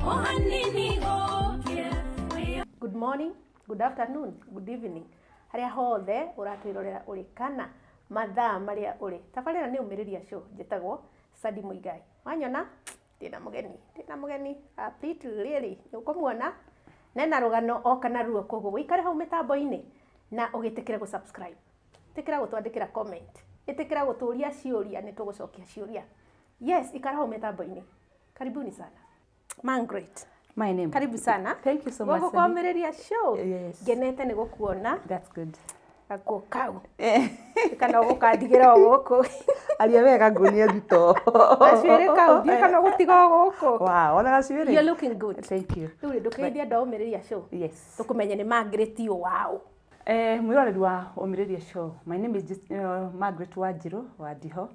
O hanini gũkĩra. Good morning, good afternoon, good evening, harĩa hothe ũratwĩrorera ũrĩ kana mathaa marĩa ũrĩ. Tabarĩra nĩ Ũmĩrĩria Show. Njĩtagwo Sadi Mũigai. Wanyona ndĩna mũgeni, ndĩna mũgeni Pitu rĩrĩ nĩ ũkũmuona nena rũgano oka naruo. Koguo wĩikare hau mĩtambo-inĩ na ũgĩtĩkĩre gũ-subscribe, ĩtĩkĩra gũtwandĩkĩra comment, ĩtĩkĩra gũtũria ciũria, nĩ tũgũcokia ciũria. Yes, ikara hau mĩtambo-inĩ. Karibuni sana, Margaret. My name. Karibu sana. Thank you so much, gũkũ Sally. Kwamĩrĩria Show. Yes. Ngenete nĩ gũkuona. That's good. Gakuo kau kana ũgũkandigĩra o gũkũ? Aria wega nguonie thito. Gacuĩrĩ kau ndiĩ kana ũgũtiga o gũkũ. Wow, ona gacuĩrĩ. You're looking good. Thank you. Rĩu rĩ, ndũkĩgeithie andũ a Ũmĩrĩria Show. Yes. Tũkũmenye nĩ Margaret waũ. Mwĩroreri wa Ũmĩrĩria Show. My name is just, Margaret Wanjiru wa Ndiho,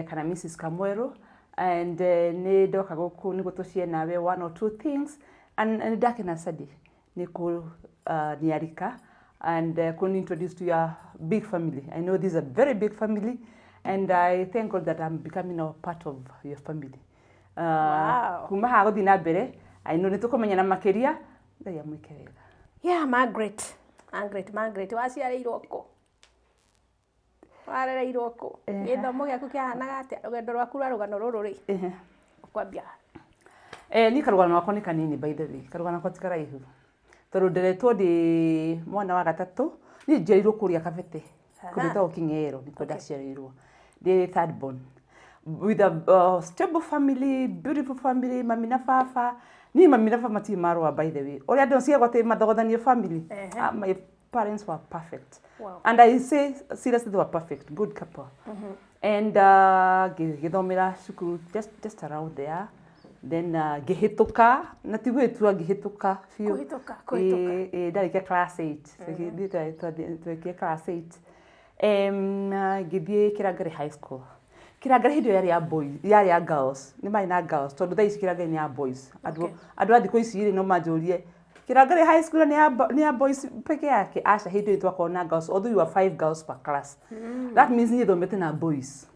kana Mrs. Kamweru, and nĩ ndoka gũkũ nĩguo tũshare nawe one or two things, and nĩ ndakena, Sadi, nĩ kũ niarika and kuni introduce to your big family. I know this is a very big family, and I thank God that I'm becoming a part of your family. Kuma haha gũthiĩ na mbere, I know nĩ tũkũmenyana makĩria. Ngai amwĩke wega. Yeah, Margaret, Margaret, Margaret, waciarĩirwo kũ? Warereirwo kũ? Gĩthomo gĩaku kĩahanaga atĩa? Rũgendo rwaku rwa rũgano rũrũ rĩ, ũkwambia? Niĩ karũgano gakwa nĩ kanini, by the way. Karũgano gakwa ti karaihu. Tondũ nderetwo ndĩ mwana wa gatatũ, niĩ njiarĩirwo kũrĩa Kabete, kũndũ gwĩtagwo King'ero, nĩkuo ndaciarĩirwo. Ndĩ third born. With a stable family, beautiful family, mami na baba. Niĩ mami na baba matirĩ marũa, by the way. Ũrĩa andũ ciagwo atĩ mathogothanio family. Ah, my parents were perfect. And I say seriously, they were perfect, good couple. And ngĩthomera cukuru just around there. Then ngĩhĩtũka na ti gwĩtua, ngĩhĩtũka biũ. Kũhĩtũka, kũhĩtũka. Ĩĩ, ndarĩkia class 8. Twekire class 8. Ngĩthiĩ Kĩrangari High School. Kĩrangari hĩndĩ ĩyo yarĩ ya boys, yarĩ ya girls. Nĩ marĩ na girls tondũ thaa ici Kĩrangari nĩ ya boys. Andũ andũ a thikũ ici rĩ, no manjũrie Kĩrangari High School nĩ ya boys peke yake? Aca, hĩndĩ ĩyo twakorwo na girls, although you were five girls per class. That means niĩ thomete na boys.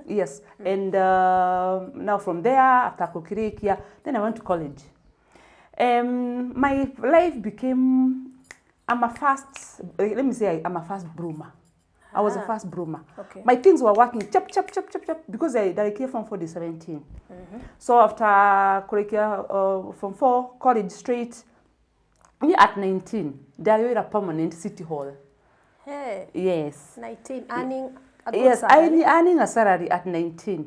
Yes, and now from there, after kũkĩrĩkia, then I went to college. My life became, I'm a fast, let me say I'm a fast bloomer. I was a fast bloomer. My things were working chap chap chap chap chap because I ndarĩkirie form 4 ndĩ 17. So after kũrĩkia form 4, college straight, me at 19 ndarĩ wĩra permanent City Hall. Hey, Yes. 19, earning a good Yes, salary. I earning a salary at 19.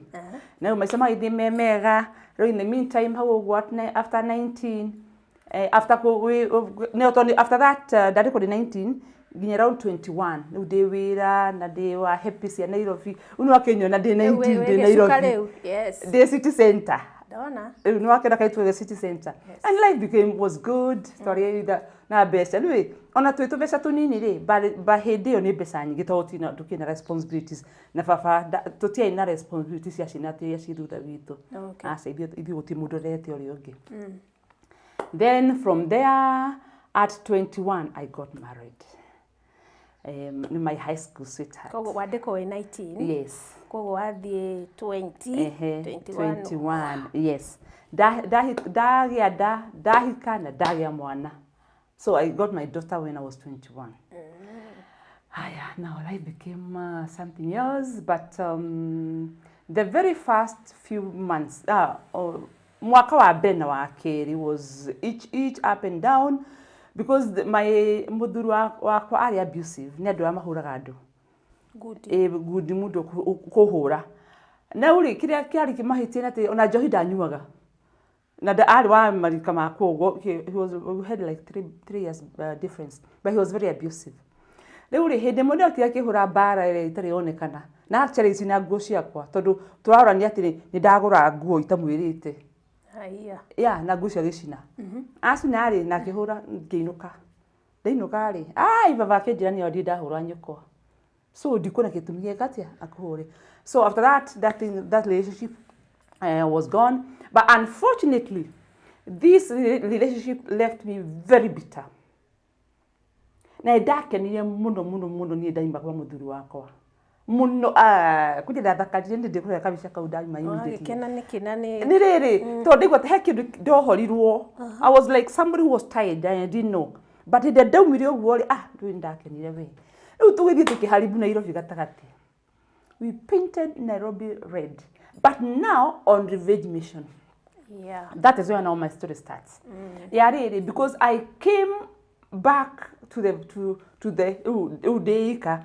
Na rĩu maica magĩthiĩ me mega. Rĩu in the meantime hau ũguo after 19, after no, tondũ after that ndarĩ kũrĩ 19 nginya around 21, rĩu ndĩ wĩra na ndĩ wa happy cia Nairobi. Rĩu nĩ wakĩnyona ndĩ Rĩu 19 wĩ ndĩ gĩcuka Nairobi. rĩu. Yes. Ndĩ city center. Ndona. Rĩu nĩ wakĩona kaitũ city center, and life became was good. Twarĩ na mbeca rĩu ĩ, ona twĩ tũbeca tũnini rĩ, ba hĩndĩ ĩyo nĩ mbeca nyingĩ tondũ tũtiarĩ na responsibilities na baba tũtiarĩ na responsibilities cia ciana iria ciĩ thutha witũ. Aca, ithuĩ gũtirĩ mũndũ ũrerete ũrĩa ũngĩ. Then from there, at 21 I got married ni my high school sweetheart. Koguo wandĩkwo wĩ 19. Yes. Koguo wathiĩ 20, Ehe, 21. 21, yes. Ndagĩa nda, ndahika na ndagĩa mwana. So I got my daughter when I was 21. Haya, now life became something else, but the very first few months, mwaka wa mbere na wa kerĩ was each up and down because my mũthuri wakwa arĩ abusive, nĩ andũ arĩa mahũraga andũ. Good. Ĩ ngundi mũndũ kũhũra na rĩu rĩ, kĩrĩa kĩarĩ kĩmahĩtia nĩ atĩ ona njohi ndanyuaga na arĩ wa marika makwa ũguo. He was, we had like 3 years difference, but he was very abusive. Rĩu rĩ, hĩndĩ ĩmwe nĩokire akĩhũra mbara ĩrĩa ĩtarĩ yonekana na actually cina nguo ciakwa tondũ tũrarorania atĩrĩ, nĩ ndagũra nguo itamwĩrĩte. Haiya. Ya na nguo cio agĩcina, acina rĩ, na akĩhũra, ngĩinũka. Ndainũka rĩ, ai, baba akĩnjĩra nĩo ndiĩ ndahũra nyũkwa, so ndikuona gĩtũmi gĩka atĩa akũhũre. So after that, that thing, that relationship was gone, but unfortunately this relationship left me very bitter na nĩ ndakenire mũno mũno mũno. Niĩ ndaima kwa mũthuri wakwa. Mũno kuja ndathakarire nĩ ndĩkũrĩa kabica kau ndauma immediately. Wagĩkena nĩkĩ na nĩ Nĩ rĩrĩ, tondũ ndaigua he kĩndũ ndohorirwo. I was like somebody who was tired and I didn't know, but hĩndĩ ĩrĩa ndaumire ũguo rĩ, ah, ndũĩ ndakenire we. Rĩu tũgĩthiĩ tũkĩharibu Nairobi gatagatĩ. We painted Nairobi red, but now on revenge mission. That is where now my story starts. Ya rĩrĩ, because I came back to the rĩu ndĩika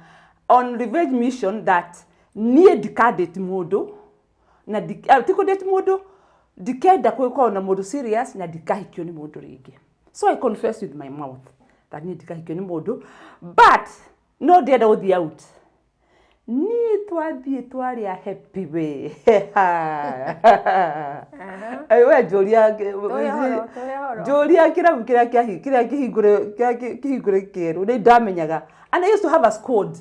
on revenge mission that niĩ ndikandate mũndũ na ti kũdate mũndũ, ndikenda gũkorwo na mũndũ serious na ndikahikio nĩ mũndũ rĩngĩ. So I confess with my mouth that niĩ ndikahikio nĩ mũndũ, but no ndĩrenda gũthiĩ out. Niĩ twathiĩ twarĩa happy we. We njũria. Tũhe ũhoro, tũhe ũhoro. Njũria kĩrabu kĩrĩa kĩrĩa kĩhingũre, kĩrĩa kĩhingũre kĩerũ nĩ ndamenyaga, and I used to have a squad.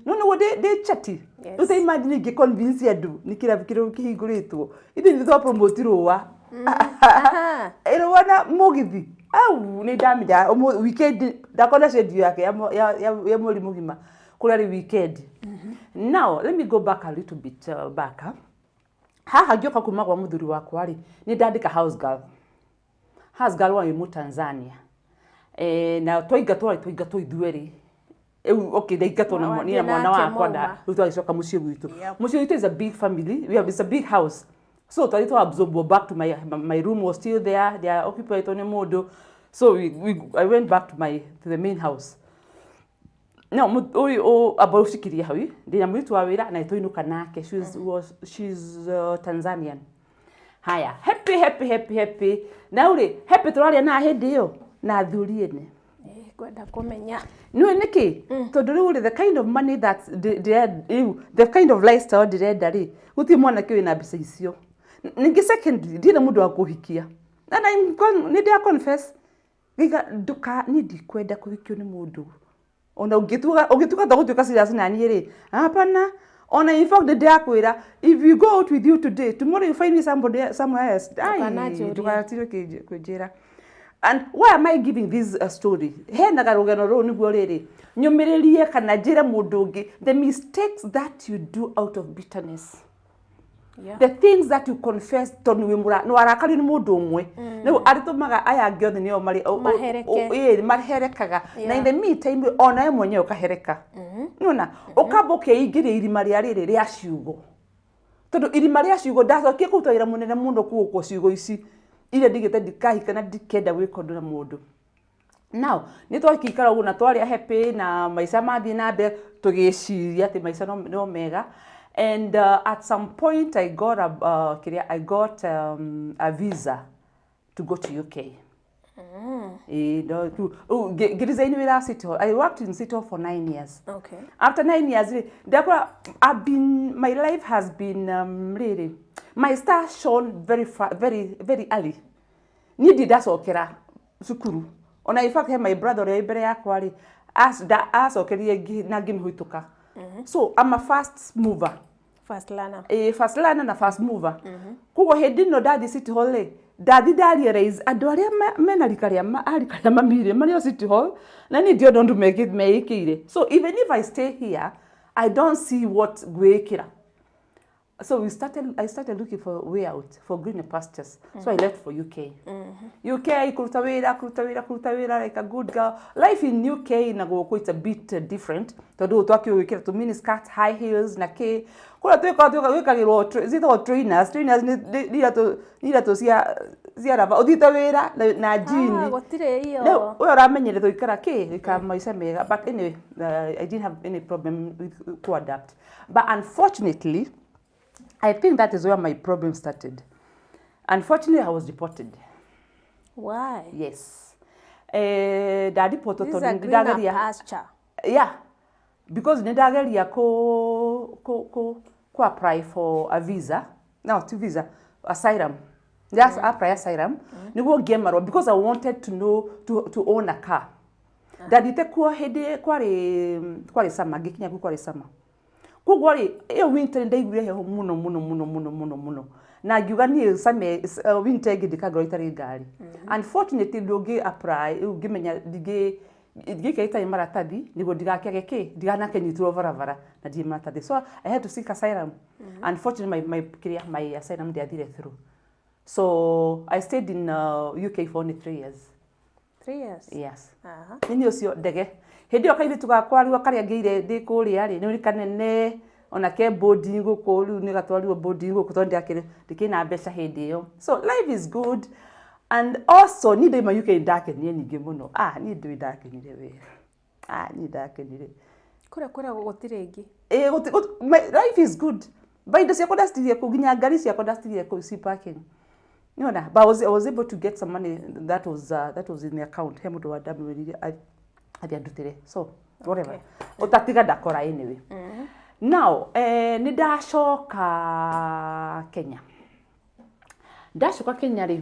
No nĩguo ndĩ chati. Rĩu ta imagine ingĩ convince andũ nĩ kĩrabu kĩrĩa kĩhingũrĩtwo, ithuĩ nĩ twa promote rũa. Rũa na mũgithi au nĩ ndamenyaga weekend ndakona schedule yake ya mweri mũgima kũrĩa rĩ weekend. Now let me go back a little bit, back, huh? Haha ngĩũka kuma gwa mũthuri wakwa rĩ, nĩ ndandĩka house girl. House girl warĩ Mũtanzania, na twaingatwo rĩ, twaingatwo ithuerĩ rĩu. Okay, ndaingatwo na niĩ na Wathiĩ mwana nake wakwa mauma. Rĩu twagĩcoka mũciĩ gwitũ. Mũciĩ gwitũ is a big family. We have, it's a big house, so twathiĩ twa absorb back to my room was still there, they are occupied nĩ mũndũ. So I went back to the main house. No ũyũ amba ũcikirie hau ndĩna mũirĩtu wa wĩra na tũinũka nake. She's Tanzanian. Haya, happy, happy, happy, happy. Na rĩ happy tũraria na hĩndĩ ĩyo na athuri ene. Ngwenda kũmenya. Nĩũĩ nĩkĩ? Tondũ rĩu rĩ, the kind of money that rĩu the kind of lifestyle ndĩrenda rĩ, gũtirĩ mwanake wĩna mbeca icio. Ningĩ secondly, ndirĩ mũndũ wa kũhikia. And nĩ ndĩra confess ngiuga nduka niĩ ndikwenda kũhikio nĩ mũndũ ona ũngĩtuga ta gũtuĩka serious na niĩ rĩ, hapana. Ona in fact ndĩrakwĩra, if you go out with you today, tomorrow you find me somebody somewhere else. Ai, Ndũkananjũrie. Ndũgatige kũnjĩra. And why am I giving this story? Hena karũgano rũu nĩguo rĩrĩ nyũmĩrĩrie kana njĩre mũndũ ũngĩ the mistakes that you do out of bitterness, the things that you confess tondũ wĩ nĩ warakario nĩ mũndũ ũmwe, rĩu arĩtũmaga aya angĩ othe nĩo marĩ Mahereke. Ĩĩ, maherekaga. Na in the meantime ona we mwenyewe ũkahereka. Nĩwona ũkamba ũkeingĩria irima rĩa rĩrĩ rĩa ciugo, tondũ irima rĩa ciugo ndacokie kũruta wĩra mũnene mũno kũgũkwo ciugo ici iria ndigĩte ndikahika na ndikenda gwĩka ũndũ na mũndũ. Now nĩ twakĩikara ũguo na twarĩa happy na maica mathiĩ na mbere, tũgĩciria atĩ maica no mega. And at some point I got a, kĩrĩa, I got a visa to go to UK. Ĩĩ, no, rĩu ngĩ resign wĩra City Hall. I worked in City Hall for 9 years. After 9 years rĩ, ndakora I've been my life has been really my star shone very far, very very early. Niĩ ndirĩ ndacokera cukuru. Ona in fact he my brother ũrĩa wĩ mbere yakwa rĩ, acokerire na ngĩmũhĩtũka. So I'm a fast mover. Fast learner. Fast learner na fast mover. Koguo hĩndĩ ĩno ndathiĩ City Hall rĩ, ndathi ndarealize andũ arĩa mena rika rĩa a rika rĩa mami rĩ, marĩ o City Hall na niĩ ndiona ũndũ meĩkĩire. So even if I stay here, I don't see what ngwĩkĩra. So we started I started looking for a way out, for greener pastures. So I left for UK. UK kũruta wĩra, kũruta wĩra, kũruta wĩra like a good girl. Life in UK na gũkũ it's a bit different, tondũ twakĩũgĩkĩra tũ mini skirt, high heels na kĩ. Kũrĩa twĩkaga gwĩkagĩrwo ciĩtagwo trainers. Trainers nĩ iratũ cia raba ũthiĩte wĩra na jean. Ah, gũtirĩ iyo. Rĩu ũyũ ũramenyerete gũikara kĩ, gũikara maica mega. But anyway, I didn't have any problem with to adapt, but unfortunately I think that is where my problem started. Unfortunately, I was deported. Why? Yes. Ndaripotwo This is tondũ a nĩ greener ndageria pasture. Yeah, because nĩ ndageria ku apply for a visa. No, to visa, asylum. Just apply asylum. Nĩguo ngĩe marũa because I wanted to know to own a car. Ndathiĩte kuo hĩndĩ kwarĩ summer, ngĩkinya kuo kwarĩ summer. Koguo rĩ, ĩyo winter ndaiguire heho mũno mũno mũno mũno mũno mũno na ngiuga niĩ summer, winter ĩngĩ ndikangorwo itarĩ ngari. Unfortunately ndũngĩ apply rĩu ngĩmenya ndingĩ. Ngĩikara itarĩ maratathi nĩguo ndigakĩage kĩ, ndiganakĩnyitĩrwo barabara na ndirĩ maratathi. So I had to seek asylum. Unfortunately, my kĩrĩa, my asylum ndĩathire through. So I stayed in UK for only 3 years. 3 years? Yes. Aha. Nini ũcio ndege hĩndĩ ĩyo kairĩtu gakwa rĩu karĩa ngĩire ndĩ kũrĩa rĩ, nĩ kanene ona ke boarding gũkũ, rĩu nĩ gatwarirwo boarding gũkũ tondũ ndĩakĩrĩ ndĩkĩrĩ na mbeca hĩndĩ ĩyo. So life is good, and also niĩ ndaima UK ndakenire ningĩ mũno. Ah, niĩ ndũĩ ndakenire wega. Ah, niĩ ndakenire. Kũrĩa kwĩragwo gũtirĩ ĩngĩ. Ĩ, life is good, but indo ciakwa ndacitigire kũu, nginya ngari ciakwa ndacitigire kũu ci parking. Nĩwona, but I was able to get some money that was in the account. He mũndũ wandamwĩrire athiĩ andutĩre, so whatever. Ũtatiga ndakora anyway. Now nĩ ndacoka Kenya. Ndacoka Kenya rĩ,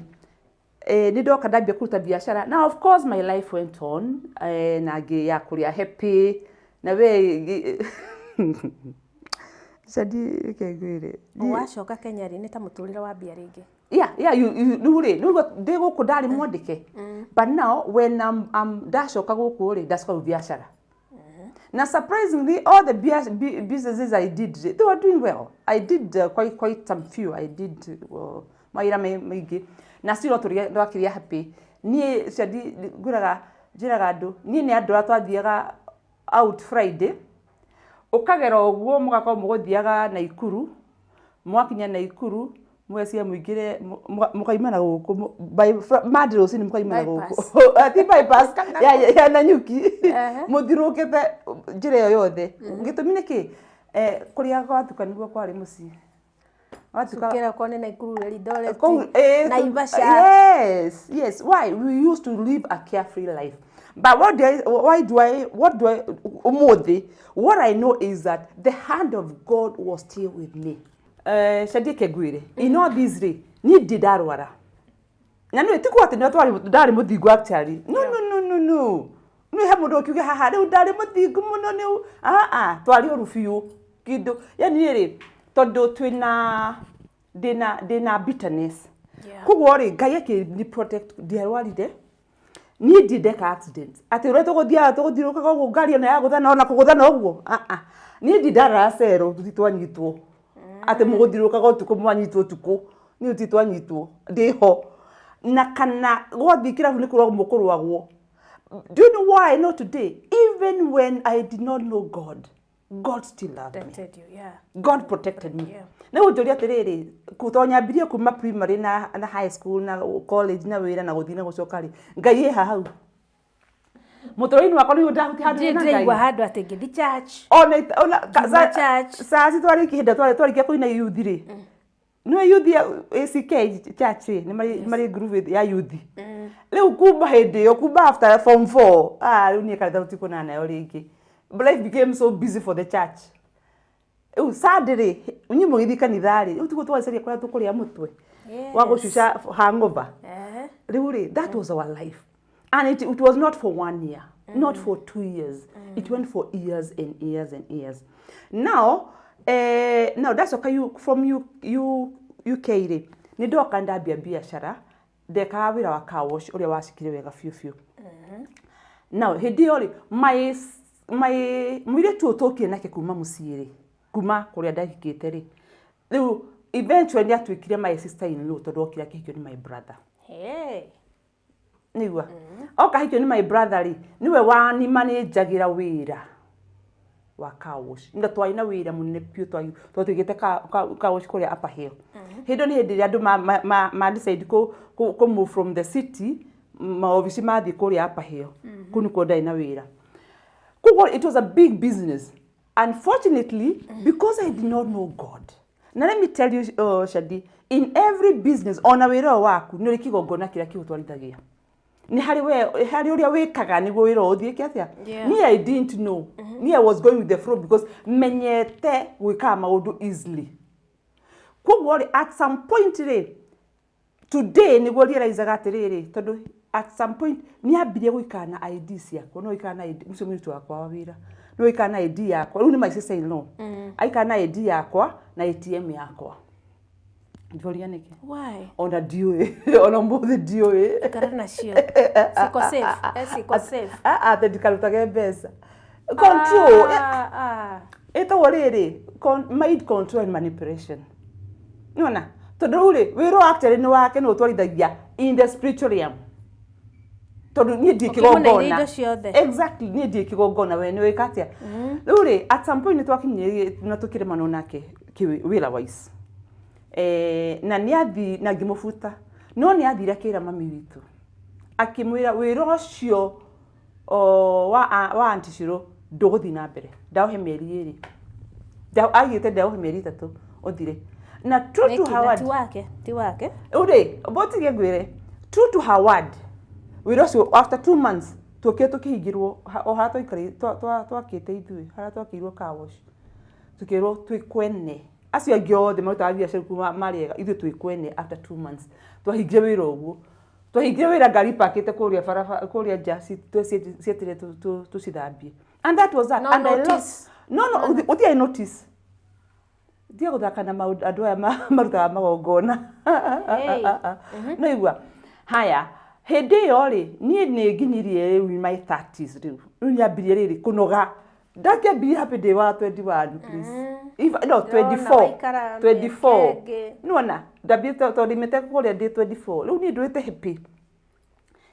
nĩ ndoka ndambia kũruta biacara. Now of course my life went on, na ngĩ ya kũrĩa happy na we Shadi, reke ngwĩre. Wacoka Kenya rĩ, nĩ ta mũtũrĩre wambia rĩngĩ? Yeah, you rĩu rĩ, rĩu ndĩ gũkũ ndarĩ mwandĩke, but now when I'm ndacoka gũkũ rĩ, ndacoka rĩu biacara, na surprisingly all the businesses I did, they were doing well. I did quite some few. I did mawĩra maingĩ na still no twakĩrĩa happy. Niĩ Shadi ngwĩraga, njĩraga andũ, niĩ nĩ andũ arĩa twathiaga out Friday, ũkagera ũguo mũgakorwo mũgũthiaga Naikuru, mwakinya Naikuru mũgecia mũingĩre mũkaima na gũkũ by Monday rũcinĩ mũkaima na gũkũ, ti bypass ya Nanyuki, mũthiũrũrũkĩte njĩra ĩyo yothe. Gĩtũmi nĩ kĩ? Kũrĩa gwatuka nĩguo kwarĩ mũciĩ. Gwatuka Cukĩra korwo nĩ Naikuru, Eldoret, Naivasha. Yes. Why? We used to live a carefree life. But what do I, why do I, what do I, umuthi, what I know is that the hand of God was still with me. Shadie kegwire. In all this rĩ, niĩ ndĩ ndarwara. Na nĩ ti kuga atĩ nĩ twarĩ ndarĩ mũthingu actually. No, no, no, no, no. Nĩ he mũndũ ũkiuga haha rĩu ndarĩ mũthingu mũno nĩ ah ah twarĩ ũru biũ. Kĩndũ yani rĩ, tondũ twĩna ndĩna bitterness. Koguo rĩ, Ngai akĩni protect, ndiarwarire. Niĩ ndirĩ ndeka accident atĩ ũrĩa tũgũthiaga tũgũthiũrũrũkaga ũguo ngari ona yagũthana ona kũgũthana ũguo. Ah ah, niĩ ndirĩ ndarara cero tũti twanyitwo atĩ mũgũthiũrũrũkaga ũtukũ mwanyitwo ũtukũ, niĩ tũti twanyitwo ndĩho na kana gwathiĩ kĩrabu nĩ kũrũagwo mũkũrũagwo. Do you know why I know today, even when I did not know God, God still loved me? Protected you, yeah. God protected me. Nĩ gũnjũria atĩrĩrĩ, tondũ nyambirie kuma primary na high school na college na wĩra na gũthiĩ na gũcoka rĩ, Ngai ĩha hau mũtũrĩre-inĩ wakwa nĩguo ndahutia handũ hena Ngai. Ndĩraigua handũ atĩ ngĩthi church. Ona Ngiuma church. Caci twarĩkia hĩndĩ ĩrĩa twarĩkia kũina youth rĩ, nĩwe youth ya ACK church rĩ, nĩ marĩ group ya youth. Rĩu kuma hĩndĩ ĩyo, kuma after form 4, ah, rĩu niĩ kanitha tũtikuonana nayo rĩngĩ. Life became so busy for the church. Rĩu Sunday rĩ, inyuĩ mũgĩthiĩ kanitha rĩ, rĩu tiguo tũgacaria kũrĩa tũkũrĩa mũtwe wa gũcuca hangover. Rĩu rĩ, that was our life, and it was not for one year, not for 2 years, it went for years and years and years. Now now ndacoka from UK rĩ, nĩ ndoka ndambia biacara, ndekaga wĩra wa car wash ũrĩa wacikire wega biũ biũ. Now hĩndĩ ĩyo rĩ, my mũirĩtu ũyũ tũkire nake kuma mũciĩ rĩ, kuma kũrĩa ndahikĩte rĩ, rĩu eventually nĩ atuĩkire my sister in law tondũ okire akĩhikio nĩ my brother. Hey. Nĩigua oka ahikio nĩ my brother rĩ, nĩwe wanimanĩnjagĩra wĩra wa car wash, na twarĩ na wĩra mũnene biũ twatuĩkĩte car wash kũrĩa Upper Hill. Hĩndĩ ĩyo nĩ hĩndĩ ĩrĩa andũ ma decide kũ move from the city, maobici mathiĩ kũrĩa Upper Hill. Kũu nĩkuo ndarĩ na wĩra. Koguo it was a big business. Unfortunately, because I did not know God, na let me tell you, Shadi, in every business ona wĩra ũyũ waku nĩ ũrĩ kĩgongona kĩrĩa kĩgũtwarithagia, nĩ harĩ we harĩ ũrĩa wĩkaga nĩguo wĩra ũyũ ũthiĩke atĩa. Niĩ I didn't know. Niĩ I was going with the flow because menyete gwĩkaga maũndũ easily. Koguo rĩ, at some point rĩ, today nĩguo realizaga atĩrĩrĩ, tondũ at some point nĩ ambirie gũikara na ID ciakwa, no gũikara na ID ũcio mũirĩtu wakwa wa wĩra, no gũikara na ID yakwa, rĩu nĩ my sister in law, aikara na ID yakwa na ATM yakwa. Njoria nĩkĩ? Why? Ona ndiũĩ, ona mũthĩ ndiũĩ. Ikara nacio. Siko safe. Eh, siko safe. Ah, ah, atĩ ndikarutage mbeca. Control. Ah, ah. Ĩtagwo rĩrĩ mind control and manipulation. Nĩwona? Tondũ rĩu rĩ, wĩra ũyũ actually nĩ wake nĩ ũtwarithagia in the spiritual realm. Tondũ niĩ ndiĩ Ũkĩmũneire kĩgongona. indo ciothe. Exactly, niĩ ndiĩ kĩgongona, we nĩ wĩka atĩa? Rĩu rĩ, at some point nĩ twakinyire na tũkĩremano nake wĩra wise. Eh, na nĩ athi na ngĩmũbuta. No nĩ athire akĩra mami witũ. Akĩmwĩra wĩra ũcio o, wa Aunty Shiro ndũgũthiĩ na mbere. Ndaũhe mĩeri 2. Augĩte ndaũhe mĩeri 3 ũthire. Na true to Nĩkĩ? her Na word, ti wake, ti wake. rĩu rĩ, mbotige ngwĩre, true to her word, wĩra ũcio after 2 months tuokire tũkĩhingĩrwo o harĩa twaikarĩte, twakĩte ithuĩ, harĩa twakĩirwo car wash. Tũkĩrwo twĩ kwene. Acio angĩ othe marutaga biacara kuma marĩ ega, ithuĩ twĩ kwene after 2 months. Twahingire wĩra ũguo. Twahingire wĩra ngari ipakĩte kũrĩa barabara, kũrĩa nja, cieterere tũcithambie. And that was that. No And I notice. lost. No, no, gũtiarĩ notice. Ndige gũthaka na maũndũ andũ aya marutaga magongona. Hey. No igua. Haya, hĩndĩ ĩyo rĩ, niĩ nĩ nginyirie rĩu in my 30s rĩu. Rĩu nyambirie rĩrĩ kũnoga. Ndakĩambirie happy day wa 21, please. If, no, Ndĩrona 24. waikara 24. mĩaka ĩngĩ. Nĩwona, ndambire tondũ ndimĩte kũrĩa ndĩ 24. Rĩu niĩ ndũĩte happy.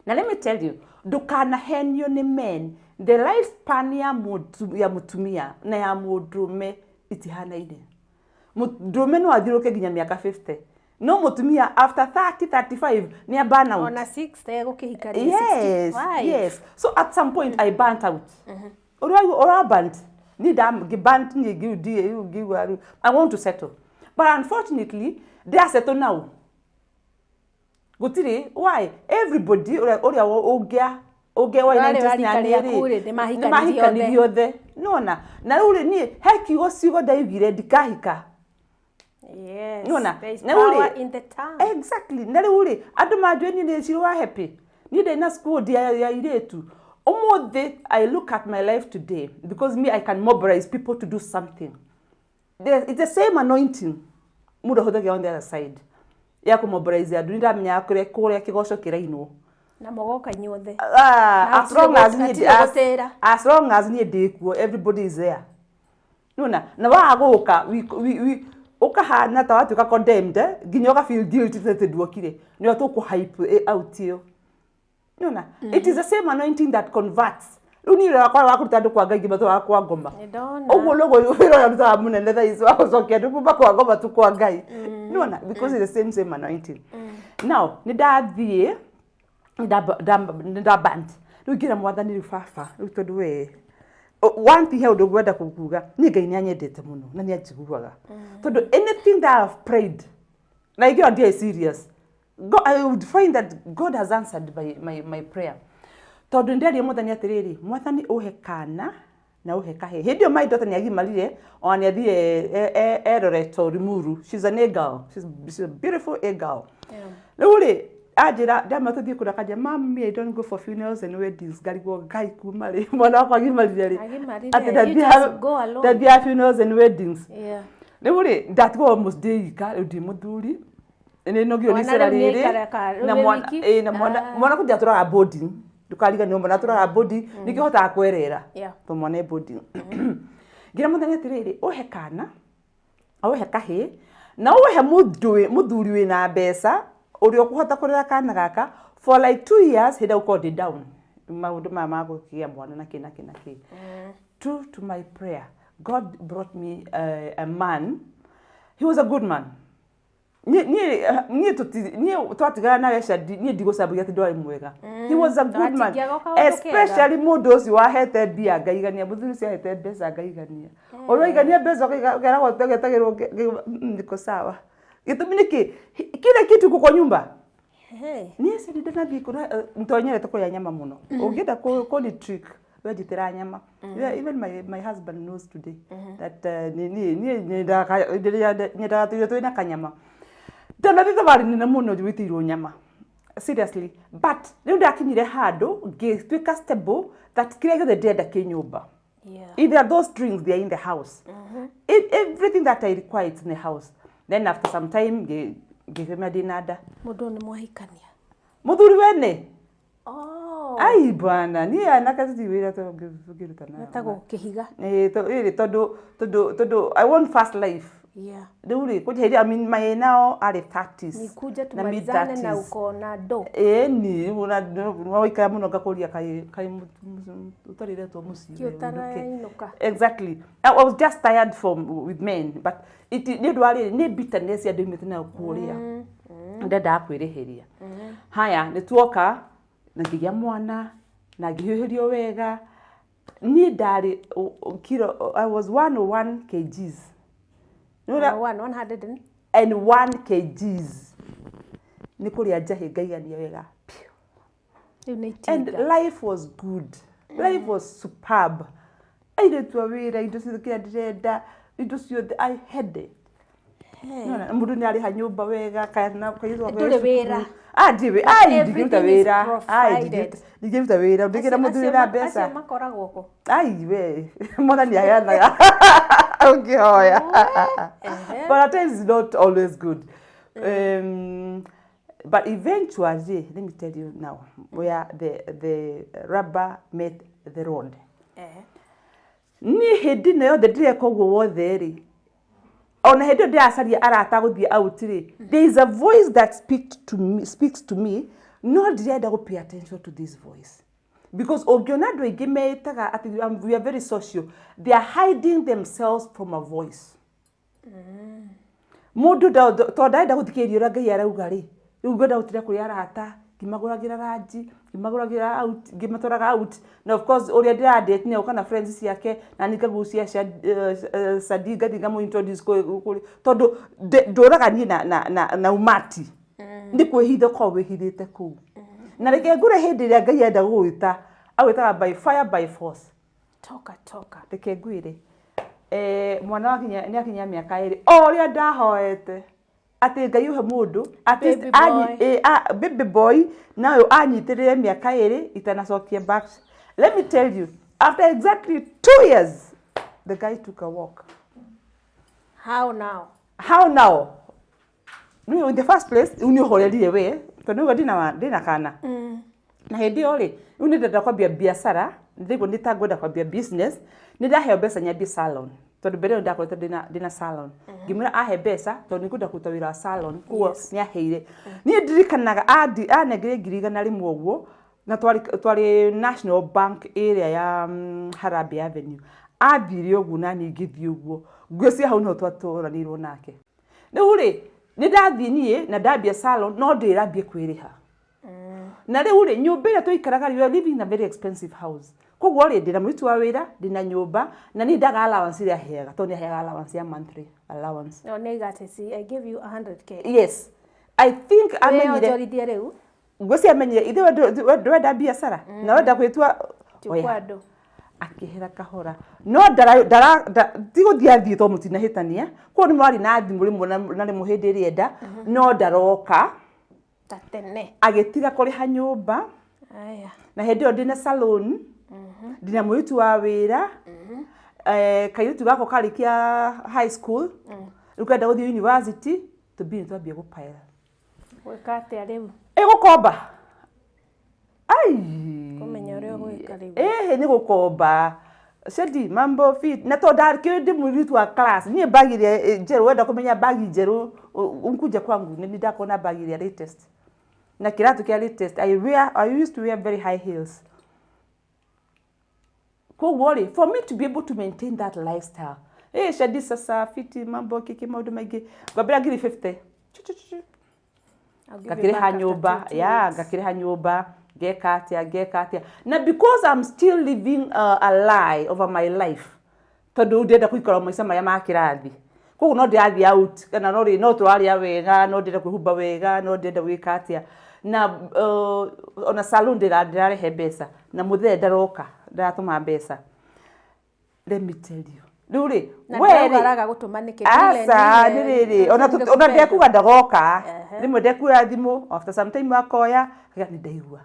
Na let me tell you, ndũkanahenio nĩ men. The lifespan ya mũtumia na ya mũndũrũme itihanaine. Mũndũrũme no athiũrũke nginya mĩaka 50. No mũtumia after 30, 35 nĩ a burn out. Ona 6 egũkĩhikania Yes, 65. yes. So at some point I burnt out. Ũrĩa burnt. Niĩ ngĩ-burnt niĩ ngĩigua rĩu, I want to settle. But unfortunately, ndĩra settle now. Gũtirĩ, why? Everybody ũrĩa ũngĩa ũngĩa wa Warĩ interest wa rika na niĩ rĩaku rĩ, rĩ, nĩmahikanirie nĩmahikanirie othe. Nĩwona? Na rĩu rĩ, niĩ he kiugo ciugo ndaigire ndikahika. Yes. Nĩwona? There is Na rĩu rĩ, power in the tongue. Exactly. Na rĩu rĩ, andũ manjũĩ niĩ nĩ Shiro wa happy. Niĩ ndĩ na squad ya airĩtu. Ũmũthĩ, I look at my life today because me, I can mobilize people to do something. It's the same anointing mũndũ ahũthagia on the other side ya kũmobilize andũ. Nĩ ndamenyaga kũrĩa kĩgoco kĩrainwo. Na mũgoka inyuothe. Ah, Na as long as niĩ hatirĩ gũtĩra. as long as niĩ ndĩkuo, everybody is there. Nĩwona? Na waga gũka, ũkahana ta watuĩka condemned, nginya ũga feel guilty atĩ nduokire. Nĩyo tũkũ hype out ĩyo. Nĩwona? It is the same anointing that converts. Rĩu niĩ wĩra wakwa wa kũruta andũ kwa Ngai ngĩmatwara kwa ngoma. Nĩndona. Ũguo noguo wĩra ũrĩa ndutaga mũnene thaa ici wa gũcokia andũ kuma kwa ngoma tu kwa Ngai. Nĩwona? Because it's the same anointing. Now, nĩndathiĩ, nĩndabant. Rĩu ngĩra mwathani rĩu baba, rĩu tondũ we one thing he ũndũ ngwenda kuga, niĩ Ngai nĩanyendete mũno na nĩanjiguaga. Tondũ anything that I have prayed, na ingĩona ndiarĩ serious, I would find that God has answered my prayer. Tondũ nĩnderie mwathani atĩrĩrĩ, mwathani ũhe kana na ũhe kahĩĩ. Hĩndĩ ĩyo my daughter nĩagimarire, ona nĩathire eroretwo Limuru. She's an A girl. She's a beautiful A girl. Rĩu rĩ, anjĩra, ndamwĩra tũthiĩ kũrĩa, akanjĩra, Mom, me, I don't go for funerals and weddings. Ngarigwo Ngai kuma rĩ, mwana wakwa agimarire rĩ. Agimarire. Atĩ You just go alone. ndathiaga funerals and weddings. Yeah. Rĩu rĩ, ndatigwo almost ndĩ ika, rĩu ndĩ mũthuri. Nĩ nogio nĩ Mwana icera rĩu nĩ rĩrĩ. aikara ka- rĩu Na wĩ mwana, wiki? ĩ, na mwana, Ah. mwana kũnja atũraga boarding. Ndũkariganĩrwo mwana atũraga boarding, nĩkĩo hotaga kwerera. Yeah. Tondũ mwana e boarding. Ngĩra mwathani atĩrĩrĩ, ũhe kana, ũhe kahĩĩ, na ũhe mũthuri wĩna mbeca, ũrĩa ũkũhota kũrera kana gaka for like 2 years, hĩndĩ ĩyo gũkorwo ndĩ down. Maũndũ maya ma gũkĩgĩa mwana na kĩ na kĩ na kĩ. True to my prayer, God brought me a man. He was a good man. Niĩ twatigana nawe Shadi, niĩ ndigũcambagia atĩ ndwarĩ mwega. He was a good man. Twatingiaga kaũndũ kega. Especially mũndũ ũcio wahete mbia ngaigania, mũthuri ũcio ahete mbeca ngaigania. Ũraigania mbeca ũkeragwo ũgetagĩrwo niko sawa. Gĩtũmi nĩ kĩ? Kila kitu iko kwa nyumba. Hey. Niĩ Shadi ndanathiĩ kũrĩa, ntonyerete kũrĩa nyama mũno. Ũngĩenda kũni trick, we njĩtĩra nyama. Yeah, even my husband knows today that niĩ nyendaga tũirio twĩna kanyama. Ndanathiĩ thabarĩ nene mũno njũĩtĩirwo nyama. Seriously. But rĩu ndakinyire handũ ngĩtuĩka stable that kĩrĩa gĩothe ndĩrenda kĩ nyũmba. Yeah. Either those drinks, they are in the house. Everything that I require is in the house. Then after some time, Ngĩkĩmenya ndĩna nda. Mũndũ ũyũ nĩ mwahikania? Mũthuri wene. Oh. Ai bwana, niĩ anake tũtirĩ wĩra tũngĩruta nao. Wetagwo kĩhiga. Ĩĩ, ĩrĩ tondũ I want fast life. Rĩu rĩ, kũnjia hĩndĩ, I mean, my now arĩ 30s. Nikuja na mid tumalizane na 30s. uko na do. Ĩni, rĩu waikara mũno ngakũria kaĩ ũtarĩretwo mũciĩ Kĩ we, ũinũke. ũtarainũka. Exactly. I was just tired from with men, but it nĩ ũndũ wa rĩrĩ, nĩ bitterness ya ndĩmĩte nayo kũrĩa. Ndendaga kwĩrĩhĩria. Haya, nĩ tuoka na ngĩgĩa mwana na ngĩhiũhĩrio wega. Niĩ ndarĩ kilo, I was 101 kgs. Nĩ ũrĩa One, 100 and and 1 kgs. Nĩ kũrĩa njahĩ ngaigania wega. Piu. Rĩu nĩ And itinga. life was good. Life was superb. Airĩtu a wĩra, indo ciothe kĩrĩa ndĩrenda, indo ciothe, I had it. Hey. Nĩwona, mũndũ nĩ arĩha nyũmba wega, kana kairĩtu gakwa Ndũrĩ ge cukuru. wĩra. Ah, ndirĩ wĩ- ai, ndingĩruta Everything is wĩra. Ai, provided. ndingĩruta wĩra, ndingĩra mũthuri na mbeca. Acio makoragwo kũ? Ai, we, mwathani aheanaga ũngĩhoya. Ehe. But at times it's not always good. But eventually, let me tell you now, where the rubber met the road. Niĩ hĩndĩ ĩno yothe ndĩreka ũguo wothe rĩ, ona hĩndĩ ĩyo ndĩracaria arata gũthiĩ out rĩ, there is a voice that speaks to me, no ndirenda gũ pay attention to this voice. Because ũngĩona andũ aingĩ meĩtaga atĩ we are very social, they are hiding themselves from a voice. Mũndũ tondũ ndarenda gũthikĩrĩria ũrĩa Ngai arauga rĩ, rĩu ngwenda gũtinda kũrĩ arata, ngĩmagũragĩra ranji, ngĩmagũragĩra out, ngĩmatwaraga out. Na of course ũrĩa ndĩradate nĩ oka na friends ciake, na niĩ ngagucia Sadi ngathiĩ ngamũ introduce kũrĩ, tondũ ndũraga niĩ na umati. Nĩ kwĩhitha ũkoragwo wĩhithĩte kũu. Na reke ngũre hĩndĩ ĩrĩa Ngai enda gũgwĩta, agwĩtaga by fire by force. Toka, toka. Reke ngwĩre. Mwana wakinya nĩ akinya mĩaka 2, o ũrĩa ndahoete atĩ Ngai ũhe mũndũ, at least Baby boy. baby boy, na ũyũ anyitĩrĩre mĩaka 2 itanacokia back. Let me tell you, after exactly 2 years, the guy took a walk. How now? How now? No, in the first place, rĩu nĩ ũhorerire we, tondũ nĩguo ndĩna kana. Na hĩndĩ ĩyo rĩ, rĩu nĩ ndenda kwambia biacara, ndĩraigua nĩ ta ngwenda kwambia business, nĩ ndaheo mbeca nyambie salon. Tondũ mbere ĩyo ndakoretwo ndĩna salon. Ngĩmwĩra ahe mbeca, tondũ nĩ ngwenda kũruta wĩra wa salon, koguo nĩ aheire. Niĩ ndirikanaga anengere ngiri igana rĩmwe ũguo, na twarĩ National Bank area ya Harambee Avenue. Athire ũguo na niĩ ngĩthiĩ ũguo. Ngwĩciria hau nĩho twatũranĩirwo nake. Rĩu rĩ, nĩ ndathiĩ niĩ na ndambia salon, no ndĩrambie kwĩrĩha. Na rĩu rĩ, nyũmba ĩrĩa tũikaraga rĩ, we are living in a very expensive house. Koguo rĩ, ndĩna mũruti wa wĩra, ndĩna nyũmba, na niĩ ndaga allowance ĩrĩa aheaga, tondũ nĩ aheaga allowance ya monthly allowance. No, nĩ aiga atĩ, see, I give you 100K. Yes. I think amenyire. Wĩonjorithie rĩu. Ngwĩciria amenyire, ithe we ndwenda biacara, na wenda gwĩtua Ti oya. kwa andũ. Akĩhera kahora. No ti gũthiĩ athiĩ tondũ mũtinahĩtania. Koguo nĩ mwarĩ na thimũ rĩmwe na rĩmwe hĩndĩ ĩrĩa enda, no ndaroka. Ta tene. Agĩtiga kũrĩha nyũmba. Aya. Na hĩndĩ ĩyo ndĩna salon, ndĩna mũirĩtu wa wĩra, kairĩtu gakwa karĩkia high school, rĩu kenda gũthiĩ university, tũmbie nĩ twambia gũpaĩra. Gwĩka atĩa rĩu? Ĩgũkomba. Ai. Kũmenya ũrĩa ũgwĩka rĩu. Ĩhĩ, nĩ gũkomba. Shedi, mambo fit. Na tondũ ndakĩũĩ ndĩ mũirĩtu wa class, niĩ bagi ĩrĩa njerũ, wenda kũmenya bagi njerũ, ũnkuja kwangu, nĩ ndakorwo na bagi ĩrĩa latest. Na kĩratũ kĩa latest, I used to wear very high heels. Koguo rĩ, for me to be able to maintain that lifestyle, Shedi sasa fiti, mambo kiki, maũndũ maingĩ, ngwambĩra ngiri 50. Chu, chu, chu, chu. I'll give you Ngakĩrĩha back after nyũmba, two ya, weeks. ngakĩrĩha nyũmba, ngeka atĩa, ngeka atĩa. Na because I'm still living a lie over my life, tondũ ndĩrenda gũikara maica marĩa ma kĩrathi. Koguo no ndĩrathiĩ out, kana no rĩ, no tũrarĩa wega, no ndĩrenda kwĩhumba wega, no ndĩrenda gwĩka atĩa. Na ona salon ndĩrarehe mbeca, na mũthee ndaroka, ndaratũma mbeca. Let me tell you. Rĩu rĩ, Na we rĩ, ndĩrauga araga gũtũma nĩkĩ? Aca, Nile, nĩ rĩrĩ, nile, nile ona kupenda. ndekuga ndagoka. Ehe. Rĩmwe ndekuoya thimũ, after some time akoya, akauga nĩ ndaigua.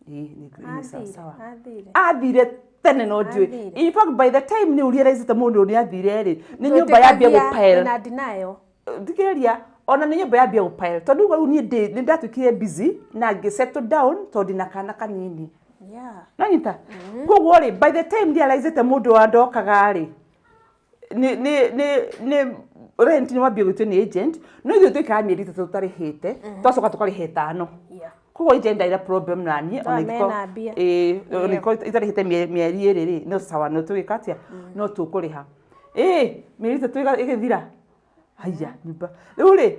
Ĩĩ, nĩ sawa, Athire, sawa. athire. Athire tene no ndiũĩ. Athire. In fact, by the time nĩ ũrealize ta mũndũ nĩ athire rĩ, nĩ nyũmba yambia Twĩtĩkagia gũpile. wĩna denial. Thikĩrĩria, Ona nĩ nyũmba yambia gũpile tondũ rĩu niĩ nĩ ndatuĩkire busy na ngĩ settle down tondũ ndĩna kana kanini. Nanyita koguo rĩ, by the time realizĩte mũndũ wa ndokaga rĩ, nĩ rent nĩ wambia gwĩtio nĩ agent, no ithuĩ twĩkaga mĩeri 3 tũtarĩhĩte, twacoka tũkarĩha 5. Koguo agent ndarĩ na problem na niĩ ona mena mbia. Ĩĩ, ona ingĩkorwo itarĩhĩte mĩeri 2 rĩ, no sawa, no tũgĩka atĩa, no tũkũrĩha. Ĩĩ, mĩeri 3 ĩgĩthira, haiya nyũmba rĩu rĩ,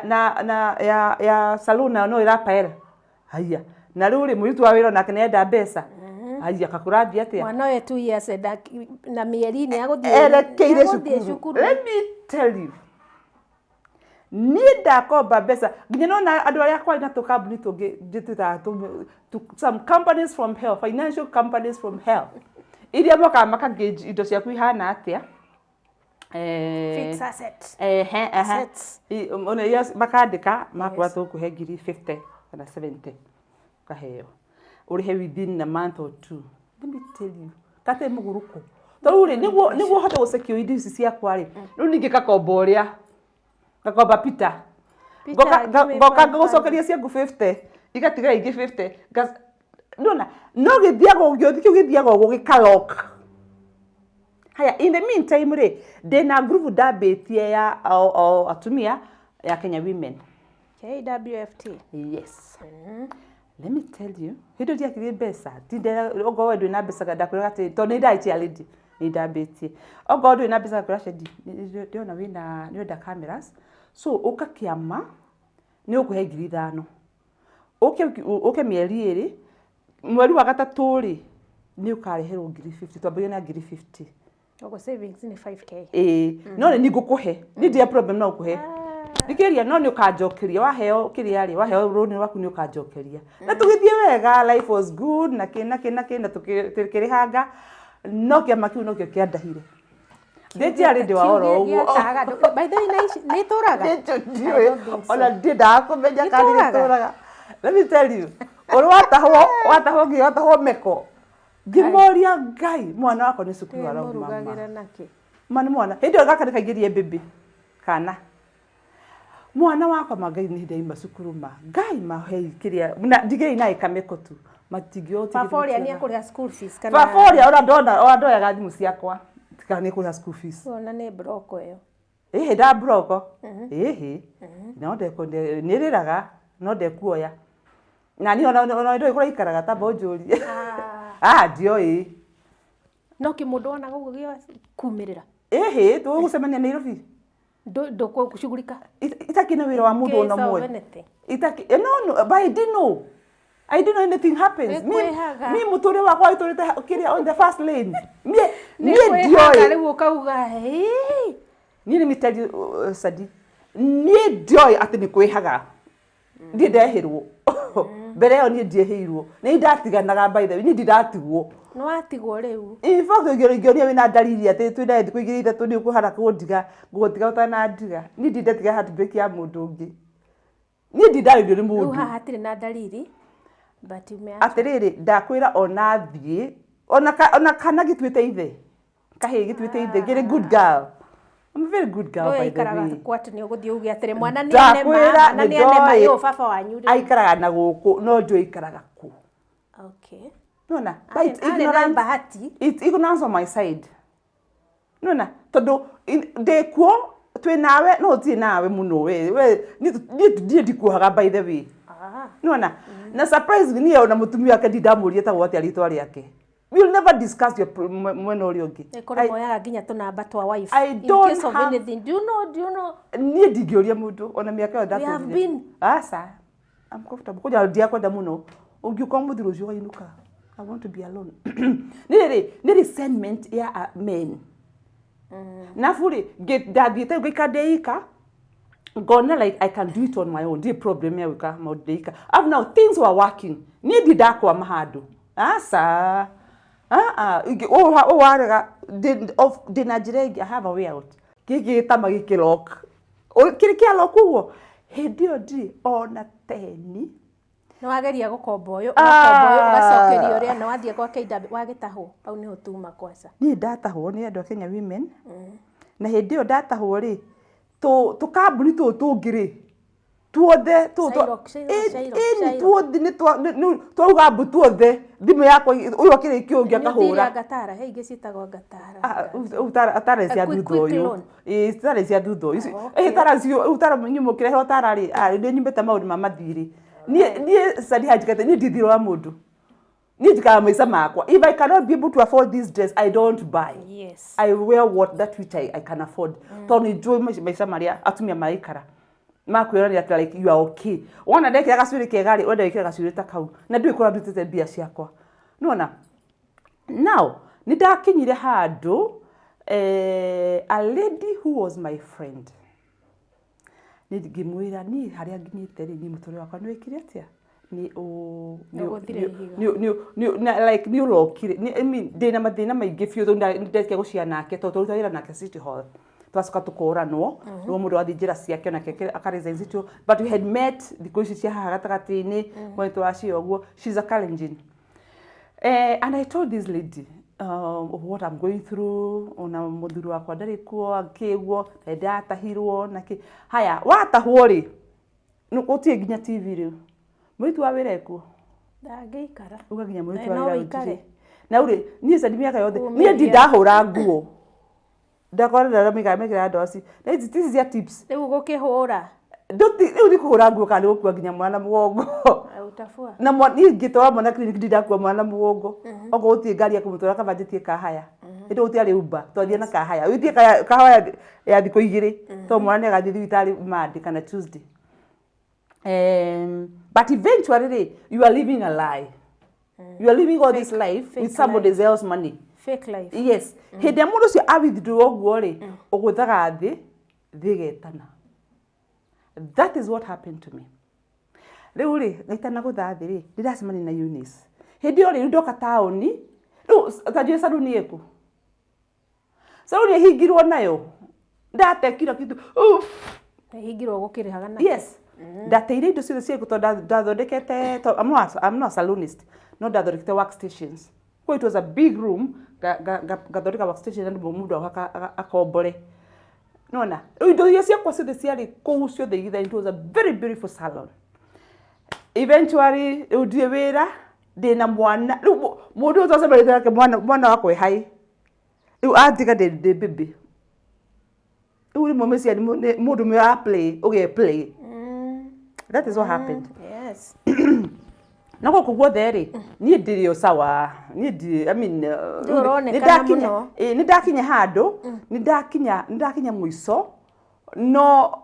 na ya salon nayo no ĩrapaera, haiya, na rĩu rĩ, mũirĩtu wa wĩra onake nĩarenda mbeca, haiya kakũrathiĩ atĩa? Mwana ũyũ 2 years na mĩeri nĩ agũthiĩ Erekeire nĩagũthiĩ cukuru. Let me tell you, niĩ ndakomba mbeca nginya nona andũ arĩa kwarĩ na tũkambuni tũngĩ njĩtĩtaga some companies from hell, financial companies from hell, iria mokaga makagauge indo ciaku ihana atĩa. Fixed asset. Ehe, ehe. Assets. Ona iria makandĩka makũra tũkũhe ngiri 50 kana 70, ũkaheo ũrĩhe within a month or two. Let me tell you, kate mũgũrũko tondũ rĩ, nĩguo hote gũcekio indo ici ciakwa rĩ, rĩu ningĩ kakomba ũrĩa gakomba Peter. Peter, Ngoka give me ngoka 5,000. ngagũcokeria ciaku 50, igatigara ingĩ 50. Nona no gĩthiaga ũguo, kĩu gĩthiaga ũguo gĩkalock. Haya, in the meantime rĩ, ndĩna group ndambĩtie ya o atumia ya Kenya Women. KWFT. Yes. Let me tell you, hĩndĩ ĩyo ndiakĩrĩ mbeca, tindera okorwo we ndwĩ na mbeca ndakwĩraga atĩ tondũ nĩ ndarĩ chair lady, nĩ ndambĩtie. Okorwo ndwĩ na mbeca ngakwĩra, "Shedi, ndĩrona wĩna nĩ ũrenda cameras, so ũka kĩama nĩ ũkũhe 5,000. Ũke mĩeri 2, mweri wa gatatũ rĩ, nĩ ũkareherwo ngiri 50." Twambagia na ngiri 50. Ũguo savings nĩ 5K. Ĩĩ, no nĩ ngũkũhe, niĩ ndirĩ problem no gũkũhe. Thikĩrĩria, no nĩ ũkanjokeria waheo kĩrĩa rĩ, waheo rũni rwaku nĩ ũkanjokeria. Na tũgĩthiĩ wega, life was good na kĩ na kĩ na kĩ na tũkĩrĩhanga, no kĩama kĩu nokĩo kĩandahire. Ndĩ njiarĩ wa oro ũguo. Gĩatahaga andũ. By the way, na ici nĩ ĩtũraga? Nĩkĩo I ndiũĩ. don't think so. Ona ndiendaga kũmenya kana Ĩtũraga? nĩgĩtũraga. Let me tell you, ũrĩ watahwo nginya watahwo meko. Ngĩmoria Ngai, mwana wakwa nĩ cukuru arauma ma. Mũrugagĩra nakĩ? Ma nĩ mwana. Hĩndĩ ĩyo gaka nĩ kaingĩrie mbĩmbĩ. Kana. Mwana wakwa ma Ngai nĩ hĩndĩ aima cukuru ma. Ngai mahei kĩrĩa. Na ndigĩrĩi na ĩkameko tu. Matingĩo Baba ũrĩa nĩ akũrĩha school fees kana? Baba ũrĩa ona ndona ona ndoyaga thimũ ciakwa. Kana nĩ kũrĩha school fees. Ona nĩ broko ĩyo. Ĩhĩ nda broko. Ĩhĩ. No ndeko nĩrĩraga no ndekuoya. Na niĩ ona ndũĩ kũraikaraga tamba ũnjũrie. Ah, ndioĩ. No kĩmũndũ wonaga ũguo gĩa kumĩrĩra. Ĩhĩ, tũgũcemania Nairobi. Ndũkũcugurika. Itakĩ na wĩra wa mũndũ ona Case of ũmwe. anything. Itaki no, no, but I didn't know. I didn't know anything happens. Nĩ kwĩhaga. Mi mũtũrĩre wakwa wĩtũrĩte kĩrĩa on the first lane. Niĩ Nĩ niĩ kwĩhaga ndioĩ. rĩu ũkauga "Ĩĩ." Niĩ let me tell you, Sadi. Niĩ ndioĩ atĩ nĩ kwĩhaga. Niĩ ndehĩrwo. Mbere ĩyo niĩ ndiehĩirwo. Nĩ ndatiganaga, by the way, niĩ ndiratigwo. Nĩ watigwo rĩu. In fact, ũngĩonia wĩna ndariri atĩ twĩna thikũ igĩrĩ ithatũ nĩ ũkũhana kũndiga, ngũgũtiga ũtanandiga. Niĩ ndindatiga heartbreak ya mũndũ ũngĩ. Niĩ ndindarĩrio nĩ Rĩu mũndũ. haha hatirĩ na ndariri but umeacha. Atĩrĩrĩ, ndakwĩra ona thiĩ ona kana gĩtuĩte ithe, kahĩĩ gĩtuĩte ithe, ngĩrĩ good girl. I'm a very good girl, Ndũĩ by the aikaraga way. kwa atĩ nĩ ũgũthiĩ uge atĩrĩ mwana nĩ anema, Ndakwĩra mwana nĩ nĩ anema ndoĩ. yũ baba wanyu rĩu. Aikaraga na gũkũ no ndiũĩ aikaraga kũ. Okay. Nona, but it's Arĩ na ignorance, bahati. it's ignorance on my side. Nona, tondũ ndĩkuo twĩ nawe no ũtirĩ nawe mũno we niĩ ndikuohaga, by the way. Nona, na surprise niĩ ona mũtumia wake ndindamũria etagwo atĩa rĩtwa rĩake. We will never discuss your mwena ũrĩa ũngĩ. Nĩ kũrĩ moyaga nginya tũnamba twa wife. I In don't case of anything. Do you know? Niĩ ndingĩũria mũndũ ona mĩaka ĩyo We have ndatũrire. been. Aca, I'm comfortable. Kũnja ndiakwenda mũno. Ũngiũka ũmũthĩ rũciũ ũkainũka. I want to be alone. Nĩ rĩ, nĩ resentment ya men. Nabu rĩ, ndathiĩte ngaikara ndĩika, ngona like I can do it on my own. Ndirĩ problem ya gwĩka maũndũ ndĩika. Up now things were working. Niĩ ndi ndakwama handũ. Aca. Ah ah, ũũ warega ndĩ na njĩra ĩngĩ, I have a way out. Gĩkĩ gĩtama gĩkĩlock. Kĩrĩ kĩa lock ũguo. Hĩndĩ ĩyo ndirĩ ona teni. Nĩ wageria gũkomba ũyũ, Ah. ũgakomba ũyũ, ũgacokeria ũrĩa na wathiĩ gwa KW wagĩtahwo. Hau nĩho tuma kwaca. Niĩ ndatahwo nĩ andũ a Kenya Women. Na hĩndĩ ĩyo ndatahwo rĩ, Tũkambuni tũũ tũngĩ rĩ tuothe Shylock, Shylock, Shylock, Shylock. Tuothe nĩ twauga mbu tuothe thimũ yakwa ũyũ akĩrĩkia ũngĩ Nĩ ũthire akahũra. Angatara, he ingĩ ciĩtagwo Angatara. Tara cia Eh, thutha quick ũyũ. loan. Ĩĩ, tara cia thutha ũyũ. Okay. Ĩ, tara cio rĩu tara nyuma ũkĩrehwo tara rĩ, nĩ nyumĩte maũndũ ma mathirĩ. Niĩ Sadi Hanjikate, niĩ ndi thirĩ wa mũndũ, niĩ njikaraga maica makwa. If I cannot be able to afford this dress, I don't buy. I wear what that which I can afford, tondũ nĩ njũĩ maica marĩa atumia maraikara makwĩrania atĩ like you are okay. Wona ndekĩra gacuĩrĩ kega rĩ, wenda wĩkĩre gacuĩrĩ ta kau na ndiũĩ kũrĩa ndutĩte mbia ciakwa. Nĩwona now nĩ ndakinyire handũ, a lady who was my friend, nĩ ngĩmwĩra niĩ harĩa nginyĩte rĩ, niĩ mũtũrĩre wakwa nĩ wĩkire atĩa, nĩ ũ Nĩ ũgũthire ihiga. Like nĩ ũrokire. I mean, ndĩna mathĩna maingĩ biũ tondũ nĩ ndekire gũcia nake tondũ twarutaga wĩra nake City Hall, twacoka tũkũranwo nĩguo mũndũ athiĩ njĩra ciake onake aka resign City Hall. But we had met thikũ ici cia haha gatagatĩ-inĩ mm. Tũracia ũguo, she's a Kalenjin. And I told this lady of what I'm going through, ona mũthuri wakwa ndarĩ kuo akĩguo, na ndatahirwo na kĩ. Haya, watahwo rĩ, gũtirĩ nginya TV rĩu. Mũrĩtu wa wĩra ekuo. Ndangĩikara. Uga nginya mũrĩtu Na wa no wĩra wĩikare. gũtirĩ. Na rĩ, niĩ candi mĩaka yothe, niĩ Ũmĩria. ndindahũra nguo. Ndakora ndara mekĩraga ndoci. Na ici ici cia tips. Rĩu gũkĩhũra. Ndũti rĩu nĩ kũhũra nguo kana nĩ gũkua nginya mwana mũgongo. Utafua. Na niĩ ngĩtwara mwana clinic ndindakua mwana mũgongo, okorwo gũtirĩ ngari ya kũmũtwara kaba njĩtie kahaya, ĩndĩ gũtiarĩ Uber, twathiĩ na kahaya, wĩtie kahaya ya thikũ 2 tondũ mwana nĩ agathiĩ thibitarĩ Monday kana Tuesday. But eventually rĩ, you are living a lie, you are living all this life Fake with somebody else money. Fake life. Yes, hĩndĩ ĩrĩa mũndũ ũcio a withdraw ũguo rĩ, ũgũthaga thĩ, thĩ ĩgetana. That is what happened to me. Rĩu rĩ, ngaitana gũtha thĩ rĩ, ndĩracemania na Eunice hĩndĩ ĩyo rĩ, rĩu ndoka taũni rĩu ta njũĩ saruni ĩkũ, saruni ĩhingirwo nayo, ndatekira kitu. Uff. Hingirwo gũkĩrĩhaga na. Yes, ndateire indo ciothe ciaku tondũ ndathondekete I'm not a salonist, no ndathondekete workstations. Kwa it was a big room, ngathondeka workstation na mũndũ akombore. Nona rĩu indo iria ciakwa ciothe ciarĩ kũu ciothe igitha. It was a very beautiful salon. Eventually rĩu ndirĩ wĩra, ndĩna mwana rĩu, mũndũ ũyũ twacemanĩtie nake, mwana wakwa e hai rĩu andiga ndĩ baby. Rĩu rĩmwe meciria nĩ mũndũ ũmwe wa play ũgĩe play. That is what happened. Na gũkũ guothe rĩ, niĩ ndĩrĩ o sawa, niĩ ndirĩ, I mean, Ndũrĩ ũronekana nĩ ndakinya mũno. Ĩĩ, nĩ ndakinya handũ, nĩ ndakinya mũico, no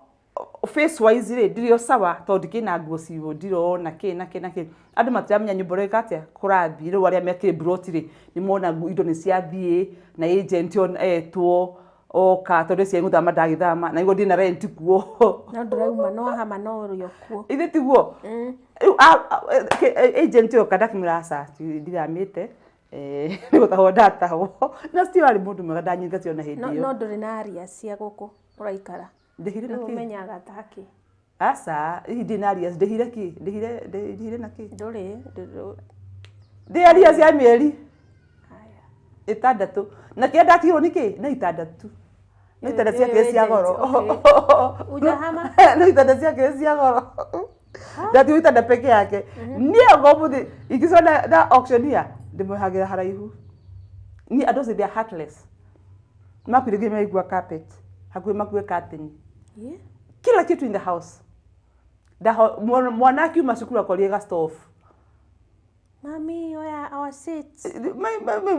face wise rĩ, ndirĩ o sawa tondũ ndikĩrĩ na nguo ciũ, ndirona kĩ na kĩ na kĩ. Andũ matiramenya nyũmba ũrĩa ĩka atĩa kũrathiĩ. Rĩu arĩa mekĩrĩ mburoti rĩ, nĩ mona indo nĩ ciathiĩ na agent ona etwo oka tondũ cia gũthama ndagĩthama na niguo ndĩna rent kuo. No ndũrauma, no hama no ũrĩ o kuo. Ithe tiguo rĩu agent yoka ndakĩmwĩra aca ndithamĩte, nĩ gũtahwo ndatahwo, na still arĩ mũndũ mwega, ndanyingatire ona hĩndĩ No ĩyo. No ndũrĩ na aria cia gũkũ ũraikara. Ndĩhire na Rĩu kĩ? ũmenyaga takĩ. Aca, hihi ndĩ na arrears? Ndĩhire kĩ? Ndĩhire na kĩ? Ndũrĩ Ndĩ arrears ya mĩeri Haya. 6 na kĩrĩa ndatigirwo nĩ kĩ no 6, no itanda Ĩyo ciake cia agent, goro. Okay. Ujahama? No itanda ciake cia goro, ndatigwo itanda peke yake. Niĩ anga ũmũthĩ ingĩcona na auctioneer ndĩmwehagĩra haraihu. Niĩ andũ acio, they are heartless. Makuire nginya maigua carpet hakuhĩ, makue curtain, kila kitu in the house. Mwana akiuma cukuru akorie ga stove. Mami, oya our seats.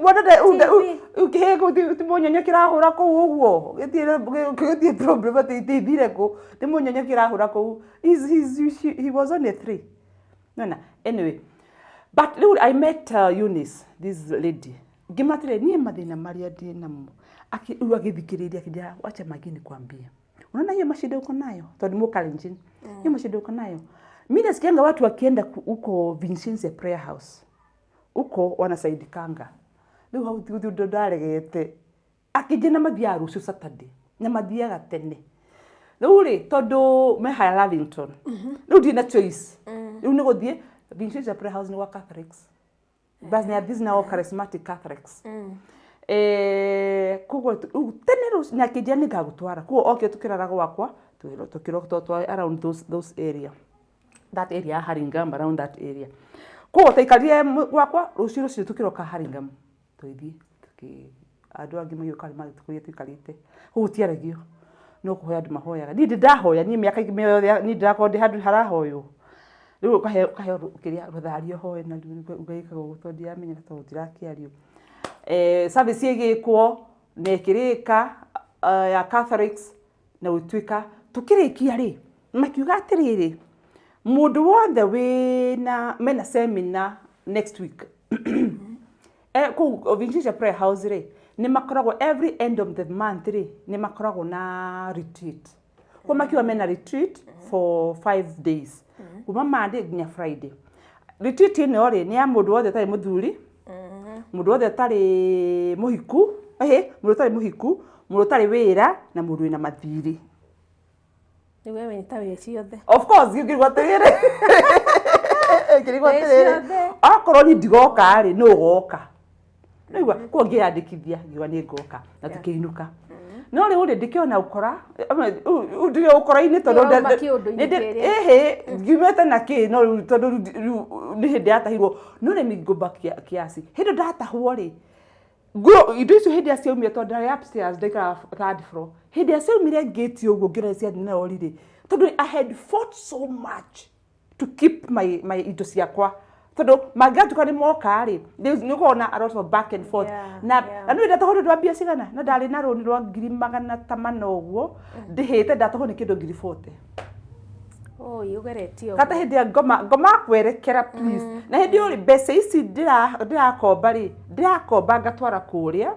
Mwana TV. Kĩhĩ ti mũnyonyo kĩrahũra kũu ũguo, gĩtirĩ problem atĩ ithire kũ, nĩ mũnyonyo kĩrahũra kũu. He was only 3. Nona anyway, but rĩu I met Eunice, this lady, ngĩmatĩre niĩ mathĩna marĩa ndĩ namo. Rĩu agĩthikĩrĩria akĩnjĩra, "Wacha Magi nikwambie, unaona hiyo mashida uko nayo," tondũ nĩ Mũkalenjin, "hiyo mashida uko nayo, mi nasikianga watu wakienda huko Vincentia Prayer House huko wanasaidikanga." Rĩu hau ti ũndũ ndaregete. Akĩnjĩra na mathiaga rũciũ Saturday na mathiaga tene. Rĩu rĩ, tondũ me haya Lavington, rĩu ndirĩ na choice, rĩu nĩ gũthiĩ Vincentia Prayer House. Nĩ gwa Catholics, but they are these now charismatic Catholics. Koguo rĩu tene rũcinĩ akĩnjĩra nĩ ngagũtwara. Koguo okire tũkĩrara gwakwa, tũkĩrwo twa around those area. That area ya Hurlingham, around that area. Koguo twaikarire gwakwa rũciũ rũcinĩ tũkĩroka Hurlingham. Tũgĩthiĩ tũkĩ andũ angĩ magĩũka magĩtũkorire tũikarĩte. Koguo gũtiaragio no kũhoya andũ mahoyaga. Niĩ ndĩ ndahoya, niĩ mĩaka mĩothe niĩ ndĩrakorwo ndĩ handũ harahoywo. Rĩu ũkaheo ũkaheo kĩrĩa rũtharia ũhoe na rĩu ũgĩkaga ũguo tondũ ndiramenya tondũ gũtirakĩario. Service ĩgĩkwo na ĩkĩrĩka ya Catholics na gũtuĩka tũkĩrĩkia rĩ, makiuga atĩrĩrĩ, mũndũ wothe wĩna mena seminar next week kũu Vincentian Prayer House rĩ, nĩ makoragwo every end of the month rĩ, nĩ makoragwo na retreat. Koguo makiuga mena retreat for 5 days, kuma Monday nginya Friday. Retreat ĩno rĩ, nĩ ya mũndũ wothe ũtarĩ mũthuri, mũndũ wothe ũtarĩ mũhiku, mũndũ ũtarĩ mũhiku, mũndũ ũtarĩ wĩra na mũndũ wĩna mathirĩ. Rĩu we ta wĩ ciothe. Of course, ngĩrigwo atĩrĩrĩ, ngĩrigwo Wĩ atĩrĩrĩ, ciothe. Okorwo niĩ ndigoka rĩ, nũ ũgoka? Nĩigua koguo ngĩyandĩkithia, ngiuga nĩ ngoka na tũkĩinũka. No rĩu rĩ, ndĩkĩona ũkora ndĩrĩ ũkora-inĩ tondũ Ũrauma kĩũndũ-inĩ kĩrĩa. Ĩhĩ, ngiumĩte na kĩ, no rĩu tondũ rĩu nĩ hĩndĩ yatahirwo. No let me go back kiasi. Hĩndĩ ndatahwo rĩ, nguo indo icio hĩndĩ ĩrĩa ciaumire, tondũ ndarĩ upstairs, ndaikaraga third floor, hĩndĩ ĩrĩa ciaumire ngĩti ũguo ngĩona ciathiĩ na rori rĩ, tondũ I had fought so much to keep my indo ciakwa, tondũ mangĩgatuĩka nĩ moka rĩ, nĩ ũkorwo na a lot of back and forth. Na na nĩ ndatahwo nĩ ũndũ wa mbia cigana, na ndarĩ na rũni rwa 400,000 ũguo ndĩhĩte, ndatahwo nĩ kĩndũ 40,000. Oi, ũgeretie ũguo. Kata hĩndĩ ya ngoma ngoma kwerekera please, na hĩndĩ ĩyo rĩ, mbeca ici ndĩrakomba rĩ, ndĩrakomba ngatwara kũrĩa,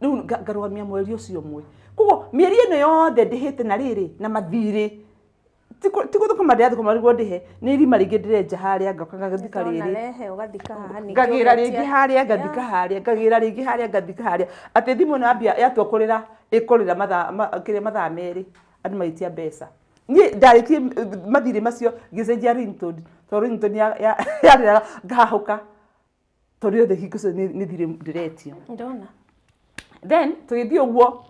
rĩu ngarũgamia mweri ũcio ũmwe. Koguo mĩeri ĩno yothe ndĩhĩte na rĩrĩ na mathirĩ, ti gũthũkũma ndĩrathũkũma nĩguo ndĩhe, nĩ irima rĩngĩ ndĩrenja harĩa, ngoka ngathika Ndona rĩrĩ rehe ũgathika haha ningĩ ngagĩra ũgetia. Rĩngĩ harĩa ngathika harĩa, ngagĩra rĩngĩ harĩa ngathika harĩa, atĩ thimũ ĩno yambia yatua kũrĩra, ĩkũrĩra mathaa kĩrĩa mathaa 2, andũ magĩtia mbeca. Niĩ ndarĩkie mathirĩ macio, ngĩcenjia ringtone, tondũ ringtone yarĩraga ngahahũka, tondũ yothe hingo ciothe nĩ thirĩ ndĩretio. Ndona. Then tũgĩthiĩ ũguo,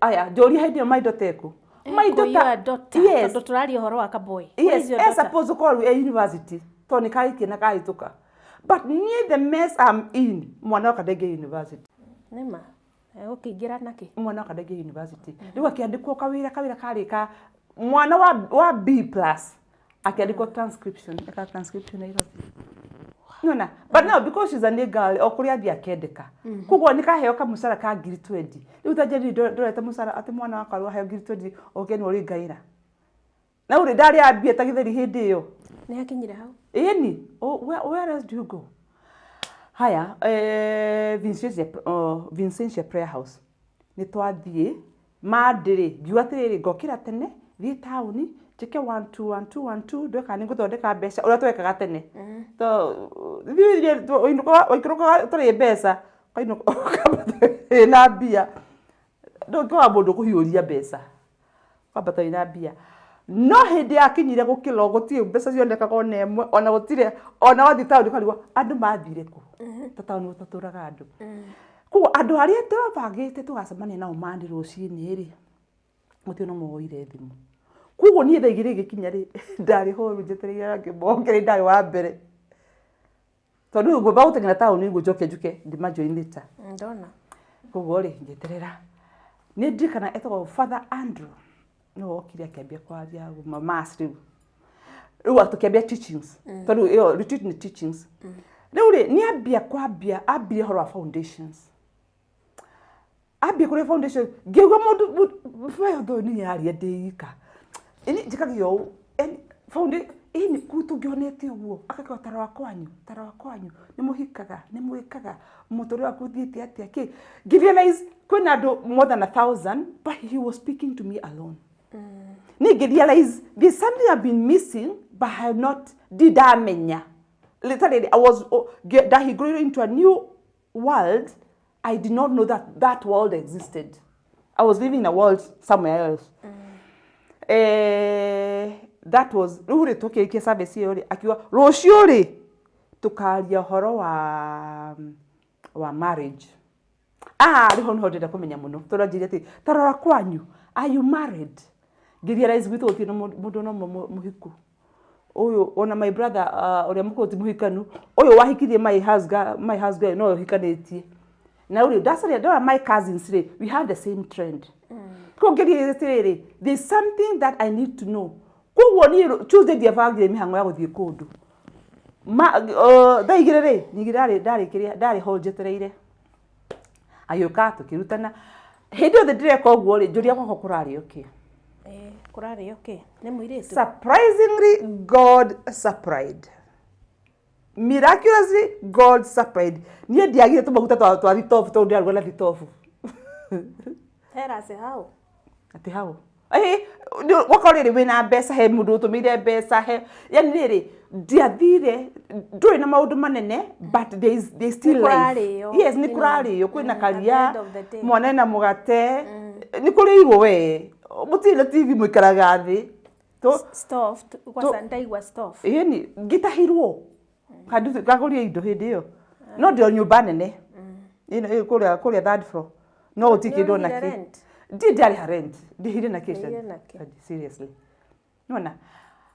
aya njũria hĩndĩ ĩyo my daughter ĩkũ? My Kũ your daughter? Yes. Tondũ tũraria ũhoro wa kaboy. Where Yes. is your daughter? Suppose ũkorwo rĩu e university, tondũ nĩ karĩkie na kahĩtũka, but niĩ the mess I'm in, mwana wakwa ndaingĩ university. Nĩma ũkĩingĩra nakĩ? Mwana wakwa ndaingĩ university. Rĩu akĩandĩkwo kawĩra karĩ ka mwana wa B plus, akĩandĩkwo transcription, eka transcription Nairobi. Nona, but now because she's a new girl, o kũrĩa athiĩ akendeka, koguo nĩ kaheo kamũcara ka 20,000. Rĩu ta njeri ndorete mũcara atĩ mwana wakwa rĩu aheo 20,000, oke nĩ ũrĩ ngaĩra na ũrĩ ndarĩ ambia ta gĩtheri hĩndĩ ĩyo. Nĩ akinyire hau. Ĩni, oh, where else do you go? Haya, Vincentia Prayer House nĩ twathiĩ Monday rĩ, ngiuga atĩrĩrĩ, ngokĩra tene, thiĩ taũni, njĩke one two one two one two, ndue kana nĩ ngũthondeka mbeca ũrĩa twekaga tene. Waikũrũkaga ũtarĩ mbeca, ũkainũka ũkambata wĩna mbia, ndũngĩwaga mũndũ ũkũhiũria mbeca, ũkambata wĩna mbia. No hĩndĩ yakinyire gũkĩro, gũtirĩ mbeca cionekaga ona ĩmwe, ona gũtirĩ ona wathiĩ taũni ũkarigwo andũ mathire kũ, ta taũni gũtatũraga andũ. Koguo andũ arĩa twabangĩte tũgacemania nao Monday rũcinĩ rĩ, gũtirĩ na ũmwe woire thimũ. Koguo niĩ thaa 2 ĩgĩkinya rĩ, ndarĩ horu njetereire arĩa angĩ moke, nĩ ndarĩ wa mbere, tondũ rĩu ngwamba gũteng'era taũni nĩguo njoke njuke ndĩmajoin later. Ndona. Koguo rĩ, ngĩeterera. Nĩ ndirikana etagwo Father Andrew, nĩwe wokire akĩambia kwaria mass. Rĩu tũkĩambia teachings, tondũ ĩyo retreat nĩ teachings. Rĩu rĩ, nĩ ambia kwambia, ambire ũhoro wa foundations, ambia kũrĩa foundation, ngĩigua mũndũ ũyũ nĩ yaria ndĩ ika. Ini njĩkagia ũũ, yani ini kuu tũngĩonete ũguo akakĩo tara wa kwanyu, tara wa kwanyu nĩ mũhikaga, nĩ mwĩkaga mũtũrĩre waku ũthiĩte atĩa kĩ. Ngĩrealize kwĩna andũ more than 1,000, but he was speaking to me alone. Niĩ ngĩrealize there's something I've been missing, but I have not, ndindamenya. Literally I was, oh, ndahingũrĩirwo into a new world. I did not know that that world existed. I was living in a world somewhere else. That was rĩu rĩ, tũkĩrĩkia service ĩyo rĩ, akiuga rũciũ rĩ tũkaria ũhoro wa marriage. Ah, rĩu hau nĩho ndĩrenda kũmenya mũno tondũ anjĩrire atĩ tarora kwanyu, are you married? Ngĩrealize gwitũ gũtirĩ na mũndũ ona ũmwe mũhiku. Ũyũ ona my brother ũrĩa mũkũrũ ti mũhikanu, ũyũ wahikirie my house girl, my house girl no ũhikanĩtie. Na rĩu ndacaria ndora my cousins rĩ, we have the same trend. Koguo ngĩrealize atĩrĩrĩ, there is something that I need to know. Koguo niĩ Tuesday ndiabangire mĩhang'o ya gũthiĩ kũndũ. Thaa 2 rĩ, ningĩ ndarĩ kĩrĩa, ndarĩ hall njetereire. Agĩũka tũkĩrutana. Hĩndĩ yothe ndĩreka ũguo rĩ, njũria gwakwa kũrarĩo kĩ? Kũrarĩo kĩ? Nĩ mũirĩtu? Surprisingly, God supplied. Miraculously, God supplied. Niĩ ndiagire tũmaguta twa thitobu tondũ ndĩraruga na thitobu. Tell us how. Atĩ how? Gwakorwo rĩrĩ wĩna mbeca, he mũndũ ũtũmĩire mbeca, he yani rĩrĩ ndiathire, ndũrĩ na maũndũ manene, but there is still life. Kũrarĩo. Yes, nĩ kũrarĩo, kwĩna At the karia, end of the day. mwana ena mũgate, nĩ kũrĩirwo we. Mũtirĩ na TV mũikaraga thĩ. Stove, kwanza ndaigua stove. Ĩni, ngĩtahirwo. Ngagũria indo hĩndĩ ĩyo. No ndĩ o nyũmba nene. Ĩno ĩ kũrĩa third floor. No gũtirĩ kĩndũ ona Nĩũrĩhire kĩ. rent? Ndirĩ ndarĩha rent. Ndĩhire na kĩ? Ndĩhire na kĩ? Seriously. Nĩwona?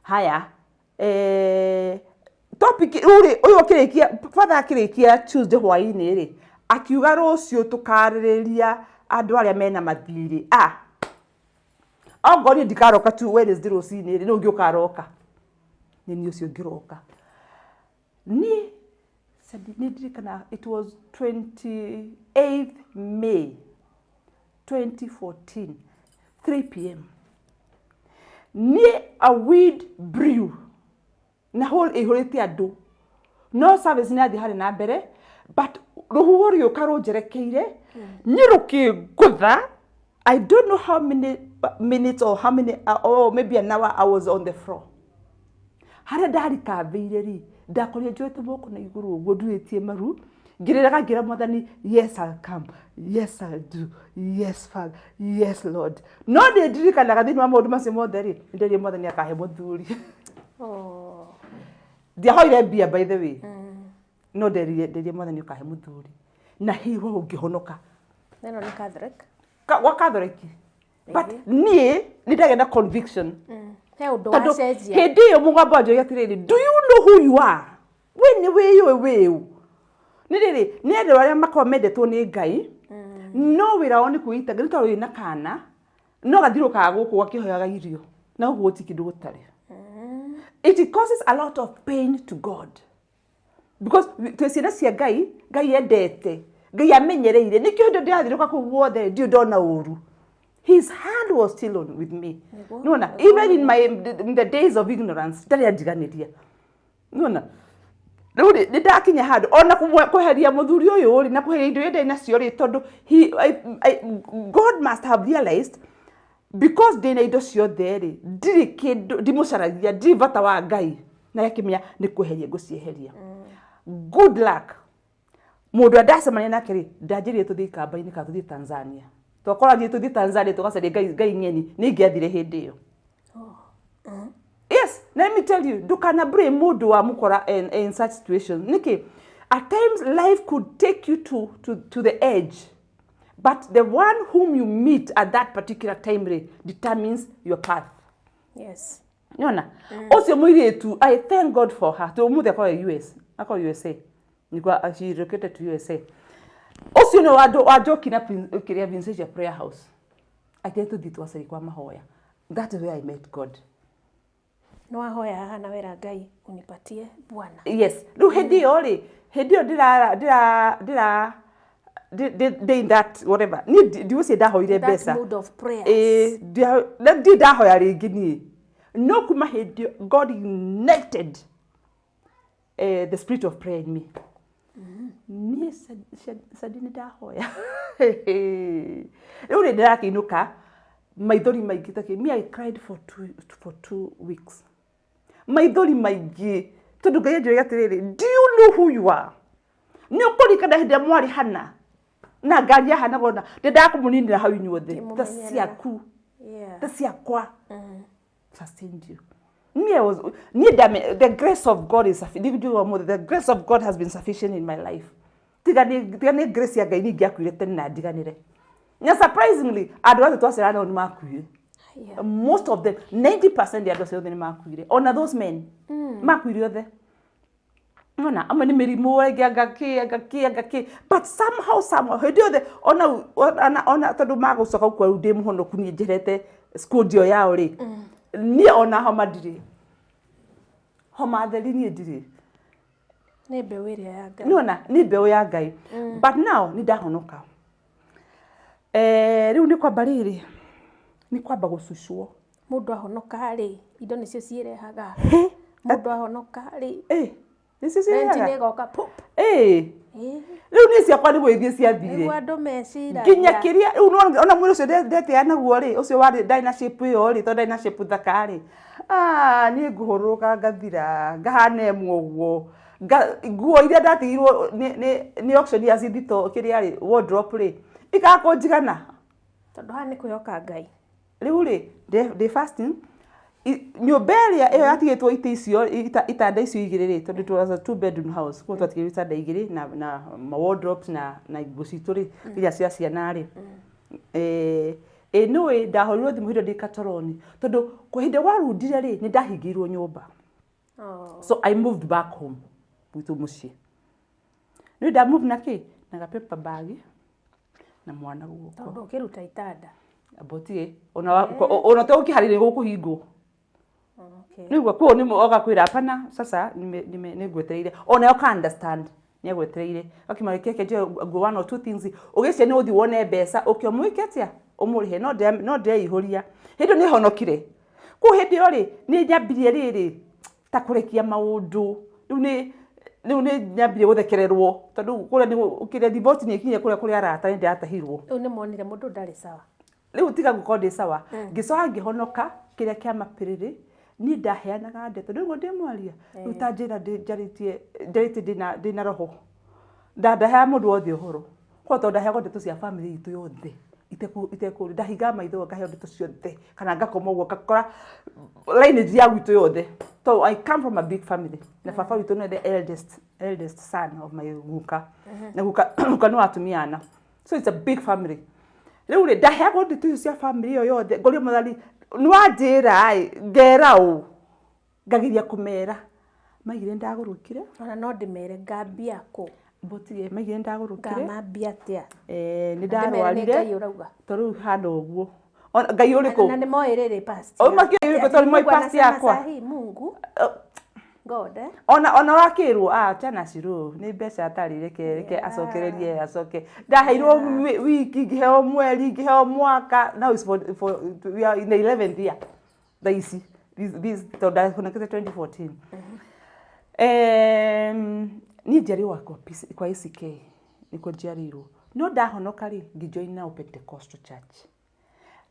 Haya. Topic rĩu rĩ, ũyũ akĩrĩkia, father akĩrĩkia Tuesday hwaĩ-inĩ rĩ, akiuga rũciũ tũkarĩrĩria andũ arĩa mena mathirĩ. Ongorwo niĩ ndikaroka tu Wednesday rũcinĩ rĩ, nũ ũngĩ ũkaroka? Nĩ niĩ ũcio ngĩroka. Niĩ nĩ ndirikana it was 28th May 2014, 3 p.m. Niĩ a weed brew na hall ĩihũrĩte andũ, no service nĩ yathiĩ harĩ na mbere, but rũhuho rũgĩũka rũnjerekeire niĩ rũkĩngũtha. I don't know how many minutes or how many or maybe an hour I was on the floor. Harĩa ndarikambĩire rĩ, ndakorire njoete moko na igũrũ ũguo ndurĩtie maru, ngĩrĩraga ngĩra Mwathani, yes I'll come, yes I'll do, yes Father, yes Lord. No nĩ ndirikanaga thĩinĩ wa maũndũ macio mothe rĩ, nĩ nderire Mwathani akahe mũthuri. Ndiahoire mbia by the way. No nderire Mwathani ũkahe mũthuri. Na hihi ũngĩhonoka. Neno nĩ Catholic. Gwa Catholic. But niĩ nĩ ndagĩa na conviction. He ũndũ Tondũ wacenjia. hĩndĩ ĩyo mũgambo wanjũria atĩrĩrĩ, do you know who you are? We nĩ wĩyũĩ wĩũ. Nĩ rĩrĩ, nĩ andũ arĩa makoragwo mendetwo nĩ Ngai, no wĩra wao nĩ kwĩita, nĩ tondũ wĩna kana, no gathiũrũrũkaga gũkũ gakĩhoyaga irio, na gũkũ gũtirĩ kĩndũ gũtarĩ. It causes a lot of pain to God. Because twĩ ciana cia Ngai, Ngai endete, Ngai amenyereire, nĩkĩo hĩndĩ ndĩrathiũrũrũka kũu guothe ndirĩ ndona ũru. His hand was still on with me. Nĩwona, even in the days of ignorance, ndarĩ andiganĩria. Nĩwona? Rĩu rĩ, nĩ ndakinya handũ ona kweheria mũthuri ũyũ rĩ, na kweheria indo iria ndarĩ nacio rĩ, tondũ God must have realized because ndĩna indo ciothe rĩ, ndirĩ kĩndũ, ndimũcaragia, ndirĩ bata wa Ngai. Na akĩmenya nĩ kweheria ngũcieheria. Good luck. Mũndũ ũrĩa ndacemania nake rĩ, ndanjĩrire tũthiĩ ikamba-inĩ kana tũthiĩ Tanzania. Twakora thiĩ tũthiĩ Tanzania tũgacarie Ngai ng'eni, nĩ ingĩathire hĩndĩ ĩyo. Yes, let me tell you, ndũkana blame mũndũ wa mũkora in such situation. Nĩkĩ? At times life could take you to the edge. But the one whom you meet at that particular time rĩ, determines your path. Yes. Nĩwona? Ũcio mũirĩtu, I thank God for her. Tondũ ũmũthĩ akoragwo US, akoragwo USA. Nĩguo she relocated to USA. Ũcio nĩwe wanjoki na kĩrĩa Vincent Prayer House. Akĩrĩ tũthiĩ twacarie kwa mahoya. That is where I met God. Nĩ wahoya haha na wera Ngai unipatie Bwana. Yes. Rĩu hĩndĩ ĩyo rĩ, hĩndĩ ĩyo ndĩra ndĩ in that whatever. Niĩ ndigũciria ndahoire That mbeca. mood of prayers. Ndirĩ ndahoya rĩngĩ niĩ. No kuma hĩndĩ ĩyo, God ignited the spirit of prayer in me. Niĩ Sadi nĩ ndahoya. Rĩu rĩ ndĩrakĩinũka maithori maingĩ ta kĩ. Me I cried for 2 weeks. Maithori maingĩ tondũ Ngai anjĩraga atĩrĩrĩ, do you know who you are? Nĩ ũkũririkana hĩndĩ ĩrĩa mwarĩ hana na ngari ya hana wona ndendaga kũmũninĩra hau inyuothe. Ta ciaku. Ta ciakwa. Sustained you. Me, I was, me, the grace of God is sufficient. The grace of God has been sufficient in my life. Tiga nĩ grace ya Ngai, niĩ ingĩakuire tene na ndiganĩre. Na surprisingly, andũ othe twaciarana nao nĩ makuire. Haya. Most of them, 90% ya andũ acio othe nĩ makuire, ona those men makuire othe. Ona amwe nĩ mĩrimũ, ĩngĩ anga kĩ, anga kĩ, anga kĩ, but somehow hĩndĩ yothe ona tondũ magũcoka gũkua rĩu ndĩ mũhonoku, niĩ njerete squad ĩyo yao rĩ, niĩ ona homa ndirĩ, homa theri niĩ ndirĩ. Nĩ mbeũ ĩrĩa ya Ngai. Nĩwona nĩ mbeũ ya Ngai. But now nĩ ndahonoka. Rĩu nĩ kwamba rĩrĩ, nĩ kwamba gũcucwo. Mũndũ ahonoka rĩ, indo nĩcio ciĩrehaga. Mũndũ ahonoka rĩ, Nĩcio renti cirehaga. nĩ ĩgoka pop. Rĩu niĩ ciakwa nĩ gũgĩthiĩ ciathire. Nĩguo andũ meciragia. Nginya kĩrĩa rĩu nĩwona, ona mwĩrĩ ũcio ndetĩa naguo rĩ, ũcio warĩ ndarĩ na shape ĩyo rĩ, tondũ ndarĩ na shape thaka rĩ, ah, niĩ ngũhũrũrũka ngathira ngahana ĩmwe ũguo. Nguo iria ndatigirwo nĩ auction ya cithito kĩrĩa rĩ, wardrobe rĩ, ikaga kũnjigana. Tondũ haha nĩ kwĩhoka Ngai. Rĩu rĩ, ndĩ fasting. Nyũmba ĩrĩa ĩyo yatigĩtwo itĩ icio, itanda icio igĩrĩ rĩ, tondũ it was a two bedroom house, koguo twatigĩrwo itanda igĩrĩ na wardrobes na nguo citũ rĩ, iria cia ciana rĩ. Ĩ nĩũĩ ndahũrirwo thimũ hĩndĩ ĩyo ndĩ katoroni, tondũ kwa hĩndĩ warundire rĩ, nĩ ndahingĩirwo nyũmba. Oh. So I moved back home gwitũ mũciĩ. Nĩ nda move na kĩ, na ga paper bag na mwana guoko. Tondũ ũkĩruta itanda. Ambotie ona to ũkĩharĩria gũkũhingwo. Nĩguo kuo nĩ oga kwĩra hapana, sasa nĩ ngwetereire, ona yo ka understand nĩ agwetereire akima keke nje go one or two things ũgĩcia nĩ ũthiĩ wone mbeca ũkĩ ũmwĩke atĩa ũmũrĩhe, no ndeihũria hĩndĩ ĩyo nĩ honokire. Kũu hĩndĩ ĩyo rĩ, nĩ nyambirie rĩrĩ ta kũrekia maũndũ. Rĩu nĩ nyambirie gũthekererwo, tondũ kũrĩa nĩ kĩrĩa riboti nĩ ĩkinyire kũrĩa kũrĩ arata nĩ ndĩratahirwo. Rĩu nĩ monire mũndũ ndarĩ sawa. Rĩu tiga gũkorwo ndĩ sawa, ngĩcoka ngĩhonoka kĩrĩa kĩa mapĩrĩrĩ. Niĩ ndaheanaga ndeto rĩu ndĩ mwaria rĩu ta njĩra njarĩtie njarĩtie ndĩna roho ndaheaga mũndũ wothe ũhoro kwa tondũ ndaheagwo ndeto cia family itũ yothe itekũ ndahingaga maitho ngaheo ndeto ciothe, kana ngakoma ũguo ngakora lineage ya gwitũ yothe. So I come from a big family, na baba witũ nĩwe the eldest son of my guka, na guka nĩ wa atumia ana, so it's a big family. Rĩu rĩ, ndaheagwo ndeto icio cia family ĩyo yothe, ngoria Mwathani nĩ wanjĩra ĩ, ngera ũ ngageria kũmera maigire ndagũrũkire. Ona no ndĩmere ngambia kũ? Mbotige maigire ndagũrũkire. Ngamambia atĩa? Nĩ Na ndĩmere nĩ ndarwarire. Ngai ũrauga. Tondũ rĩu hana ũguo. Ona Ngai ũrĩkũ? Na nĩ moĩ rĩrĩ past. O, makĩũĩ ũrĩkũ, tondũ nĩ moĩ Mungu past anasema yakwa. sahi Mungu God, eh? Ona wakĩrwo, ah, chana Shiro nĩ mbeca atarĩ, reke acokererie acoke. Ndaheirwo wiki, ngĩheo mweri, ngĩheo mwaka. Now is for we are in the 11th year thaa ici, this tondũ ndahonokete 2014. Niĩ njiarĩrwo kwa ACK nĩkuo njiarĩirwo, no ndahonoka rĩ, ngĩjoin now Pentecostal church.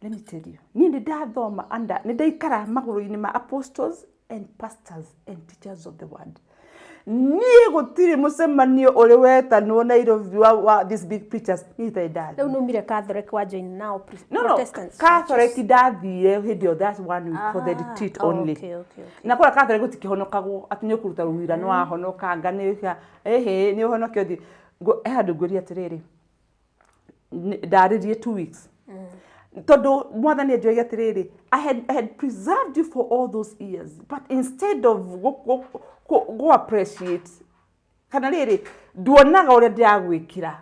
Let me tell you, niĩ nĩ ndathoma under, nĩ ndaikara magũrũ-inĩ ma apostles and pastors and teachers of the word. Niĩ gũtirĩ mũcemanio ũrĩ wetanwo Nairobi wa these big preachers niĩ itarĩ ndathiĩ. Rĩu numire Catholic wa join now No, Protestant Catholic churches. Ndathire hĩndĩ ĩyo, that's one week for the retreat only. Na kũrĩa Catholic gũtikĩhonokagwo atĩ nĩ ũkũruta rũira nĩ wahonoka nga nĩ ĩhĩ nĩ ũhonoke ũthiĩ. He handũ ngwĩria atĩrĩrĩ, ndarĩrie 2 weeks tondũ Mwathani anjũragia atĩrĩrĩ, I had preserved you for all those years, but instead of go appreciate kana rĩrĩ nduonaga ũrĩa ndĩragwĩkĩra,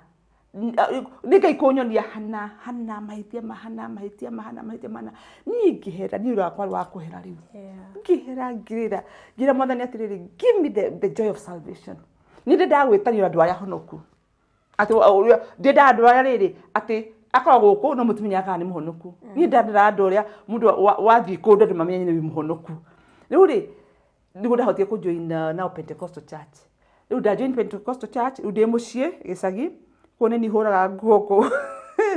nĩ Ngai kũnyonia hana hana mahĩtia mahana mahĩtia mahana mahĩtia mahana. Niĩ ngĩhera, niĩ ũrĩa wakwa wa kũhera rĩu ngĩhera, ngĩrĩra, ngĩra Mwathani atĩrĩrĩ, give me the joy of salvation. Nĩ ndĩ ndagwĩtanio andũ arĩa honoku atĩ ndĩndaga andũ arĩa rĩrĩ atĩ akoragwo gũkũ no mũtimenyaga kana nĩ mũhonoku. Niĩ ndandaga andũ ũrĩa mũndũ wathiĩ kũndũ andũ mamenye nĩ mũhonoku. Rĩu rĩ, nĩguo ndahotire kũjoin now Pentecostal church. Rĩu ndajoin Pentecostal church, rĩu ndĩ mũciĩ gĩcagi kuo, nĩ niĩ hũraga nguo kũu,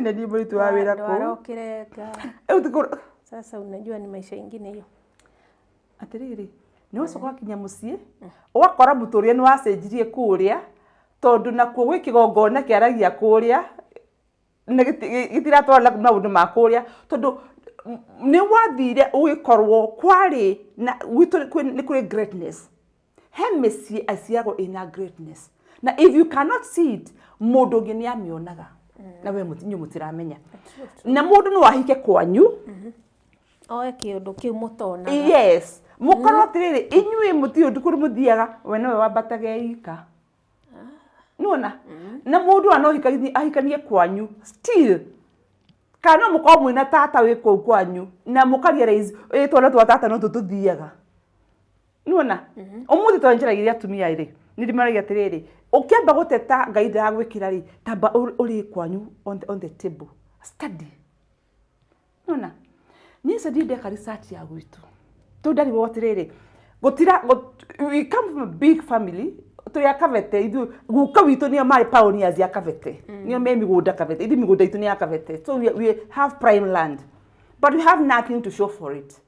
nĩ niĩ mũruti wa wĩra kũu. Ndwarokĩrenga. Rĩu ti Sasa unajua ni maisha ingine hiyo. Atĩrĩrĩ, nĩ ũcoka wakinya mũciĩ ũgakora mũtũrĩre nĩ wacenjirie kũrĩa, tondũ nakuo gwĩ kĩgongona kĩaragia kũrĩa na gĩtiratwarana na maũndũ ma kũrĩa, tondũ nĩ wathire ũgĩkorwo kwarĩ na gwitũ nĩ kũrĩ greatness. He mĩciĩ aciaragwo ĩna greatness, na if you cannot see it, mũndũ ũngĩ nĩ amĩonaga na we inyuĩ mũtiramenya. Na mũndũ no ahike kwanyu. Oe kĩũndũ kĩu mũtonaga. Yes, mũkorwo atĩrĩrĩ, inyuĩ mũtirĩ ũndũ kũrĩ mũthiaga, we nowe wambataga ika nĩwona. Na mũndũ ona no ahikanie kwanyu still, kana no mũkorwo mwĩna tata wĩ kũu kwanyu na mũkarealize ĩ twana twa tata no tũtũthiaga, nĩwona. Ũmũthĩ tondũ njaragĩria atumia rĩ, nĩ ndĩmaragia atĩrĩrĩ, ũkĩamba gũteta Ngai ndaragwĩkĩra rĩ, tamba ũrĩe kwanyu on the table, study, nĩwona. Niĩ Sadi ndeka research ya gwitũ, tondũ ndarigwo atĩrĩrĩ, gũtira we come from a big family. Tũrĩ a Kabete ithuĩ, guka witũ nĩo marĩ pioneers ya Kabete, nĩo me mĩgũnda Kabete. Ithuĩ mĩgũnda itũ nĩ ya Kabete, so we have prime land, but we have nothing to show for it.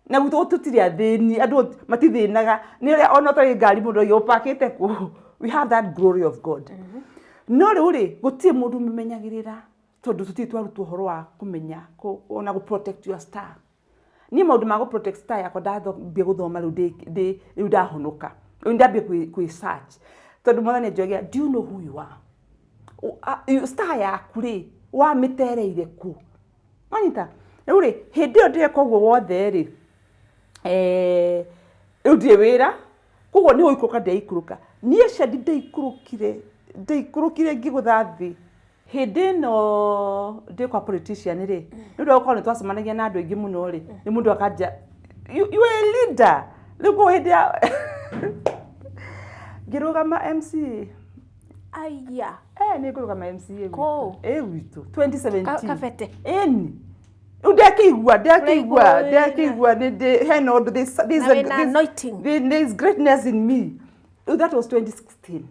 Na gwitũ tũtirĩ athĩni, andũ matithĩnaga nĩ ũrĩa ona ũtarĩ ngari mũndũ oiga ũpakĩte kũ. We have that glory of God. No rĩu rĩ, gũtirĩ mũndũ ũmenyagĩrĩra, tondũ tũtirĩ twarutwo ũhoro wa kũmenya ona gũ protect your star. Niĩ maũndũ ma gũ protect star yakwa ndambia gũthoma rĩu rĩu ndahonoka, rĩu ndambia kwĩ search, tondũ Mwathani anjogia, "Do you know who you are? Star yaku rĩ, wamĩtereire kũ?" Wanyita? Rĩu rĩ, hĩndĩ ĩyo ndĩreka ũguo wothe rĩ, rĩu ndirĩ wĩra, koguo nĩ gũikũrũka ndĩraikũrũka. Niĩ Shadi ndaikũrũkire ngĩgũtha thĩ. Hĩndĩ ĩno ndĩ kwa politician rĩ, nĩ ũndũ wa gũkorwo nĩ twacemanagia na andũ aingĩ mũno rĩ, nĩ mũndũ akanja, You are a leader." Rĩu koguo hĩndĩ ya ngĩrũgama MCA. Aya. Nĩ ngũrũgama MCA. Kũ? Ĩ gwitũ 2017. Kabete. Ĩni rĩu ndakĩigua Ũraigua ndakĩigua nĩ ndĩ hena ũndũ there's Na wĩna anointing. There's greatness in me. Rĩu that was 2016.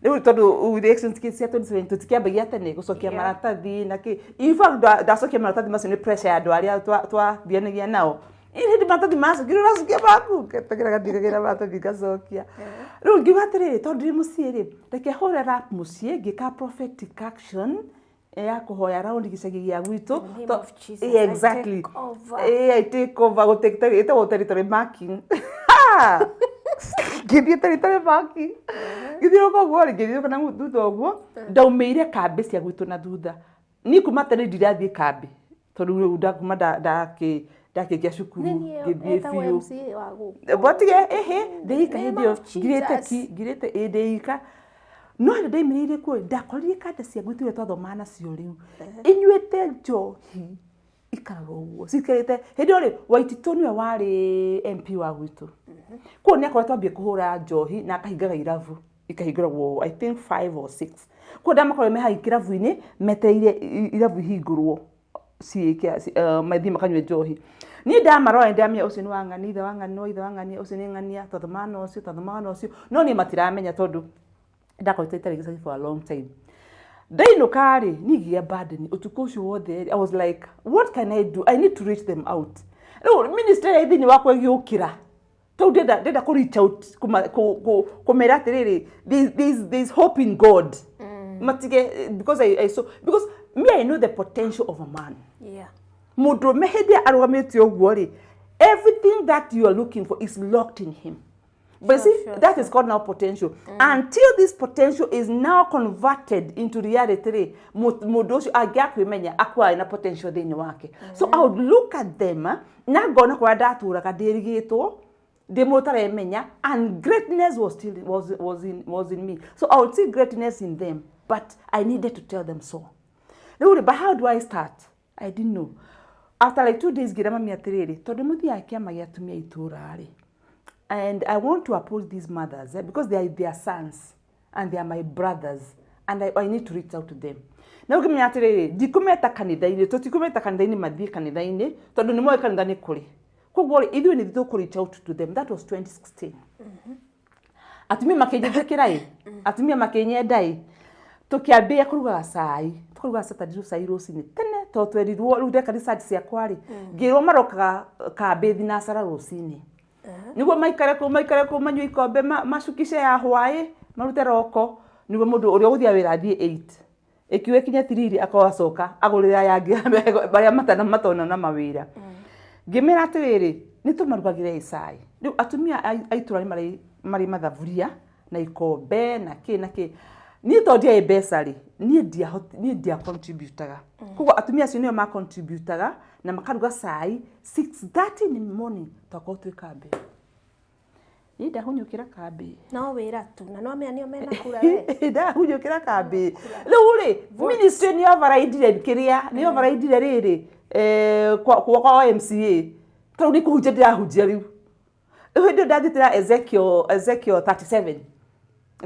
Rĩu tondũ elections cia 2017 tũtikĩambagia tene gũcokia maratathi na kĩ. In fact, ndacokia maratathi macio nĩ pressure ya andũ arĩa twathianagia nao. Ĩ hĩndĩ maratathi macokire, ũracokia maku, ngetagĩra ndigagĩra maratathi ngacokia. Rĩu ngiuga atĩrĩrĩ, tondũ ndĩ mũciĩ rĩ, reke hũre rap mũciĩ, ngĩka prophetic action ya kũhoya round gĩcagi gĩa gwitũ. In the name of Jesus, Yeah, I exactly. take over. Eh, I take over. Ĩtagwo territory marking. Ngĩthiĩ territory marking, ngĩthiũrũrũka ũguo rĩ, ngĩthiũrũrũka na thutha ũguo, ndaumĩire kambĩ cia gwitũ na thutha. Niĩ kuma tene ndirathiĩ kambĩ, tondũ rĩu kuma ndakĩkia cukuru Nĩ niĩ ngĩthiĩ etagwo biũ. MCA wa gũkũ. Botige ĩhĩ ndĩika hĩndĩ ĩyo Name of ngirĩte Jesus. ki ngirĩte ĩ ndĩika, no hĩndĩ ndaimĩrĩire kuo ndakorire kanda cia gwitũ iria twathomaga nacio rĩu inyuĩte njohi, ikarora ũguo cikarĩte. Hĩndĩ ĩyo rĩ, Waititũ nĩwe warĩ MP wa gwitũ, koguo nĩ akoretwo ambie kũhũra njohi na akahingaga irabu, ikahingũragwo I think 5 or 6. Koguo ndamakorire me hau kĩrabu-inĩ metereire irabu ihingũrwo ciĩke mathiĩ makanyue njohi. Niĩ ndamarora nĩ ndamenya ũcio nĩ wa ng'ania, ithe wa ng'ania, ithe wa ng'ania, ũcio nĩ ng'ania, twathomaga na ũcio, twathomaga na ũcio, no niĩ matiramenya tondũ ndakoretwo itarĩ gĩcagi for a long time. Ndainũka rĩ, niĩ ngĩgĩa burden ũtukũ ũcio wothe rĩ, I was like, "What can I do? I need to reach them out." Rĩu ministry ĩrĩa ĩ thĩinĩ wakwa ĩgĩũkĩra, tondũ ndĩrenda kũ reach out kũmera atĩrĩrĩ, there's hope in God. Matige, because I saw, because me, I know the potential of a man. Mũndũrũme hĩndĩ ĩrĩa arũgamĩte ũguo rĩ, everything that you are looking for is locked in him. But you see, that is called now potential. Until this potential is now converted into reality rĩ, mũndũ ũcio angĩakwĩmenya akuaga na potential thĩinĩ wake. So I would look at them na ngona kũrĩa ndatũraga ndĩrigĩtwo ndĩ mũndũ ũtaremenya, and greatness was still was in me. So I would see greatness in them, but I needed to tell them so. Rĩu rĩ, but how do I start? I didn't know. After like 2 days, ngĩra mami atĩrĩrĩ, tondũ mũthiaga kĩama gĩa atumia itũũra rĩ, and I want to approach these mothers, because they are their sons and they are my brothers, and I need to reach out to them. Na ũngĩmenya atĩrĩrĩ, ndikũmeta kanitha-inĩ, tũtikũmeta kanitha-inĩ mathiĩ kanitha-inĩ, tondũ nĩ moĩ kanitha nĩ kũrĩ. Koguo rĩ, ithuĩ nĩ tũkũ reach out to them. That was 2016. Atumia makĩnjĩtĩkĩra ĩ, atumia makĩnyenda ĩ, tũkĩambĩrĩria kũrugaga cai, tũkarugaga Saturday cai rũcinĩ tene, tondũ twerirwo rĩu ndeka research ciakwa rĩ, ngĩrwo marokaga kambĩ thinacara rũcinĩ nĩguo maikare kũu manyue ikombe, macukishe ya hwaĩ, marute roko, nĩguo mũndũ ũrĩa ũgũthiĩ wĩra athiĩ 8 ĩkiuga ĩkinye tiriri akorwo acoka agũrĩre aya angĩ arĩa matana matona na mawĩra. Ngĩmera atĩrĩrĩ, nĩ tũmarugagĩre cai. Rĩu atumia a itũra nĩ Marĩ mathaburia na ikombe na kĩ na kĩ. Niĩ tondũ ndiarĩ mbeca rĩ, niĩ niĩ ndia contributaga. Koguo atumia acio nĩo ma contributaga na makaruga cai 6:30 in the morning, twakorwo twĩ kambĩ. Niĩ ndahunyũkĩra kambĩ. No wĩra tu na no amenya nĩo mena kura we. Ndahunyũkĩra kambĩ rĩu rĩ, ministry nĩ overridire kĩrĩa nĩ overridire rĩrĩ kwa MCA, tondũ nĩ kũhunjia ndĩrahunjia rĩu. Rĩu hĩndĩ ĩyo ndathiĩte na Ezekiel 37,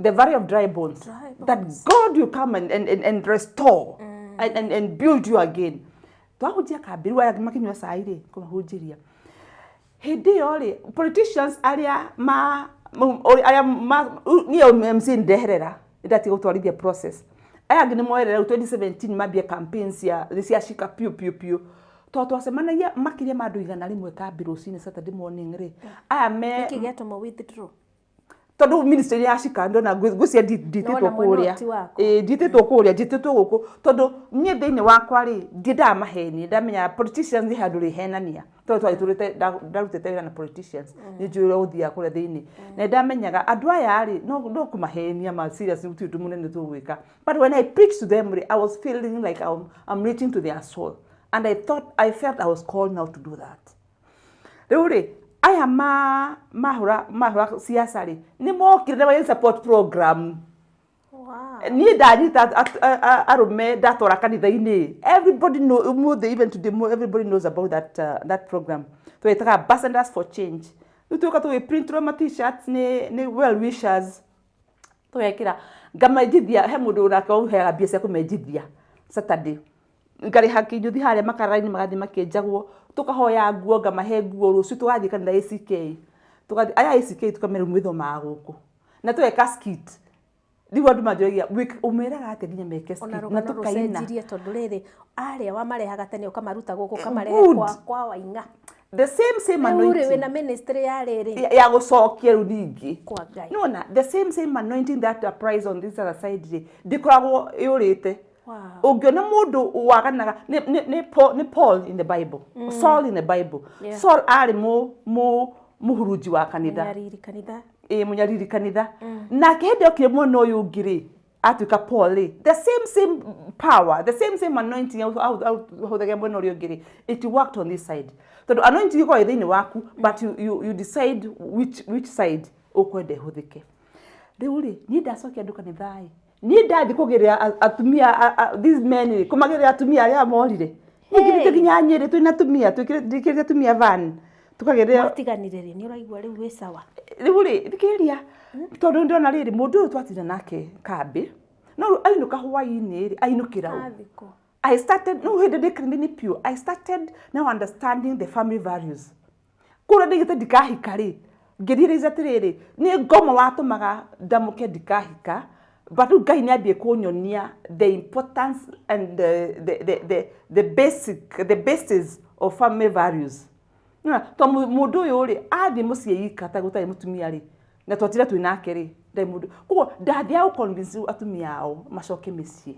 the valley of dry bones, Dry. That God will come and restore and build you again. Twahunjia kambĩ rĩu, aya makĩnyua cai rĩ, kũmahunjĩria hĩndĩ ĩyo rĩ, politicians arĩa ma arĩa ma niĩ MC ndeherera, ndatiga gũtwarithia process. Aya angĩ nĩ moerera rĩu 2017 mambia campaign cia nĩ ciacika piũ piũ piũ, tondũ twacemanagia makĩria ma andũ 100 kambĩ rũcinĩ Saturday morning rĩ, aya me Nĩkĩ gĩatũma withdraw? Tondũ ministry nĩ yacika, ndona ngwĩciria nditĩtwo Nĩwona mwena kũrĩa. ũyũ ti waku. Ĩĩ, nditĩtwo kũrĩa, njĩtĩtwo gũkũ, tondũ niĩ thĩinĩ wakwa rĩ, ndiendaga maheni. Ndamenya politicians nĩ handũ rĩhenania, tondũ twarĩ ndarutĩte wĩra na politicians, nĩ njũĩ ũrĩa gũthiaga kũrĩa thĩinĩ, na ndamenyaga andũ aya rĩ, no kũmahenia ma serious, gũtirĩ ũndũ mũnene tũgwĩka. But when I preached to them rĩ, I was feeling like I'm reaching to their soul, and I thought, I felt I was called now to do that. Rĩu rĩ, aya ma mahũra mahũra siasa rĩ, nĩ mokire na magĩ support program. Niĩ ndanyita arũme ndatwara kanitha-inĩ. Everybody know ũmũthĩ, even today everybody knows about that program twetaga Ambassadors for Change. Rĩu tũka tũgĩprintrwo ma T-shirts nĩ well wishers, tũgekĩra, ngamenjithia. He mũndũ nake ũheaga mbia cia kũmenjithia Saturday, ngarĩha kĩnyuthi harĩa makara-inĩ, magathiĩ makĩenjagwo, tũkahoya nguo, ngamahe nguo. Rũciũ tũgathiĩ kanitha ACK, tũgathiĩ aya ACK, tũkamera mwĩthomaga gũkũ na tũgeka skit. Rĩu andũ manjoragia, "Ũmeraga atĩa nginya meke skit?" Ona Na rũgano tũkaina. Rũcenjirie tondũ rĩrĩ, arĩa wamarehaga tene ũkamaruta gũkũ, ũkamarehe Good. kwa Waing'a. The same Rĩu rĩ, anointing. wĩna ministry ya rĩrĩ Ya gũcokia rĩu ningĩ kwa Ngai. Nĩwona the same anointing that applies on this other side rĩ, ndĩkoragwo ĩũrĩte. Ũngĩona mũndũ waganaga nĩ Paul in the Bible, Saul in the Bible. Saul arĩ mũhurunji wa kanitha. Mũnyariri kanitha. Ĩ, mũnyariri kanitha. Nake hĩndĩ okire mwena ũyũ ũngĩ rĩ, atuĩka Paul rĩ, the same power, the same anointing ahũthagia mwena ũrĩa ũngĩ rĩ, it worked on this side, tondũ anointing ĩkoragwo ĩ thĩinĩ waku, but you decide which side ũkwenda ĩhũthĩke. Rĩu rĩ, niĩ ndacokia andũ kanitha-ĩ, niĩ ndathiĩ kũgĩrĩra atumia these men rĩ, kũmagĩrĩra atumia arĩa morire. Niĩ nginyĩte nginya Nyĩrĩ twĩna atumia, twĩkĩrĩte atumia van, tũkagĩrĩra. Mwatiganire rĩ? Nĩ ũraigua rĩu wĩ sawa? Rĩu rĩ, thikĩrĩria, tondũ ndĩrona rĩrĩ, mũndũ ũyũ twatinda nake kambĩ, no rĩu ainũka hwaĩ-inĩ rĩ, ainũkĩra ũ? Athikũ. I started no hĩndĩ ndĩ kanitha-inĩ piũ, I started now understanding the family values. Kũrĩa ndaigĩte ndikahika rĩ, ngĩrealize atĩrĩrĩ, nĩ ngoma watũmaga ndamũke ndikahika, but rĩu Ngai nĩ ambie kũnyonia the importance and the basis of family values. Nĩwona, to mũndũ ũyũ rĩ, athiĩ mũciĩ ika ta gũtarĩ mũtumia rĩ, na twatira twĩ nake rĩ, ndarĩ mũndũ. Koguo ndathiaga gũ-convince rĩu atumia ao macoke mĩciĩ,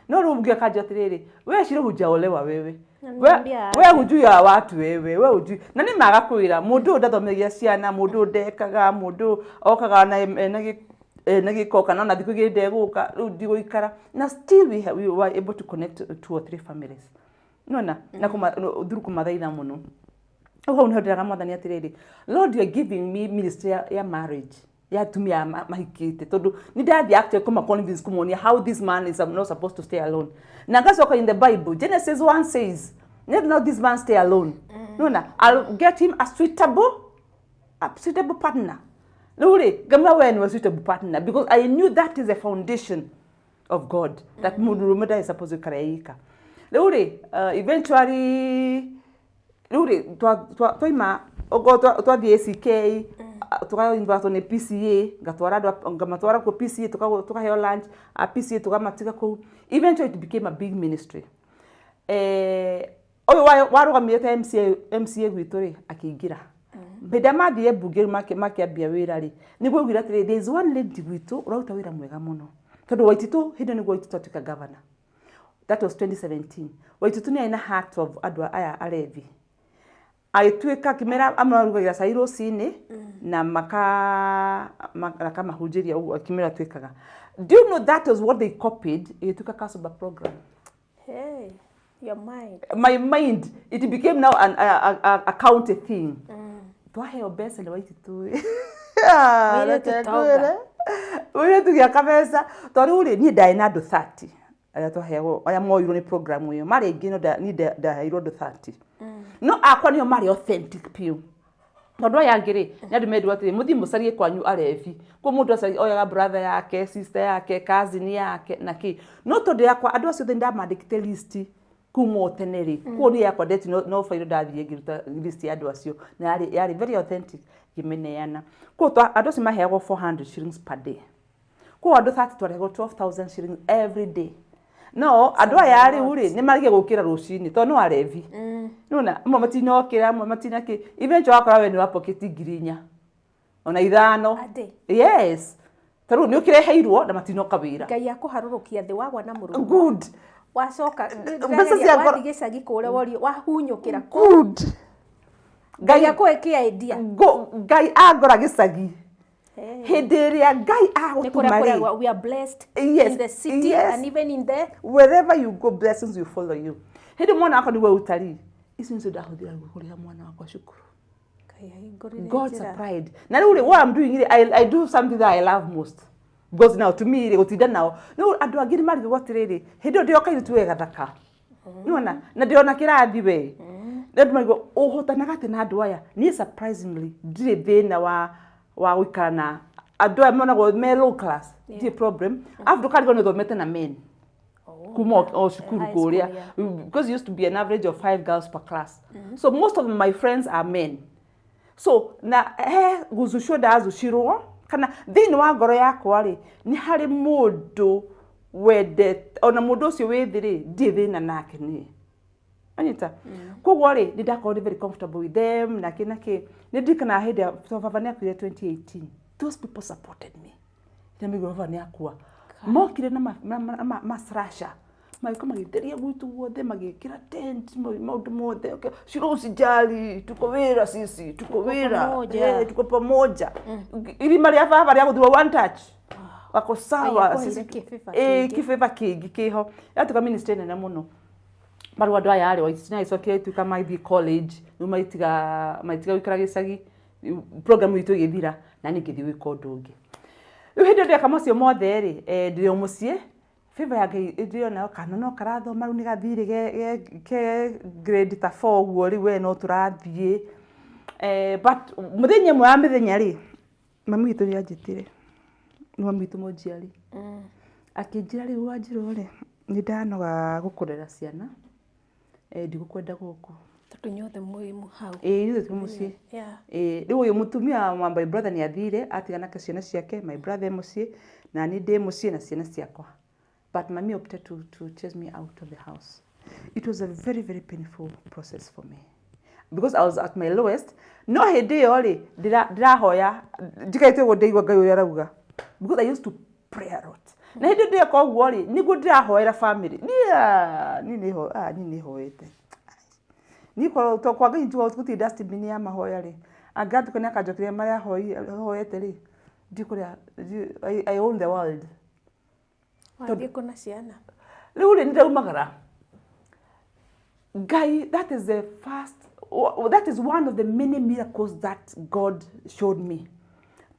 no rĩu ũngĩ akanjia atĩrĩrĩ, we Shiro, hujaolewa wewe. Na We, niambia. we hujui ya watu, wewe we hujui. Na nĩ maga kwĩra mũndũ ũyũ ndathomithagia ciana, mũndũ ũyũ ndekaga, mũndũ ũyũ okaga na ena gĩko, kana ona thikũ igĩrĩ ndegũka, rĩu ndigũikara. Na still we were able to connect two or three families, nona na through kũmathaitha mũno. Rĩu hau nĩho ndĩraga Mwathani atĩrĩrĩ, "Lord, you are giving me ministry ya marriage, ya atumia aya mahikĩte," tondũ nĩ ndathiĩ actually kũma convince, kũmonia how this man is not supposed to stay alone. Na ngacoka in the Bible, Genesis 1 says, "Let not this man stay alone." Nona I'll get him a suitable partner. Rĩu rĩ, ngamwĩra, "We nĩwe suitable partner," because I knew that is the foundation of God, that mũndũ ndarĩ supposed gũikara ika. Rĩu rĩ, eventually rĩu rĩ, twaima okorwo twathiĩ ACK, tukainvatwo nĩ PCA, ngatwara andũ ngamatwara kuo PCA, tukaheo lunch a PCA, tukamatiga kũu. Eventually it became a big ministry. Ũyũ warũgamire ta MCA, MCA gwitũ rĩ, akĩingĩra. Hĩndĩ ĩrĩa mathire mbunge rĩu makĩambia wĩra rĩ, nĩguo augire atĩrĩ, "There is one lady gwitũ ũraruta wĩra mwega mũno," tondũ Waititũ hĩndĩ ĩyo nĩguo Waititũ atuĩka governor. That was 2017. Waititũ nĩ arĩ na heart of andũ aya arevi. Agĩtuĩka akĩmera amarugagĩra cai rũcinĩ na maka akamahunjĩria ũguo akĩmera twĩkaga. Do you know that was what they copied? Ĩgĩtuĩka Kasuba program. Hey, your mind. My mind, it became now an, a county thing. Twaheo mbeca nĩ Waititũ. Mũirĩtu tonga. Mũirĩtu gĩaka mbeca. Tondũ rĩu rĩ, niĩ ndarĩ na andũ 30 arĩa twaheagwo, arĩa moirwo nĩ program ĩyo. Marĩ aingĩ no niĩ ndaheirwo andũ 30. No akwa nĩo marĩ authentic piũ. Tondũ aya angĩ rĩ, nĩ andũ mendirwo atĩrĩ, mũthiĩ mũcarie kwanyu arebi. Kwa mũndũ acaria oyaga brother yake, sister yake, cousin yake na kĩ. No tondũ yakwa andũ acio othe nĩndamandĩkĩte list kuma o tene rĩ, koguo niĩ yakwa ndeti no bairo ndathiĩ ngĩruta list ya andũ acio na yarĩ very authentic ngĩmĩneana. Koguo andũ acio maheagwo 400 shillings per day. Koguo andũ 30 twarehagwo 12,000 shillings every day. No andũ aya rĩu rĩ nĩ marĩkia gũkĩra rũcinĩ tondũ no arebi. Nĩwona amwe matinokĩra, amwe matina kĩ. Eventually wakora we nĩ wa pocket 4,000 ona 5. A day. Yes. Tarĩu nĩ ũkĩreheirwo na matinoka wĩra. Ngai akũharũrũkia thĩ wagwa na mũrũrũ. Good. Wacoka Mbeca cia ngoro- wathiĩ gĩcagi kũrĩa worio wahunyũkĩra. Good. Ngai Ngai akũhe kĩ idea. Ngai angora gĩcagi. Hey. Hĩndĩ ĩrĩa Ngai Nĩ kũrĩa agũtũma rĩ, kũrĩa we are blessed Yes, in the city yes. and even in the wherever you go blessings will follow you. Hĩndĩ mwana wakwa nĩguo utarii. Icio nĩcio ndahũthĩra kũrĩha mwana wakwa cukuru. Ngai ahingũrĩre God njĩra. supplied. Na rĩu rĩ, what I'm doing rĩ, I do something that I love most. Because now to me rĩ, gũtinda nao. Rĩu andũ angĩ nĩ marigagwo atĩrĩrĩ, hĩndĩ ĩyo ndĩ o kairĩtu we gathaka. Nĩwona? Na ndĩ ona kĩrathi we. Rĩu andũ marigagwo, ũhotanaga atĩa na andũ aya? Niĩ surprisingly, ndirĩ thĩna wa gũikara na andũ aya monagwo me low class. Ndirĩ problem. Arabu ndũkarigwo nĩ ũthomete na men. Kuma o cukuru High school, kũrĩa. Because it used to be an average of 5 girls per class. So most of my friends are men. So na he gũcucio ndacucirwo kana thĩinĩ wa ngoro yakwa rĩ, nĩ harĩ mũndũ wendete ona mũndũ ũcio wĩ thĩ rĩ, ndirĩ thĩna nake niĩ. Anyita? Koguo rĩ, nĩ ndakorwo nĩ very comfortable with them na kĩ na kĩ. Nĩ ndirikanaga hĩndĩ ya tondũ baba nĩ akuire 2018. Those people supported me. Rĩrĩa maigua baba nĩ akua. Mokire na ma slasher. Magĩũka magĩtheria gwitũ guothe, magĩkĩra tent, maũndũ mothe. Okay. Shiro usijali, tuko wĩra sisi, tuko wĩra. Pamoja. Eh, tuko pamoja. Irima rĩa baba rĩa gũthurwo one touch. Wako sawa. Ngai Sisi akũheire kĩbĩba eh, kĩngĩ. kĩbĩba kĩngĩ kĩho. Yatuĩka ministry nene mũno. Marũ andũ aya rĩ, Waititi nĩagĩcokire ĩtuĩka magĩthiĩ college, rĩu magĩtiga gũikara gĩcagi, program itũ ĩgĩthira, na niĩ ngĩthiĩ gwĩka ũndũ ũngĩ. Rĩu hĩndĩ ĩyo ndeka macio mothe rĩ, ndĩ o mũciĩ, favor ya Ngai ndĩrona kana no karathoma rĩu nĩ gathire ke grade ta 4 ũguo rĩu we no tũrathiĩ. But mũthenya ũmwe wa mĩthenya rĩ, mami witũ nĩ anjĩtire, nĩ mami witũ mũnjiari. Akĩnjĩra rĩu Wanjirũ rĩ, nĩ ndanoga gũkũrera ciana, ndigũkwenda gũkũ. Tondũ inyuothe mwĩ hau. Ĩĩ ithuĩ twĩ mũciĩ. Yeah. Rĩu ũyũ mũtumia wa my brother nĩ athire, atigana na ciana ciake, my brother e mũciĩ, na niĩ ndĩ mũciĩ na ciana ciakwa. But mami opted to chase me out of the house. It was a very, very painful process for me. Because I was at my lowest. No hĩndĩ ĩyo rĩ, ndĩrahoya, njikarĩte ũguo ndĩraigua Ngai ũrĩa arauga. Because I used to pray a lot. Na hĩndĩ ĩyo ndĩreka ũguo rĩ, nĩguo ndĩrahoera family. Niĩ niĩ nĩhoete. Niĩ korwo to kwa Ngai njugaga gũtirĩ dustbin ya mahoya rĩ, angĩgatuĩka nĩ akanjokeria marĩa hoete rĩ, ndikũrĩa, I own the world. Wathiĩ kũ na ciana? Rĩu rĩ, nĩndaumagara. Ngai, that is the first, that is one of the many miracles that God showed me.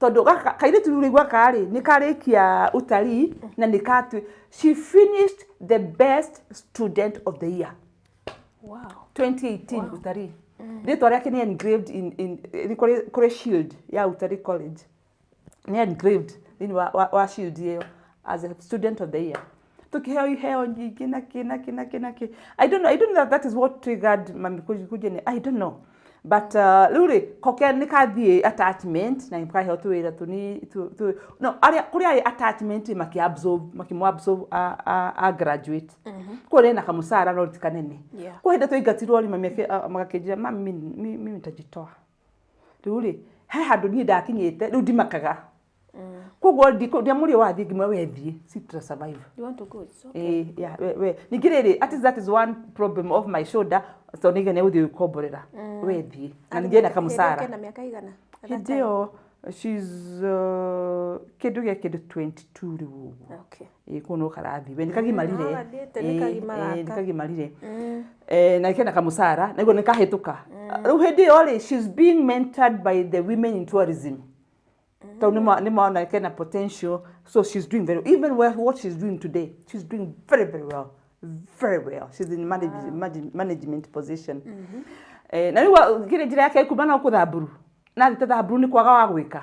Tondũ gaka kairĩtu rĩu gaka rĩ, nĩ karĩkia utarii na nĩ katũ, she finished the best student of the year. Wow. 2018 utarii. Rĩtwa rĩake nĩ engraved in nĩ kũrĩ shield ya Utarii College. Nĩ engraved thĩinĩ wa shield ĩyo as a student of the year. Tukiheo iheo nyingĩ na kĩ na kĩ na kĩ na kĩ. I don't know that that is what triggered mami kuja ni I don't know. But rĩu rĩ koke nĩ kathiĩ attachment na kaheo tũwĩra tũni tu no arĩa kũrĩa arĩ attachment maki absorb makĩmũ absorb a graduate. Kũrĩa na kamũcara no ti kanene. Yeah. Kwa hĩndĩ twaingatirwo rĩ mami magakĩnjĩra mami mimi nitajitoa. Rĩu rĩ he handũ niĩ ndakinyĩte rĩu ndimakaga. Koguo ndiamũria wathiĩ, ngĩmwĩra we thiĩ, see to survive. You want to go, it's okay. Eh, yeah, we ningĩ rĩrĩ, at least that is one problem of my shoulder, so nĩge nĩ gũthiĩ gũkomborera, we thiĩ na ningĩ ena kamũcara. Kena mĩaka igana at that Hĩndĩ time? ĩyo she's kĩndũ gĩa kĩndũ 22 rĩu ũguo. Okay. Ĩ kũu no karathi we nĩ kagimarire. No gathiĩte, nĩ kagima Ĩ, nĩ gaka. kagimarire. Na kena kamũcara na iguo nĩ kahĩtũka rĩu. Hĩndĩ ĩyo rĩ, she's being mentored by the women in tourism, tondũ nĩ mona kena potential, so she's doing very, even well, what she's doing today, she's doing very, very well, very well. She's in management position. Na rĩu kĩrĩ njĩra yake kuma no kũthamburu nathiĩte thamburu nĩ kwaga wa gwĩka,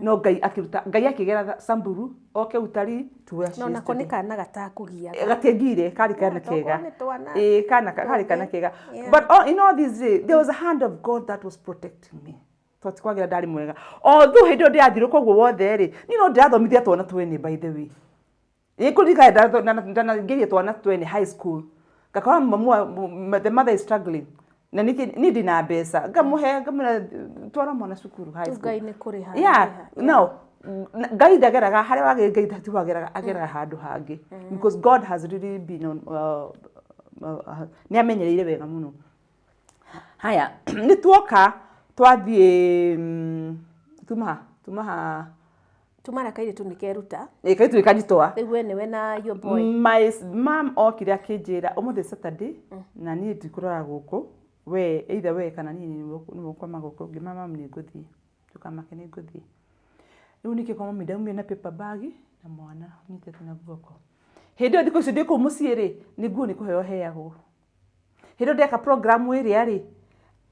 no Ngai akĩruta, Ngai akĩgera Samburu oke utalii to where she No is nako nĩ today. kana gatakũgiaga. Gatiengire karĩ kana tokorwo kega. nĩ twana Ĩ, kana karĩ kana kega. But all, in all this eh, there was a hand of God that was protecting me, tondũ tikwagira ndarĩ mwega, although hĩndĩ ĩyo ndĩrathirwo koguo wothe rĩ, niĩ no ndĩrathomithia twana twene. By the way, nĩkũririkana ndanaingĩria twana twene high school, ngakora mamu the mother is struggling na nĩkĩ niĩ ndĩna mbeca, ngamũhe, ngamwĩra twara mwana cukuru high Rĩu school. Ngai nĩ kũrĩha Yeah. arĩha. No, Ngai ndageraga harĩa wagä, Ngai ti wageraga, ageraga handũ hangĩ, because God has really been on, nĩ amenyereire wega mũno. Haya, nĩ tuoka twathiĩ, tumaha. Tumara kairĩtu nĩ keruta. Kairĩtu gĩkanjitoa. Rĩu we nĩwe na your boy. My mom okire akĩnjĩra ũmũthĩ Saturday na niĩ ndikũrora gũkũ, we either we kana niĩ nĩwe ũkwama gũkũ. Ngĩma mam, nĩ ngũthiĩ, ndũkamake, nĩ ngũthiĩ. Rĩu nĩkĩ kwa mami ndaumire na paper bag na mwana nyitĩte na guoko. Hĩndĩ ĩyo thikũ icio ndĩ kũu mũciĩ rĩ, nĩ nguo nĩ kũheo heagwo. Hĩndĩ ĩyo ndeka program ĩrĩa rĩ,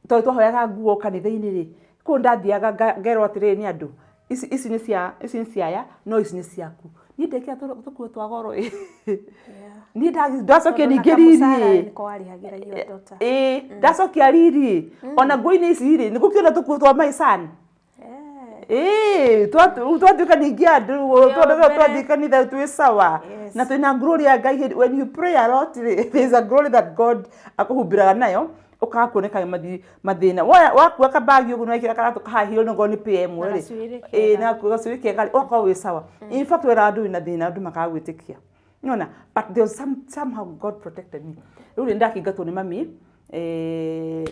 tondũ twahoyaga nguo kanitha-inĩ rĩ, kũu ndathiaga ngerwo atĩrĩrĩ nĩ andũ, ici nĩ cia, ici nĩ cia aya, no ici nĩ ciaku. Niĩ ndekĩra tũkuo twa goro ĩ. Niĩ ndacokia Tondũ na ningĩ kamũcara riri nĩko warĩhagĩra your daughter. Ĩ, ndacokia riri ona nguo-inĩ ici rĩ, nĩ gũkĩona tũkuo twa my son. Ĩ, twatuĩka ningĩ andũ mbere. twathiĩ kanitha twĩ sawa. Na twĩna glory ya Ngai. When you pray a lot rĩ, there is a glory that God akũhumbĩraga nayo, ũkaga kuoneka mathĩna. Wakua kabagi ũguo nĩwekĩra karatũ kahahio nĩngorwo nĩ PM Na rĩ. gacuĩrĩ Ĩ, kega. na gacuĩrĩ kega rĩ, ũgakorwo wĩ sawa. In fact, wera andũ wĩna thĩna, andũ makaga gwĩtĩkia nona, but there was somehow God protected me. Rĩu rĩ, ndakĩingatwo nĩ mami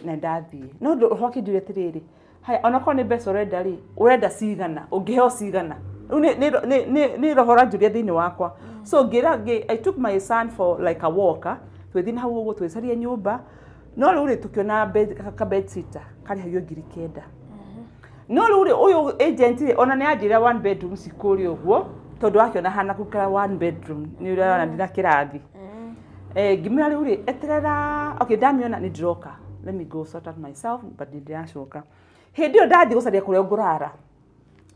na ndathiĩ, no ũhoro akĩnjũria atĩrĩrĩ, haya, onakorwo nĩ mbeca ũrenda rĩ, ũrenda cigana, ũngĩheo cigana? Rĩu nĩ roho ũranjũria thĩinĩ wakwa, so ngĩra I took my son for like a walk, ah, twĩthiĩ na hau ũguo twĩcarie nyũmba, no rĩu rĩ, tũkĩona ka bed sitter karĩhagio 9,000. No rĩu rĩ, ũyũ agent rĩ, ona nĩ anjĩra one bedroom cikũrĩa ũguo, tondũ akĩona hana gũikara one bedroom nĩ ũrona ndina kĩrathi. Ngĩmwĩra rĩu rĩ, eterera, okay, ndamĩona nĩ ndĩroka, let me go sort out myself, but nĩ ndĩracoka. Hĩndĩ ĩyo ndathiĩ gũcaria kũrĩa ngũrara,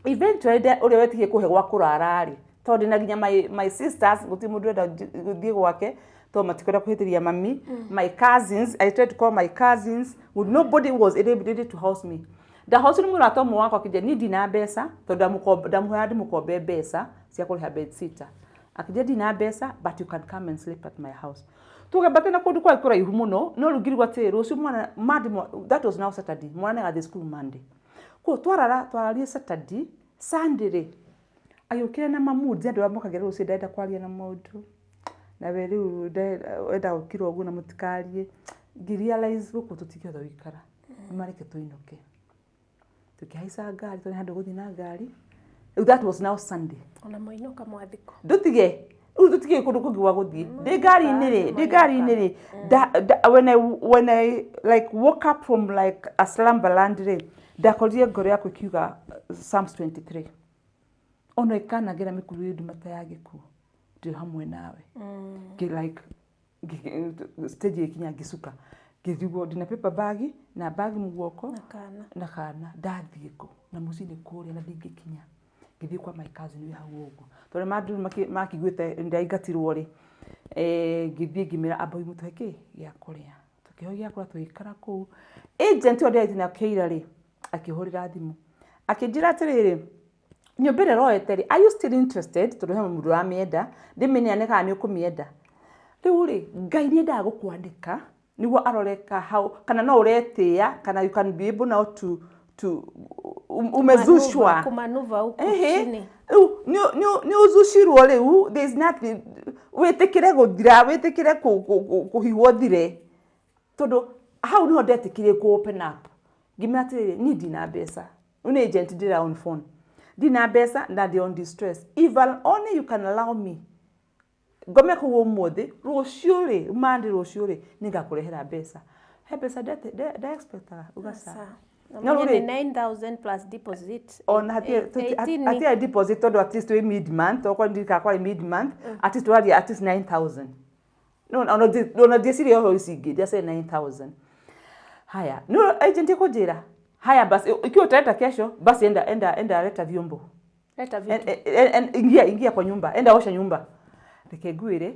eventually ũrĩa wetigie kũhe gwa kũrara rĩ, tondũ ndĩna nginya my sisters, gũtirĩ mũndũ ũrenda gũthiĩ gwake tondũ matikwenda kũhĩtĩria mami. My cousins, I tried to call my cousins, nobody was ready to house me. Ndahocio nĩ mũrata ũmwe wakwa, akĩnjĩra niĩ ndina mbeca, tondũ ndamũhoya ndĩmũkombe mbeca cia kũrĩha bed sitter. Akĩnjĩra ndina mbeca, but you can come and sleep at my house. Tũgambate na kũndũ kwarĩ kũraihu mũno, no rĩu ngirigwo atĩrĩ, rũciũ mwana Monday, that was now Saturday, mwana nĩagathiĩ cukuru Monday. Koguo twarara, twararie Saturday, Sunday rĩ, agĩũkĩra na mamundi andũ arĩa mokagĩra rũciũ, ndarenda kwaria na mũndũ nawe rĩu wenda gũkira ũguo na mũtikarie. Ngĩrealize gũkũ tũtingĩhota gũikara, nĩmareke tũinũke. Tũkĩhaica ngari tondũ handũ gũthiĩ na ngari. Rĩu that was now Sunday. Ona moinũka mwathiko. Ndũtige rĩu, tũtige kũndũ kũngĩ gwa gũthiĩ. Ndĩ ngari-inĩ rĩ, ndĩ ngari-inĩ rĩ, when I like woke up from like a slumberland rĩ, ndakorire ngoro yakwa ĩkiuga Psalms 23, ona ĩkanagera mĩkuru ĩ nduma ta ya gĩkuũ, ndĩ hamwe nawe. Ngĩ like stage ĩkinya ngĩcuka, ngĩrigwo ndĩna paper bag na bag mũguoko Na kana. Na kana ndathiĩ kũ na mũciĩ nĩ kũrĩa na ndingĩkinya. Ngĩthiĩ kwa my cousin wĩ hau ũguo, tondũ mandũ makiguĩte ndaingatirwo rĩ, ngĩthiĩ ngĩmĩra amba mũtũhe kĩ gĩa kũrĩa. Tũkĩheo gĩa kũrĩa, tũgĩikara kũu. Agent ũyũ ndĩraite nake ira rĩ, akĩhũrĩra thimũ akĩnjĩra atĩrĩrĩ, nyũmba ĩrĩa ũroete rĩ, are you still interested? Tondũ he mũndũ ũramĩenda, ndĩmĩneane kana nĩ ũkũmĩenda? Rĩu rĩ, Ngai nĩ endaga gũkwandĩka nĩguo arore ka how kana no ũretĩĩa, kana you can be able now to to umezushwa. Kumanuva huku Ehe. chini. Rĩu nĩ ũzucirwo rĩu, there is nothing, wĩtĩkĩre gũthira, wĩtĩkĩre kũhihwo thire, tondũ hau nĩho ndetĩkire kũ open up, ngĩmera atĩrĩrĩ, niĩ ndina mbeca. Rĩu nĩ agent ndĩra on phone, ndina mbeca na ndĩ on distress. If only you can allow me ngome kũu ũmũthĩ, rũciũ rĩ, mandi rũciũ rĩ, nĩngakũrehera mbeca. He mbeca nde expectaga uga ca. Sawa. Na No, mwenye rĩu ni 9000 plus deposit. Ona 18 hatirĩ deposit, tondũ at least wĩ mid month, okorwo ndirikana kwarĩ mid month, at least tũraria at least 9000. No ona ndieciria ũhoro ici ingĩ, ndiaciria 9000. Haya, no agent ĩkũnjĩra, haya basi, ikiwa utaenda kesho basi, enda enda enda, leta vyombo. Leta vitu. Ingia ingia kwa nyumba, enda osha nyumba. Reke ngwĩre,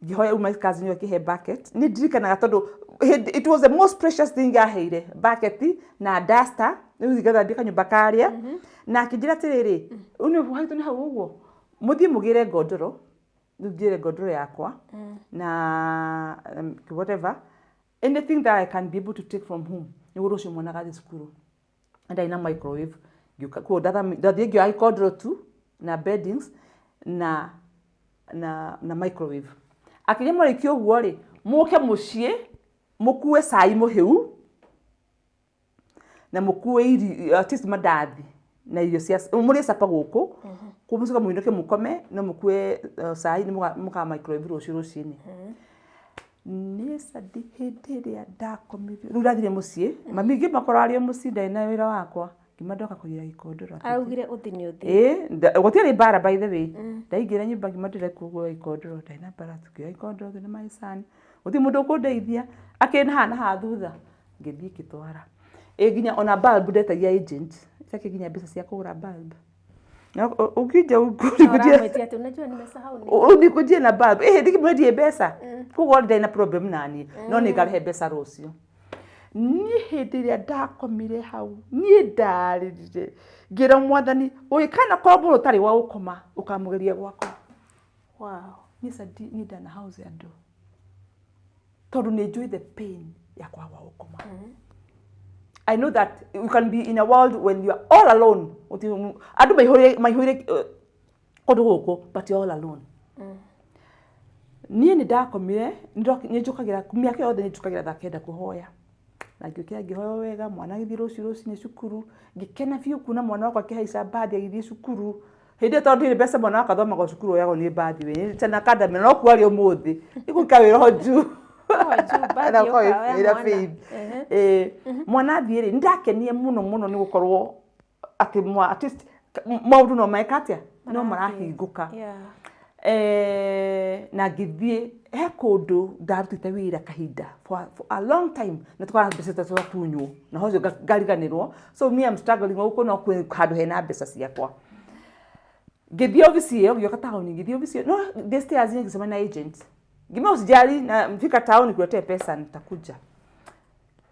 ngĩhoya uma cousin ũyũ akĩhe bucket. Nĩ ndirikanaga tondũ it was the most precious thing aheire, bucket na duster, rĩu ngathambia kanyũmba karĩa. Na akĩnjĩra atĩrĩrĩ, rĩu nĩ haitũ nĩ hau ũguo, mũthiĩ mũgĩre ngondoro, rĩu ngĩre ngondoro yakwa na whatever, anything that I can be able to take from home, nĩguo rũciũ mwana agathiĩ cukuru. Ndarĩ na microwave, ngĩũka koguo ndathiĩ ngĩoya gĩkondoro tu na beddings na microwave. Akĩria mwarĩkia ũguo rĩ, mũke mũciĩ mũkue cai mũhĩu na mũkue irio, at least mandathi na irio cia mũrĩe capa gũkũ kũu, mũcoke mũinũke mũkome, no mũkue cai nĩ mũka microwave rũciũ rũcinĩ. Niĩ Sadi, hĩndĩ ĩrĩa ndakomire, rĩu ndathire mũciĩ, mami ngĩmakora arĩ o mũciĩ, ndarĩ na wĩra wakwa, ngĩma ndoka kũgĩra gĩkondoro. Araugire uthi ni uthi. Ĩĩ, gũtiarĩ mbara by the way. Ndaingĩra nyũmba ngĩma ndĩrekuo gĩkondoro, ndarĩ na mbara, tukĩoya gĩkondoro twĩna my son, gũtirĩ mũndũ ũkũndeithia, akĩrĩ na haha na haha thutha, ngĩthiĩ ngĩtwara. Ĩ nginya ona bulb ndetagia agent, ĩtakĩ nginya mbeca cia kũgũra bulb. Na ũkija ũkujia Uramwetia ati unajua nimesahau ni. Unikujie na bulb, ĩhĩ ndikĩmwendie mbeca, koguo ndarĩ na problem naniĩ, no nĩ ngarehe mbeca rũciũ. Niĩ hĩndĩ ĩrĩa ndakomire hau, niĩ ndarĩrire, ngĩra mwathani, ũgĩkana korwo mũndũ ũtarĩ wa gũkoma ũkamũgeria gwakwa. Wow. Niĩ Sadi, niĩ ndana house andũ tondũ nĩ njũĩ the pain ya kwaga gwa gũkoma. I know that you can be in a world when you are all alone. Andũ maihũire kũndũ gũkũ, but you're all alone. Niĩ nĩ ndakomire, nĩ njũkagĩra mĩaka yothe, nĩ njũkagĩra thaa 9 kũhoya, na ngĩũkĩra ngĩhoya wega, mwana agĩthiĩ rũciũ rũcinĩ cukuru, ngĩkena biũ kuona mwana wakwa akĩhaica mbathi agĩthiĩ cukuru. Hĩndĩ ĩyo tondũ ndirĩ mbeca, mwana wakwa athomaga o cukuru oyagwo nĩ mbathi we tena academy, no kuo arĩ ũmũthĩ igũika wĩra o juu. O juu, mbathi Na ũkorwo yoka, oya wĩra mwana. paid. Mwana athiĩ rĩ, nĩndakenie mũno mũno nĩ gũkorwo atĩ at least maũndũ no meka atĩa, no marahingũka. Na ngĩthiĩ he kũndũ ndarutĩte wĩra kahinda for a long time, na tukora mbeca twatunywo na hocio ngariganĩrwo, so me I'm struggling gũkũ, no kwĩ handũ hena mbeca ciakwa. Ngĩthiĩ obici ĩyo, ngĩũka taũni, ngĩthiĩ obici ĩyo, no ndĩ stairs ngĩcemania na agent, ngĩmwĩra usijali, na mfika town nikuletee pesa, nitakuja.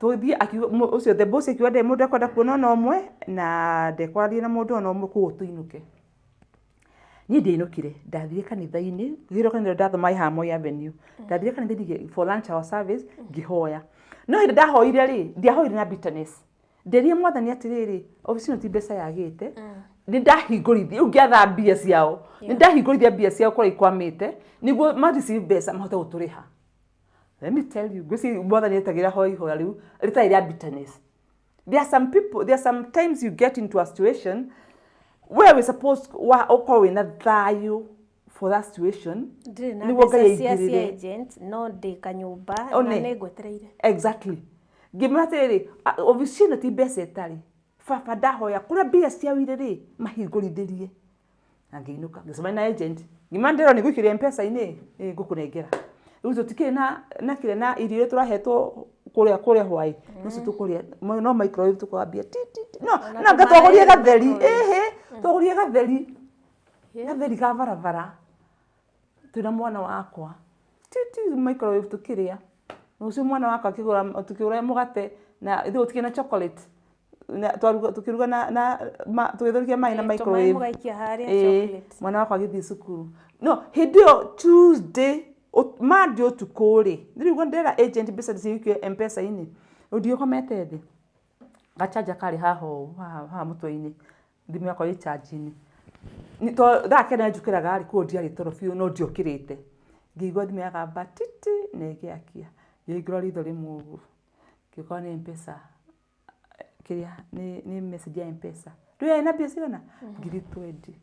Tũgĩthiĩ, akiuga ũcio the boss akiuga ndarĩ mũndũ ekwenda kuona ona ũmwe, na ndekwaria na mũndũ ona ũmwe, koguo tũinũke. Niĩ ndiainũkire, ndathire kanitha-inĩ, ngĩrwo kanitha ndathoma haha Moi Avenue, ndathire kanitha-inĩ for lunch hour service, ngĩhoya. No hĩndĩ ndahoire rĩ, ndiahoire na bitterness, nderie mwathani atĩrĩrĩ, obici ĩno ti mbeca yagĩte, nĩ ndahingũrithia rĩu, ngĩatha mbia ciao, nĩ ndahingũrithia mbia ciao kũrĩa ikwamĩte, nĩguo ma receive mbeca mahote gũtũrĩha. Let me tell you, ngwĩciria mwathani etagĩra hoya ihoya rĩu rĩtarĩ rĩa bitterness. There are some people, there are some times you get into a situation where we supposed wa ũkorwo wĩna thayũ for that situation. Ndirĩ na Nĩguo Ngai mbeca cia aingĩrĩre. agent, no ndĩ kanyũmba na One. nĩ ngwetereire. Exactly. Ngĩmwĩra atĩrĩrĩ, obici ĩno ti mbeca ĩtarĩ, baba, ndahoya kũrĩa mbia ciao irĩ rĩ, mahingũrithĩrie. Na ngĩinũka, ngĩcemania na agent, ngĩmwĩra ndĩrona nĩ ngũikĩria mpesa-inĩ, ĩ ngũkũnengera rĩu, tũtikĩrĩ na kĩrĩa na irio iria tũrahetwo kũrĩa hwaĩ, nocio tũkũrĩa no microwave, tũkwambia ti ti ti, no Ona no anga twagũrire tũmaĩ gatheri. microwave. Ĩhĩ, twagũrire gatheri, gatheri ka barabara, twĩna mwana wakwa, ti ti microwave tũkĩrĩa. Rũciũ mwana wakwa akĩgũra, tũkĩgũra mũgate na ithuĩ gũtikĩrĩ na chocolate, na twaruga, tũkĩruga na tũgĩtherũkia maĩ na Tũmaĩ microwave. mũgaikia harĩa Ĩĩ, chocolate. mwana wakwa agĩthiĩ cukuru, no hĩndĩ ĩyo Tuesday, Monday ũtukũ rĩ, rĩu ndera agent mbeca ciyũkie mpesa-inĩ, rĩu ndiũkomete thĩ. Gachanja karĩ haha ũũ, haha haha mũtwe-inĩ, thimũ yakwa ĩ charge-inĩ. To thaa kenda njũkĩraga rĩ, koguo ndiarĩ toro biũ no ndiokĩrĩte. Ngĩigua thimũ yagamba titi na ĩgĩakia. Ngĩhingũra ritho rĩmwe ũguo, ngĩkora nĩ Mpesa, kĩrĩa nĩ message ya Mpesa. Ndũĩ yarĩ na mbia cigana? 20,000.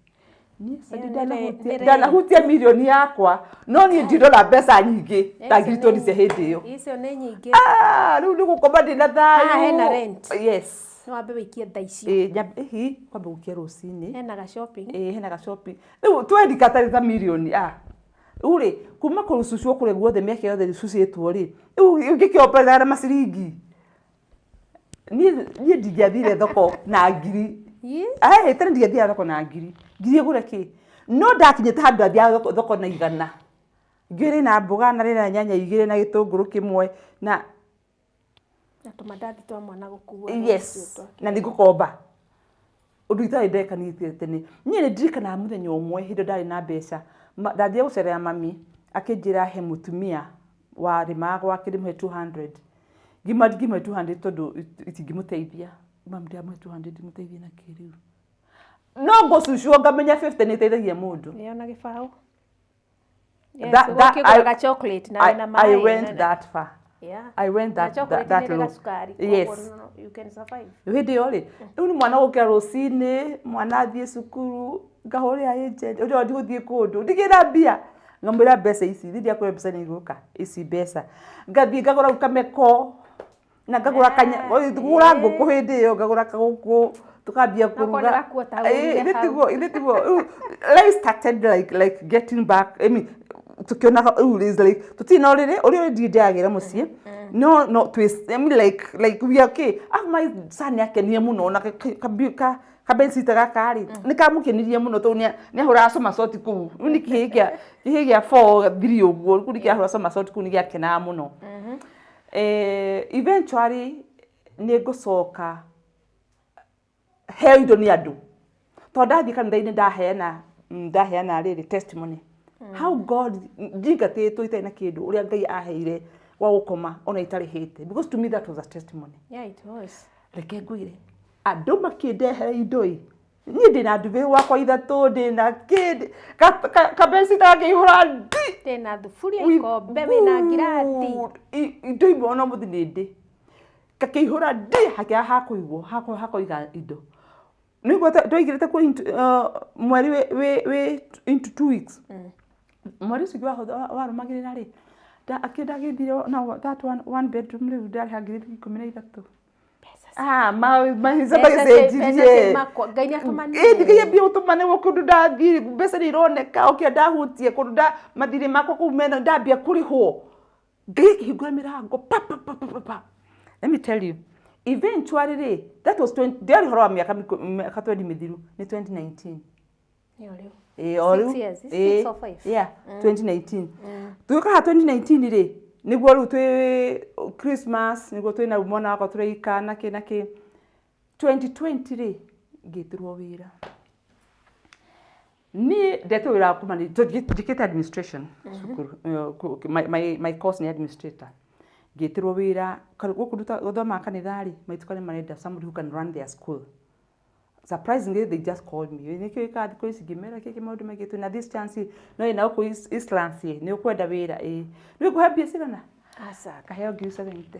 Niĩ Sadi Ĩyo nĩ ndanahutia nĩ ndanahutia mirioni yakwa, no niĩ ndirona mbeca nyingĩ ta 20,000 cia hĩndĩ ĩyo. Icio nĩ nyingĩ. Ah, rĩu nĩ gũkoma ndĩna thayũ. Haha hena rent. Yes. Nĩ wambe wĩikie thaa icio. Ĩĩ, hihi kwambe gũkia rũcinĩ. Hena ga shopping. Ĩĩ, hena ga shopping. Rĩu twendi gatarĩ ta mirioni ah. Rĩu rĩ, kuma kũrucucwo kũrĩa guothe mĩaka yothe rucucĩtwo rĩ, rĩu ngĩkĩomberera na maciringi. Niĩ ndingĩathire thoko na ngiri. Ĩ? Ĩ, tene ndingĩathiaga thoko na ngiri. Ngiri ĩgũre kĩ? No ndakinyĩte handũ ndathiaga thoko na 100. Ngĩũĩ rĩna mboga na rĩna nyanya igĩrĩ na gĩtũngũrũ kĩmwe na Na tũmandathi twa mwana gũkua. Yes, na nĩ ngũkomba. Ũndũ itarĩ ndeka niĩ tene. Niĩ nĩ ndirikanaga mũthenya ũmwe hĩndĩ ĩyo ndarĩ na mbeca. Ndathiire gũcerera mami, akĩnjĩra he mũtumia warĩmaga gwake ndĩmũhe 200. Ngĩmwĩra ndingĩmũhe 200 tondũ itingĩmũteithia. Mami ndĩramũhe 200 ndĩmũteithie na kĩ rĩu? No ngũcucwo ngamenya 50 nĩ ĩteithagia mũndũ. Ĩyo na gĩbaũ. Yes, ũgũkĩgũra ga chocolate na wĩna I maĩ. went that far. Yeah. I went Na that, chocolate that, that nĩ ĩrĩ low. gacukari. Yes. Koguo no, you can survive. Rĩu hĩndĩ ĩyo rĩ, rĩu nĩ mwana gũkĩra rũcinĩ, mwana athiĩ cukuru, ngahũrĩra agent, ũrĩa ndigũthiĩ kũndũ, ndigĩra mbia. Ngamwĩra mbeca ici, thiĩ ndiakwĩra mbeca nĩ igũka, ici mbeca. Ngathiĩ ngagũra rĩu kameko, na ngagũra kanya, ngũra ngũkũ hĩndĩ ĩyo, ngagũra kagũkũ, tukambia Nakorwo kũruga. nĩ gakuo ta ũrugire Ĩĩ, hau. ithe tiguo, rĩu life started like getting back, I mean, tukĩonaga rĩu is like, tũtirĩ na ũrĩrĩ, ũrĩa ũrĩ ndĩagĩra mũciĩ, no no twĩ, I mean like we are okay. Alafu my son nĩakenire mũno na kabensita gaka rĩ, nĩ kamũkenirie mũno tondũ nĩ ahũraga somersault kũu. Rĩu nĩ kĩhĩĩ kĩa kĩhĩĩ gĩa 4 3 ũguo, rĩu nĩ kĩrahũra somersault kũu nĩ gĩakenaga mũno. Eventually nĩ ngũcoka heo indo nĩ andũ. Tondũ ndathiĩ kanitha-inĩ ndaheana ndaheana rĩrĩ testimony. How God njingatĩtwo itarĩ na kĩndũ ũrĩa Ngai aheire gwa gũkoma ona itarĩhĩte. Because to me that was a testimony. Yeah, it was. Reke ngwĩre, andũ makĩndehera indo ĩ, niĩ ndĩna ndumbĩ gwakwa ithatũ, ndĩna kĩ, kabecita gakĩihũra ndi. Ndĩna thuburia, With ikombe, wĩna ngirathi. good. Indo imwe ona mũthĩ nĩ ndĩ. Gakĩihũra ndi, hakĩaga ha kũigwo, ha kũiga indo. Nĩguo twaigĩrĩte kuo mweri wĩ into 2 weeks. Mweri ũcio ũngĩ warũmagĩrĩra rĩ, ndagĩthire na that one bedroom rĩu ndarĩha 13,000. Ah, mahica magĩcenjirie. Ngai nĩ atũmanire. Ĩĩ, ngai ambia gũtũmanĩrwo kũndũ ndathiĩ, mbeca nĩ ironeka, okĩa ndahutie kũndũ nda mathirĩ makwa kũu mena ndambia kũrĩhwo. Ngai akĩhingũra mĩrango pa pa pa pa pa pa. Let me tell you, eventually rĩ, that was 20, ndiarĩ ũhoro wa mĩaka mĩaka 20 mĩthiru, nĩ 2019. Nĩ o rĩu. Ĩĩ, o Six rĩu. years, Ĩĩ, six or five. Yeah, 2019. Tũgĩũka haha 2019 rĩ, nĩguo rĩu twĩ Christmas, nĩguo twĩna mwana wakwa tũreika na kĩ na kĩ. 2020 rĩ, ngĩtĩrwo wĩra. Niĩ ndetwo wĩra wa kuma njĩkĩte administration cukuru, my course nĩ administrator. Ngĩtĩrwo wĩra, gũkũ gũthomaga kanitha rĩ, maituka nĩ marenda somebody who can run their school. Surprisingly, they just called me. Nĩkĩo wĩkaga thikũ ici ngĩmera kĩkĩ maũndũ maingĩ twĩna this chance no ĩna gũkũ Eastlands ĩ, nĩ ũkwenda wĩra ĩ. Nĩ ũkũhe mbia cigana? Aca. Kaheo 70,000.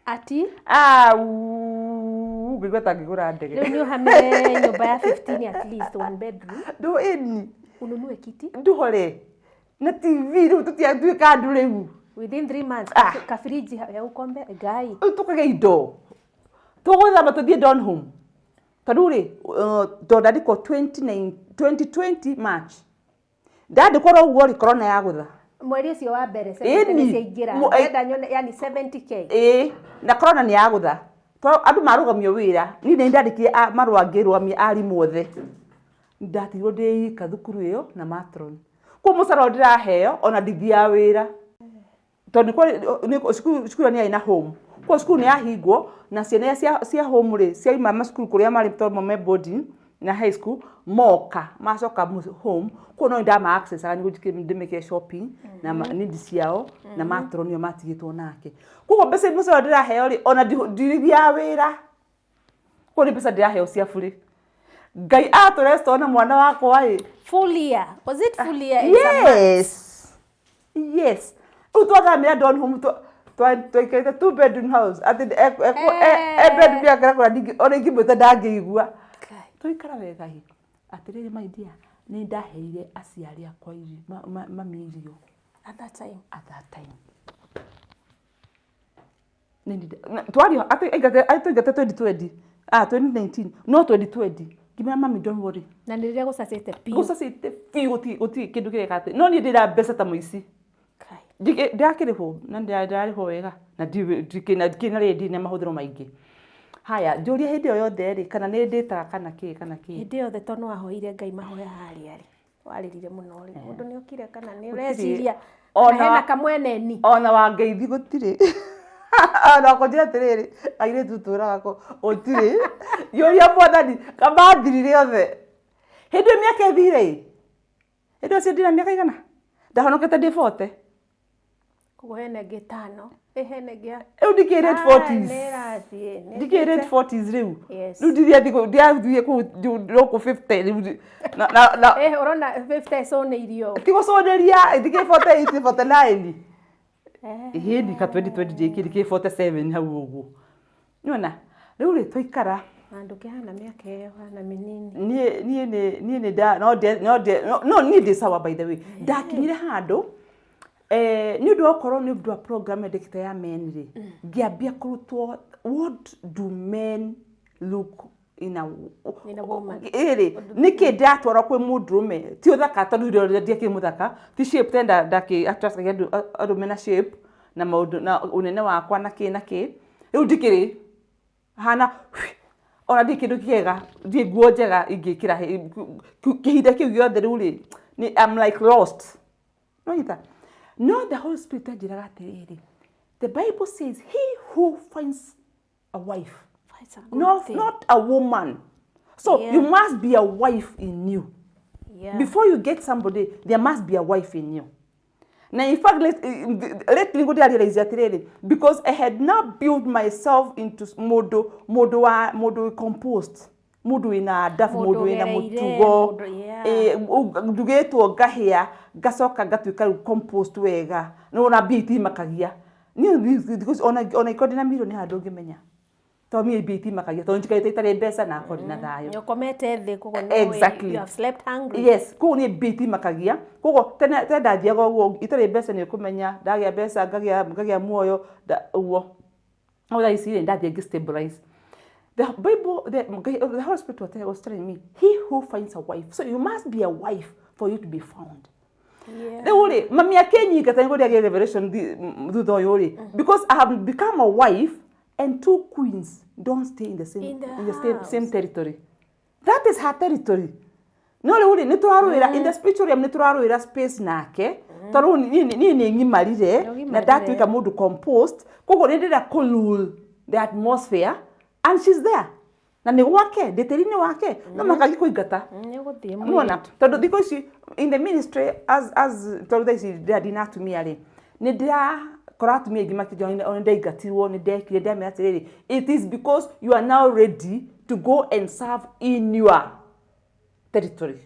Ati Ah, uuu, ngĩigua ta ngĩgũra ndege. rĩu nĩ ũhamire nyũmba ya 15 at least one bedroom. Ndũ ĩni, Ununue kiti ndũhore. Na TV rĩu tũtiatuĩka andũ rĩu. within 3 months. Ah. Kafriji ya ukombe Ngai. Rĩu tũkagĩa indo. Tũgũthama tũthiĩ Donholm. Tondũ rĩ, tondũ ndandĩkwo 2020 March. Ndandĩkwo ro ũguo rĩ, corona yagũtha. Mweri ũcio wa mbere Ĩni. 70 nĩ ciaingĩra. Ndĩrenda nyone yani 70K. Ĩĩ, na corona nĩ yagũtha. Andũ marũgamio wĩra, niĩ nĩ ndandĩkire marũa ngĩrũgamia arimũ othe. Ndatigirwo ndĩ ika thukuru ĩyo na matron. Koguo mũcara ũrĩa ndĩraheo ona ndithiaga wĩra. Tondũ cukuru ĩyo nĩ yarĩ na home. Koguo cukuru nĩ yahingwo na ciana iria cia home rĩ, ciauma macukuru kũrĩa marĩ tondũ me boarding na high school moka macoka home. Koguo no ndama access nĩguo ndĩmĩke shopping na need ciao na matron ĩyo matigĩtwo nake. Koguo mbeca mũcara ũrĩa ndĩraheo rĩ, ona ndithiaga wĩra. Kũu nĩ mbeca ndĩraheo cia burĩ. Ngai atũrestore na mwana wakwa ĩ. Full year. Was it full year? It's a month. Yes. Yes. Rĩu twathamĩra Donholm twaikarĩte two bedroom house atĩ e bedroom yake kũrĩa ona ingĩmwĩta ndangĩigua. Kai. Tũikara wega hi. Atĩrĩrĩ my dear, nĩ ndaheire aciari akwa irio, mami irio At that time. At that time. Twario atĩ aingate 2020, ah, 2019, no 2020 ngĩmera, "Mami, don't worry." Na nĩ rĩrĩa gũcacĩte biũ. Gũcacĩte biũ, gũtirĩ kĩndũ kĩreka atĩ no niĩ ndĩra mbeca ta mũici. Kai. Ndĩrakĩrĩhwo na ndĩrarĩhwo wega na ndikĩna rĩrĩ ndirĩ na mahũthĩro maingĩ. Haya, njũria hĩndĩ ĩyo yothe rĩ, kana nĩ ndĩtaga kana kĩ kana kĩ? Hĩndĩ yothe tondũ wahoire Ngai mahoya harĩa rĩ, warĩrire mũno rĩ, mũndũ nĩ okire kana nĩ Gũtirĩ. ũreciria Ona kana hena kamweneni? Ona wangeithi gũtirĩ, ona kũnjĩra atĩrĩrĩ, airĩtu tũraga ko gũtirĩ. Ngĩũria Mwathani kamathirire othe hĩndĩ ĩyo mĩaka ĩthire ĩ, hĩndĩ ĩyo cio ndĩna mĩaka igana ndahonokete ndĩ 40. Koguo hena ĩngĩ 5, ĩ hena ĩngĩ ya Rĩu ndikĩ late Ah, 40s. nĩ ĩrathiĩ, nĩ Ndikĩ late ĩthiĩte. 40s rĩu. Yes. Rĩu ndirathiĩ ndirathiĩ kũu gũkũ 50 rĩu na Eh, ũrona 50 ĩcũnĩirio. Ti gũcũnĩria, ndikĩ 48, 49. Eh. Ĩhĩni ka 2020 ndĩkĩ ndikĩ 47 hau ũguo nĩwona. Rĩu rĩ, twaikara. Na ndũkĩhana mĩaka ĩyo hana mĩnini. Niĩ nĩ nda no nde no nde no no niĩ ndĩ sawa. By the way, ndakinyire handũ nĩ ũndũ wa gũkorwo nĩ ũndũ wa program ndĩkĩte ya men rĩ, ngĩambia kũrutwo what do men look in a In a woman. Ĩrĩ nĩkĩ ndĩratwarwo kwĩ mũndũrũme ti ũthaka, tondũ hĩndĩ ĩrĩa ndiakĩrĩ mũthaka, ti shape tenda ndakĩ attractagia andũ arũme na shape na maũndũ na ũnene wakwa na kĩ na kĩ. Rĩu ndikĩrĩ hana ona ndirĩ kĩndũ kĩega, ndirĩ nguo njega ingĩkĩra kĩhinda kĩu gĩothe. Rĩu rĩ, nĩ I'm like lost nonyita. No the Holy Spirit anjĩraga atĩrĩrĩ, the Bible says he who finds a wife It's a good not, thing. not a woman. So you must be a wife in you. Before you get somebody, there must be a wife in you. Na in fact, lately ngo realize atĩrĩrĩ, because I had now built myself into mũndũ wa mũndũ composed, mũndũ wĩna adabu, Mũndũ mũndũ wĩna ũgereire, mũtugo. Mũndũ. Ndugĩtwo ngahĩa ngacoka ngatuĩka rĩu composed wega. No ona mbia itimakagia niĩ thikũ ici, ona ikorwo ndĩna milioni haha ndũngĩmenya, tondũ niĩ mbia itimakagia, tondũ njikarĩte itarĩ mbeca na akorwo ndĩna thayũ. Nĩ ũkomete thĩ, koguo nĩ Exactly. you have slept hungry. Yes, koguo niĩ mbia itimakagia. Koguo tene ndathiaga ũguo itarĩ mbeca nĩ ũkũmenya, ndagĩa mbeca ngagĩa muoyo ũguo. No thaa ici rĩ, ndathiĩ ngĩ stabilize. The Bible, the Holy Spirit was telling me, he who finds a wife. So you must be a wife for you to be found. Rĩu rĩ, mami akĩnyingata nĩguo ndĩagĩe revelation thutha ũyũ rĩ, because I have become a wife, and two queens don't stay in the same, In the in the same, house. same territory. That is her territory. No rĩu rĩ, nĩ tũrarũĩra in the spiritual realm, nĩ tũrarũĩra space nake, tondũ niĩ nĩ ng'imarire Nĩ ũgimarire. Na ndatuĩka mũndũ composed. Koguo nĩ ndĩrenda kũ rule the atmosphere, and she's there na nĩ gwake, ndĩ tĩri-inĩ wake, no makagi kũingata. Nĩ ũgũthiĩ. Nĩwona, tondũ thikũ ici in the ministry, as tondũ thaa ici ndĩra ndina atumia rĩ, nĩ ndĩrakora atumia aingĩ makĩnjĩra ona ndaingatirwo nĩ ndekire. Ndamera atĩrĩrĩ, it is because you are now ready to go and serve in your territory.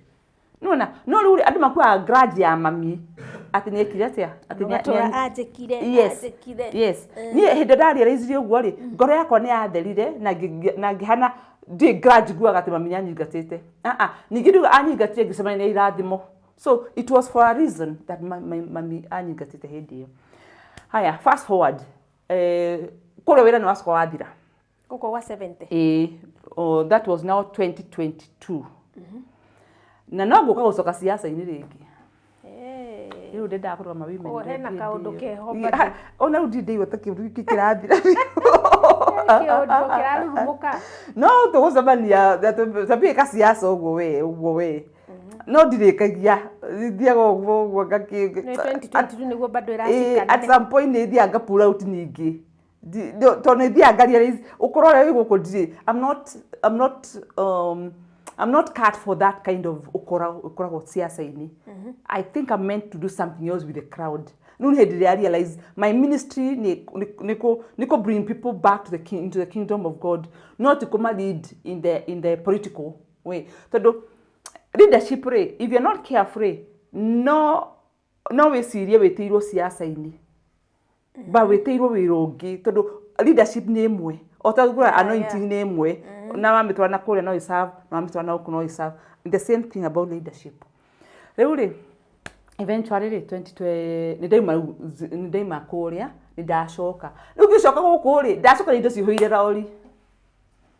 Nĩwona, no rĩu rĩ, andũ makuaga grudge ya mami atĩ nĩ ekire atĩa, atĩ Ũgatũra anjĩkire, Yes. anjĩkire. Yes, niĩ hĩndĩ ndarealize ũguo rĩ, ngoro yakwa nĩ yatherire na ngĩhana ndirĩ grudge nguaga atĩ mami nĩanyingatĩte. Ah ah, ningĩ ndiuga anyingatire ngĩcemania na irathimo. So it was for a reason that mami anyingatĩte hĩndĩ ĩyo. Haya, fast forward, kũrĩa wĩra nĩ wacoka wathira. Gũkũ gwa 70. Ĩĩ, oh, that was now 2022 na no ngũka gũcoka siasa-inĩ rĩngĩ. Rĩu ndendaga kũrũgama women Koguo rep hena hĩndĩ kaũndũ ĩyo. keho Yeah, bado. ona rĩu ndirĩ ndaigua ta kĩũndũ gĩkĩ kĩrathira. Kĩũndũ kĩrarurumũka. No tũgũcemania tambie siasa ũguo we, ũguo we, no ndirĩkagia, thiaga ũguo ũguo ngakĩ Nĩ 2022 nĩguo bado At ĩracikana. some point nĩ thiaga nga pull out ningĩ. Tondũ nĩ thiaga nga realize ũkorwo ũrĩa wĩ gũkũ ndirĩ I'm not I'm not cut for that kind of ũkoragwo siasa-inĩ. I think I'm meant to do something else with the crowd. Rĩu nĩ hĩndĩ ĩrĩa I realize my ministry nĩ kũ bring people back to the king, into the kingdom of God, not kũma lead in the political way, tondũ leadership rĩ, if you're not careful rĩ, no wĩcirie wĩtĩirwo siasa-inĩ, ba wĩtĩirwo wĩra ũngĩ, tondũ leadership nĩ ĩmwe o ta gũkũra. Anointing nĩ ĩmwe, na wamĩtwara na kũrĩa no ĩserve, na wamĩtwara na gũkũ no ĩserve. The same thing about leadership. Rĩu rĩ, eventually rĩ, 2020 nĩ ndauma rĩu, nĩ ndaima kũrĩa, nĩ ndacoka. Rĩu ngĩcoka gũkũ rĩ, ndacoka na indo cihũire rori.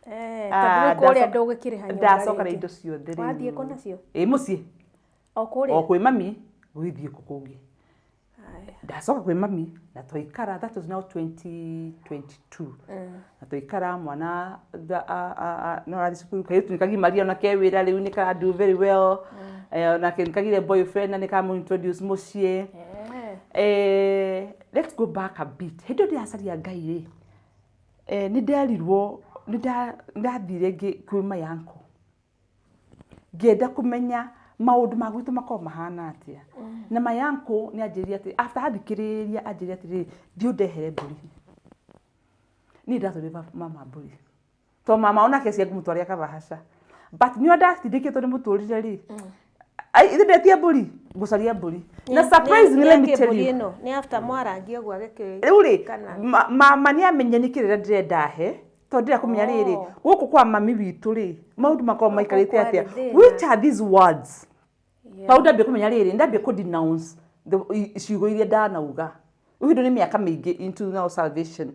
Tondũ rĩu kũrĩa ndũgĩkĩrĩha nyũmba Ndacoka na rĩngĩ. indo ciothe rĩu. Wathiĩ kũ nacio? Ĩ, mũciĩ. O O kũrĩa? Kwĩ mami, gũgĩthiĩ kũ kũngĩ. Aya. Ndacoka kwĩ mami na twaikara, that was now 2022, na twaikara mwana no arathiĩ cukuru, kairĩtu nĩ kagimaria, ona ke wĩra rĩu, nĩ kara do very well. Onake nĩ kagire boyfriend na nĩ kamũ introduce mũciĩ. Let's go back a bit. Hĩndĩ ĩyo ndĩracaria Ngai rĩ, nĩ nderirwo, nĩ ndathire kwĩ my uncle, ngĩenda kũmenya maũndũ ma gwitũ makoragwo mahana atĩa. Na my uncle nĩ anjĩrire atĩ after athikĩrĩria, anjĩrire atĩrĩrĩ, "Thiĩ ũndehere mbũri." Niĩ ndatwarire mama mbũri, to mama onake cia ngũmũtwarĩra kabahaca, but nĩ ndatindĩkĩtwo nĩ mũtũrĩre rĩ, ithe ndetie mbũri, ngũcaria mbũri na surprisingly, let me tell you, Ĩno nĩ after mwarangia ũguo agĩkĩ rĩu rĩ, kana mama nĩ amenye nĩ kĩrĩra ndĩrenda he, tondũ ndĩrenda kũmenya rĩrĩ, gũkũ kwa mami witũ rĩ, maũndũ makoragwo maikarĩte kwarĩ atĩa, thĩna. Which are these words. Tondũ ndambia kũmenya rĩrĩ, ndambia kũ denounce ciugo iria ndanauga. Rĩu hĩndĩ nĩ mĩaka mĩingĩ into now salvation,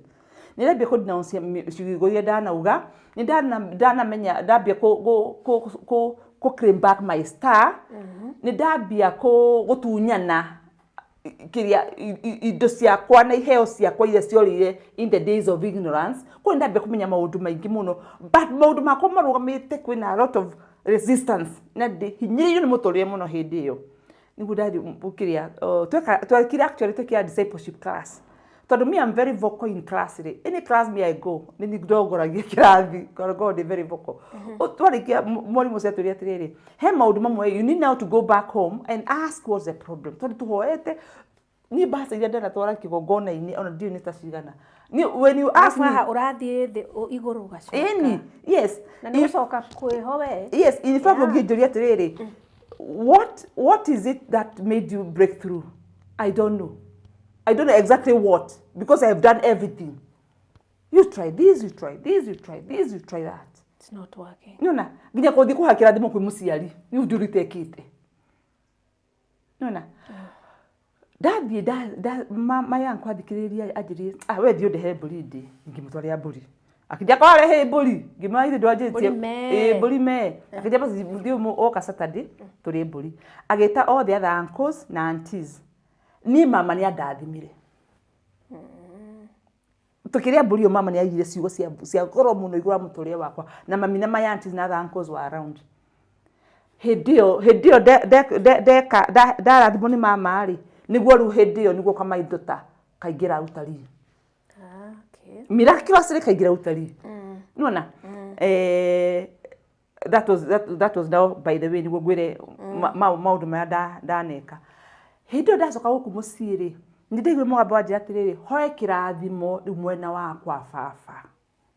nĩ ndambia kũ denounce ciugo iria ndanauga, nĩ ndanamenya, ndambia kũ claim back my star, nĩ ndambia gũtunyana kĩrĩa indo ciakwa na iheo ciakwa iria ciorĩire in the days of ignorance. Koguo nĩ ndambia kũmenya maũndũ maingĩ mũno, but maũndũ makwa marũgamĩte, kwĩna a lot of resistance na ndĩ hinyĩrĩirio nĩ mũtũrĩre mũno. Hĩndĩ ĩyo nĩguo ndathi kĩrĩa twekire, actually twekire discipleship class, tondũ me, I'm very vocal in class rĩ, any class me I go, nĩ niĩ ndongoragia kĩrathi, ngoragwo ndĩ very vocal. Twarĩkia, mwarimũ ũcio atwĩrire atĩrĩrĩ, he maũndũ mamwe you need now to go back home and ask what's the problem, tondũ tũhoete niĩ mbaca iria ndanatwara kĩgongona-inĩ ona ndiũĩ nĩ ta cigana. When you ask me, haha ũrathiĩ thĩ igũrũ ũgacoka. Ĩni, yes. Na nĩ gũcoka kwĩho we. Yes, in fact, ũngĩnjũria atĩrĩrĩ, what is it that made you break through, I don't know. I don't know exactly what, because I have done everything. You try this, you try this, you try this, you try that. It's not working. Nĩona nginya kũthiĩ kũhakĩra thimũ kwĩ mũciari nĩ ũndũ ũritekĩte. Nĩona ndathiĩ maya nkwathikĩrĩria, anjĩrire, "Ah, we thiĩ ũndehere mbũri." Ndĩ ngĩmũtwarĩra mbũri, akĩnjia kwarehe mbũri, ngĩmwĩra ithe ndwanjĩtie. Mbũri mee. Ĩ, mbũri mee. Akĩnjia basi thiĩ oka Saturday tũrĩe mbũri. Agĩta all the other uncles na aunties. Niĩ mama nĩ andathimire tukĩrĩa mbũri ĩyo. Mama nĩ aigire ciugo cia goro mũno igũrũ wa mũtũrĩre wakwa, na mami na my aunties na other uncles were around hĩndĩ ĩyo. Hĩndĩ ĩyo ndeka ndarathimwo nĩ mama rĩ, nĩguo rĩu hĩndĩ ĩyo nĩguo kamaitũta kaingĩra utarii. Ah, okay. Miraculously kaingĩra utarii, nĩwona. That was now, by the way, nĩguo ngwĩre maũndũ marĩa ndaneka. Hĩndĩ ĩyo ndacoka gũkũ mũciĩ rĩ, nĩ ndaiguire mũgambo wanjĩra atĩrĩrĩ, hoe kĩrathimo rĩu mwena wakwa baba,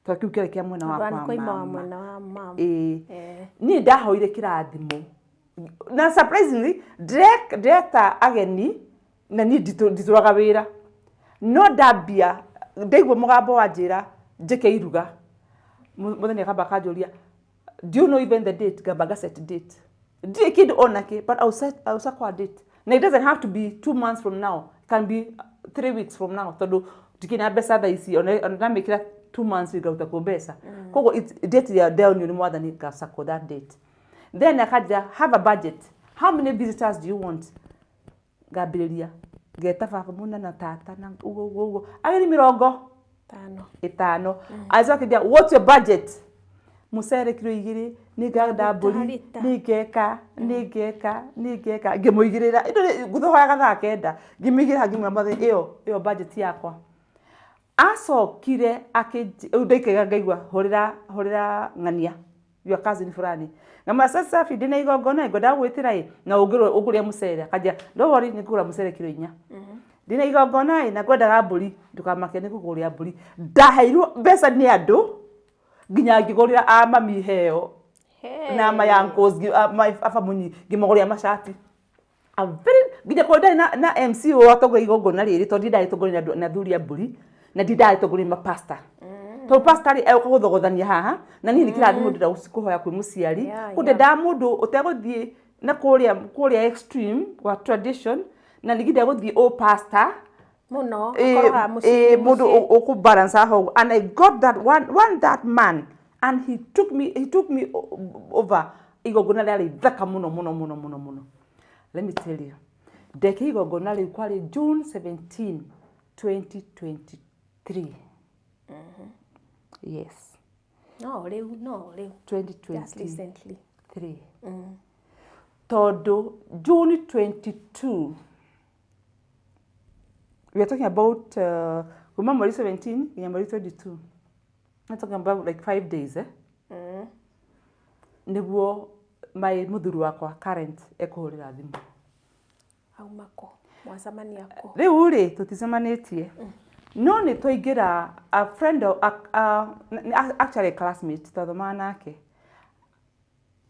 tondũ kĩu kĩarĩ kĩa mwena Andũ wakwa koima wa mama. Mwena wa mama. Ĩĩ. Eh. Niĩ ndahoire kĩrathimo na surprisingly ndĩreta ageni, na niĩ nditũraga wĩra, no ndambia ndaigua mũgambo wanjĩra njĩke iruga. Mũthenya akamba akanjũria, "Do you know even the date?" Ngamba ngaset date, ndirĩ kĩndũ onakĩ, but I'll set a date, na it doesn't have to be 2 months from now, it can be 3 weeks from now, tondũ ndikĩrĩ na mbeca thaa ici. Ona ndamĩkĩra 2 months ngaruta kuo mbeca. Koguo date ĩrĩa ndonio nĩ Mwathani, ngacakwo that date. Then akanjĩra, "Have a budget. How many visitors do you want?" Ngambĩrĩria ngeta baba mũna na tata na ũguo ũguo ũguo, ageni mĩrongo Tano. ĩtano. Acoka akĩnjĩra, "What's your budget?" Mũcere kiro 2, nĩ nganda mbũri, Rita. nĩ ngeka nĩ ngeka nĩ ngeka. Ngĩmũigĩrĩra indo ngũthohoyaga thaa 9, ngĩmũigĩrĩra, ngĩmwĩra, "Mwathani, ĩyo budget yakwa." Acokire akĩnjĩ rĩu ndaikaga ngaigua, "Hũrĩra, hũrĩra ng'ania." Your cousin fulani ngama sasa safi ndina igongona ngwendaga gwĩtĩra ĩ na ũngũrĩa mũcere akanja, "Don't worry, nĩngũgũra mũcere kiro 4. Ndina igongona ĩ na ngwendaga mbũri, ndũkamake, nĩngũkũgũrĩra mbũri." Ndaheirwo mbeca nĩ andũ nginya ngĩgũrĩra a mami heo Hey. na my uncles, my aba munyi ngĩmagũrĩra macati. A very nginya korwo ndarĩ na MC watongoria igongona rĩrĩ, tondũ ndirĩ tongoria na thuri a mbũri na ndirĩ ndagĩtongoria mapasta, tondũ pastor rĩ egũka gũthogothania haha na niĩ nĩ kĩrathimo ndĩrenda kũhoya kwĩ mũciari. Kũu ndendaga mũndũ ũtegũthiĩ na kũrĩa extreme wa tradition na ningĩ ndegũthiĩ ũ pastor Mũno. Eh, akorwo haha mũciĩ. Mũndũ ũkũbalance haha ũguo. And I got that one that man, and he took me over. Igongona rĩarĩ ithaka mũno mũno mũno mũno mũno. Let me tell you, ndeke igongona rĩu kwarĩ June 17 2023, yes. No rĩu, no rĩu. Just 2023. Recently. Tondũ June 22, we are talking about kuma mweri 17 nginya mweri 22, we're talking about like 5 days, eh? Nĩguo my mũthuri wakwa current ekũhũrĩra thimũ. Auma kũ? Mwacemania kũ? Rĩu rĩ tũticemanĩtie, no nĩ twaingĩra a friend of, actually a classmate twathomaga nake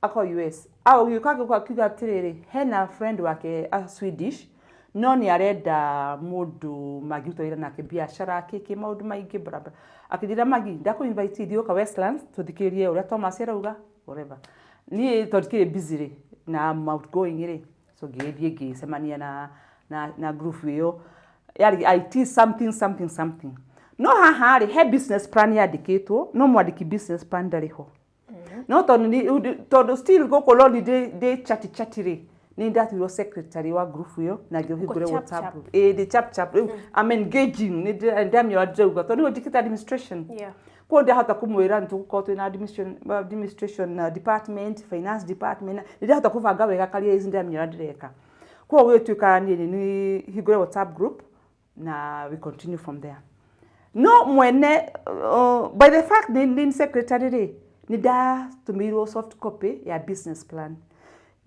ako US, agĩũka agĩũka akiuga atĩrĩrĩ, hena friend wake a Swedish no nĩ arenda mũndũ mangĩruta wĩra nake biacara kĩkĩ maũndũ maingĩ barabara. Akĩnjĩra, "Magi, ndakũ invite thiĩ ũka Westlands tũthikĩrĩrie ũrĩa Thomas arauga," whatever. Niĩ tondũ ndikĩrĩ busy rĩ na I'm outgoing rĩ, so ngĩgĩthiĩ ngĩcemania na group ĩyo yarĩ IT something something something. No haha rĩ he business plan yandĩkĩtwo, no mwandĩki business plan ndarĩ ho, no tondũ still gũkũ no ndĩ chati chati rĩ, nĩ ndatuirwo secretary wa group ĩyo na ngĩhingũre Uko chap WhatsApp chap. group. Ĩ ndĩ chap chap rĩu, I'm engaging, nĩ ndamenya ndĩrauga tondũ nĩguo njĩkĩte administration. Koguo ndahota kũmwĩra nĩ tũgũkorwo twĩna administration department, finance department. Nĩ ndahota kũbanga wega karia ici, ndĩramenya ũrĩa ndĩreka. Koguo gũgĩtuĩka niĩ nĩ hingũre WhatsApp group na we continue from there. No mwene by the fact nĩ secretary rĩ, nĩ ndatũmĩirwo soft copy ya business plan.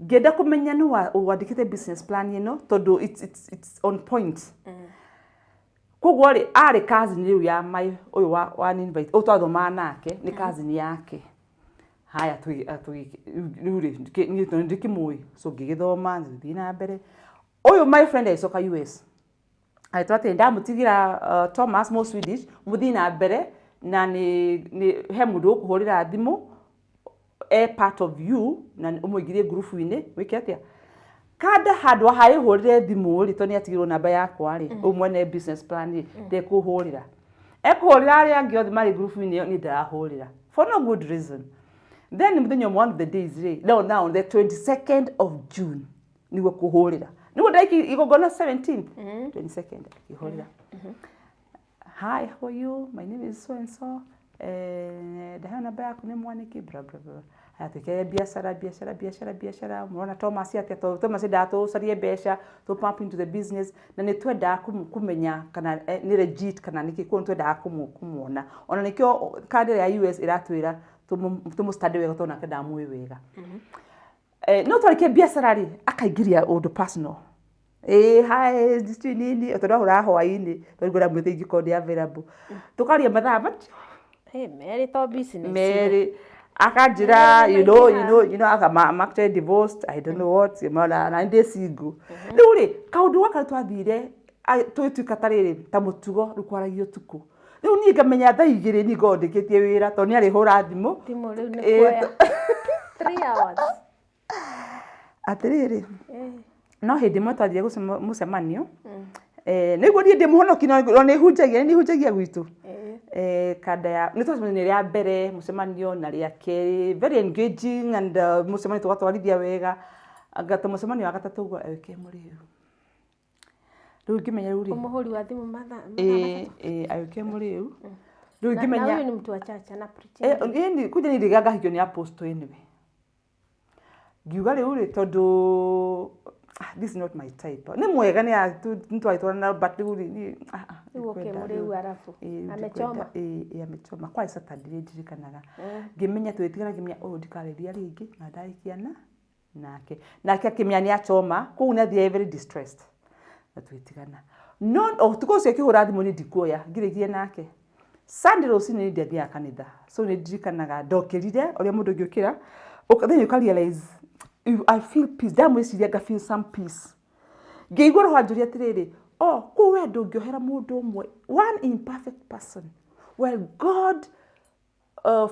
Ngĩenda kũmenya nĩ wandĩkĩte business plan ĩno tondũ it's on point. Koguo rĩ arĩ cousin rĩu ya my ũyũ wa invite ũyũ twathomaga nake, nĩ cousin yake. Haya, rĩu rĩ niĩ tondũ ndikĩmũĩ, so ngĩgĩthoma ngĩthiĩ na mbere. Ũyũ my friend agĩcoka US agĩtwĩra atĩ ndamũtigĩra Thomas mo Swedish mũthiĩ na mbere na nĩ he mũndũ ũkũhũrĩra thimũ e part of you na ũmũingĩrie ngurubu-inĩ wĩke atĩa kanda handũ ha ĩhũrĩre thimũ rĩ, tondũ nĩ atigĩrwo namba yakwa rĩ, ũyũ mwene business plan rĩ ndekũhũrĩra, ekũhũrĩra arĩa angĩ othe marĩ ngurubu-inĩ ĩyo, niĩ ndarahũrĩra for no good reason. Then mũthenya ũmwe, one of the days rĩ, no, now the 22nd of June nĩguo kũhũrĩra, nĩguo ndaiki igongona 17th, 22nd akĩhũrĩra, "Hi, how are you? My name is so and so, ndaheo namba yaku nĩ mwanĩki, bla bla bla." Atuĩkire biacara biacara biacara biacara, mũrona Thomas atĩa? Tondũ Thomas endaga tũcarie mbeca tũ pump into the business na nĩ twendaga kũmenya kana nĩ legit kana nĩkĩ. Koguo nĩ twendaga kũmuona, ona nĩkĩo kandi ya US ĩratwĩra tũmũ study wega tondũ nake ndamũĩ wega. No twarĩkia biacara rĩ, akaingĩria ũndũ personal. Ĩĩ, hi, sijui nini, tondũ ahũraga hwaĩ-inĩ tondũ ngwenda mwĩte ingĩkorwo ndĩ available, tũkaria mathaa macio Hey, merĩ to business. Merĩ akanjĩra, Merĩ maingĩha. I'm actually divorced, I don't know what na ndĩ single rĩu rĩ. Kaũndũ gaka nĩ twathire tũgĩtuĩka ta rĩrĩ ta mũtugo rĩu kwaragia ũtukũ. Rĩu niĩ ngamenya thaa 2 niĩ ngorwo ndĩkĩtie wĩra tondũ nĩ arĩhũra thimũ. Thimũ rĩu nĩ Ĩĩ, kuoya 3 hours. Atĩrĩrĩ, no hĩndĩ ĩmwe twathire mũcemanio, nĩguo niĩ ndĩ mũhonoki no nĩ hunjagia gwitũ. Kanda ya nĩ twacemania rĩa mbere mũcemanio na rĩa kerĩ, very engaging and mũcemanio tũgatwarithia wega. Anga ta mũcemanio wa gatatũ ũguo agĩũkia mũrĩu, rĩu ngĩmenya rĩu rĩ Ũmũhũri wa thimũ mathaa ĩĩ, agĩũkia mũrĩu rĩu Na ngĩmenya huyu ni mtu wa church ana pretend. Ĩni kuja nĩ ndiga ngahikio nĩ apostle. Anyway, ngiuga rĩu rĩ tondũ this is not my type, nĩ mwega nĩ twagĩtwarana, but rĩu rĩ niĩ Rĩu ũkĩ Ndikwenda mũrĩu rĩu. arabu. Ĩĩ, Amechoma. ndikwenda, ĩĩ, amechoma. Kwarĩ Saturday ndirikanaga. Ngĩmenya tũgĩtigana, ngĩmenya ũyũ ndikarĩria rĩngĩ na ndarĩkiana nake. Nake akĩmenya nĩ achoma, koguo nĩ athiaga very distressed. Na tũgĩtigana. No ũtukũ ũcio akĩhũra thimũ niĩ ndikuoya, ngirĩgie nake. Sunday rũcinĩ niĩ ndiathiaga kanitha. So nĩ ndirikanaga ndokĩrire ũrĩa mũndũ ũngĩũkĩra, then you realize I feel peace. Ndamwĩciria nga feel some peace. Ngĩigua roho anjũria atĩrĩrĩ, oh, kũu we ndũngĩohera mũndũ ũmwe, one imperfect person. Well, God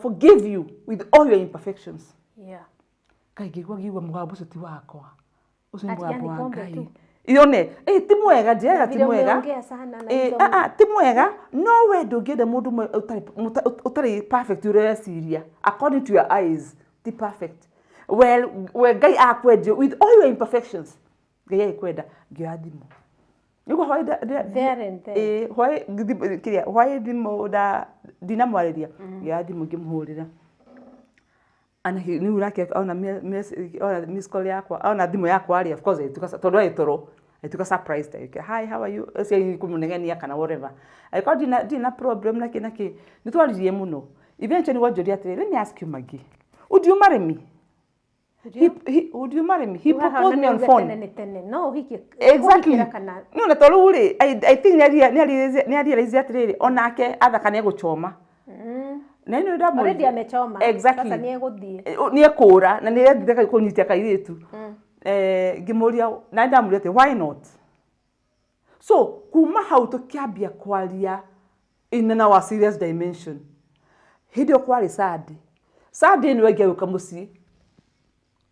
forgive you with all your imperfections. Yeah. Ngai ngĩigua mũgambo ũcio ti wakwa. Ũcio nĩ Ati mũgambo yani wa pombe Ngai. tu. Yone, ti mwega, ndiaga ti Vile mwega. umeongea sana na Eh, hizo ti mwega, no we ndũngĩenda mũndũ ũmwe ũtarĩ perfect ũrĩa ũreciria. According to your eyes, ti perfect. Well, we Ngai akwendia with all your imperfections. Ngai agĩkwenda, ngĩoya thimũ. Nĩguo hwaĩ There and then. Hwaĩ kĩrĩa, hwaĩ thimũ ndinamwarĩria. Ngĩoya thimũ ngĩmũhũrĩra. Rĩu nake ona ona miss call yakwa, ona thimũ yakwa rĩ, of course agĩtuĩka tondũ arĩ toro, agĩtuĩka surprised, agĩũka, hi, how are you? Ũcio kũmũnegenia kana whatever. Agĩkorwo ndirĩ na problem na kĩ na kĩ. Nĩ twaririe mũno. Eventually wanjũria atĩrĩ, let me ask you Maggie, would you marry me? Would you marry me? He proposed me on phone. Tene tene. No ũhikie. Exactly. Ũhikĩra kana No na tondũ rĩu rĩ, I think nĩ arealize atĩrĩrĩ, onake athaka nĩ egũchoma. Na nĩ ndamũria. Already amechoma. Exactly. Sasa nĩ egũthiĩ. Nĩ ekũra na nĩ endete kũnyitia kairĩtu. Ngĩmũria na ndamũria atĩ why not? So kuma hau tũkĩambia kwaria in our serious dimension. Hĩndĩ ĩyo kwarĩ Sunday. Sunday nĩwe ngĩũka mũciĩ.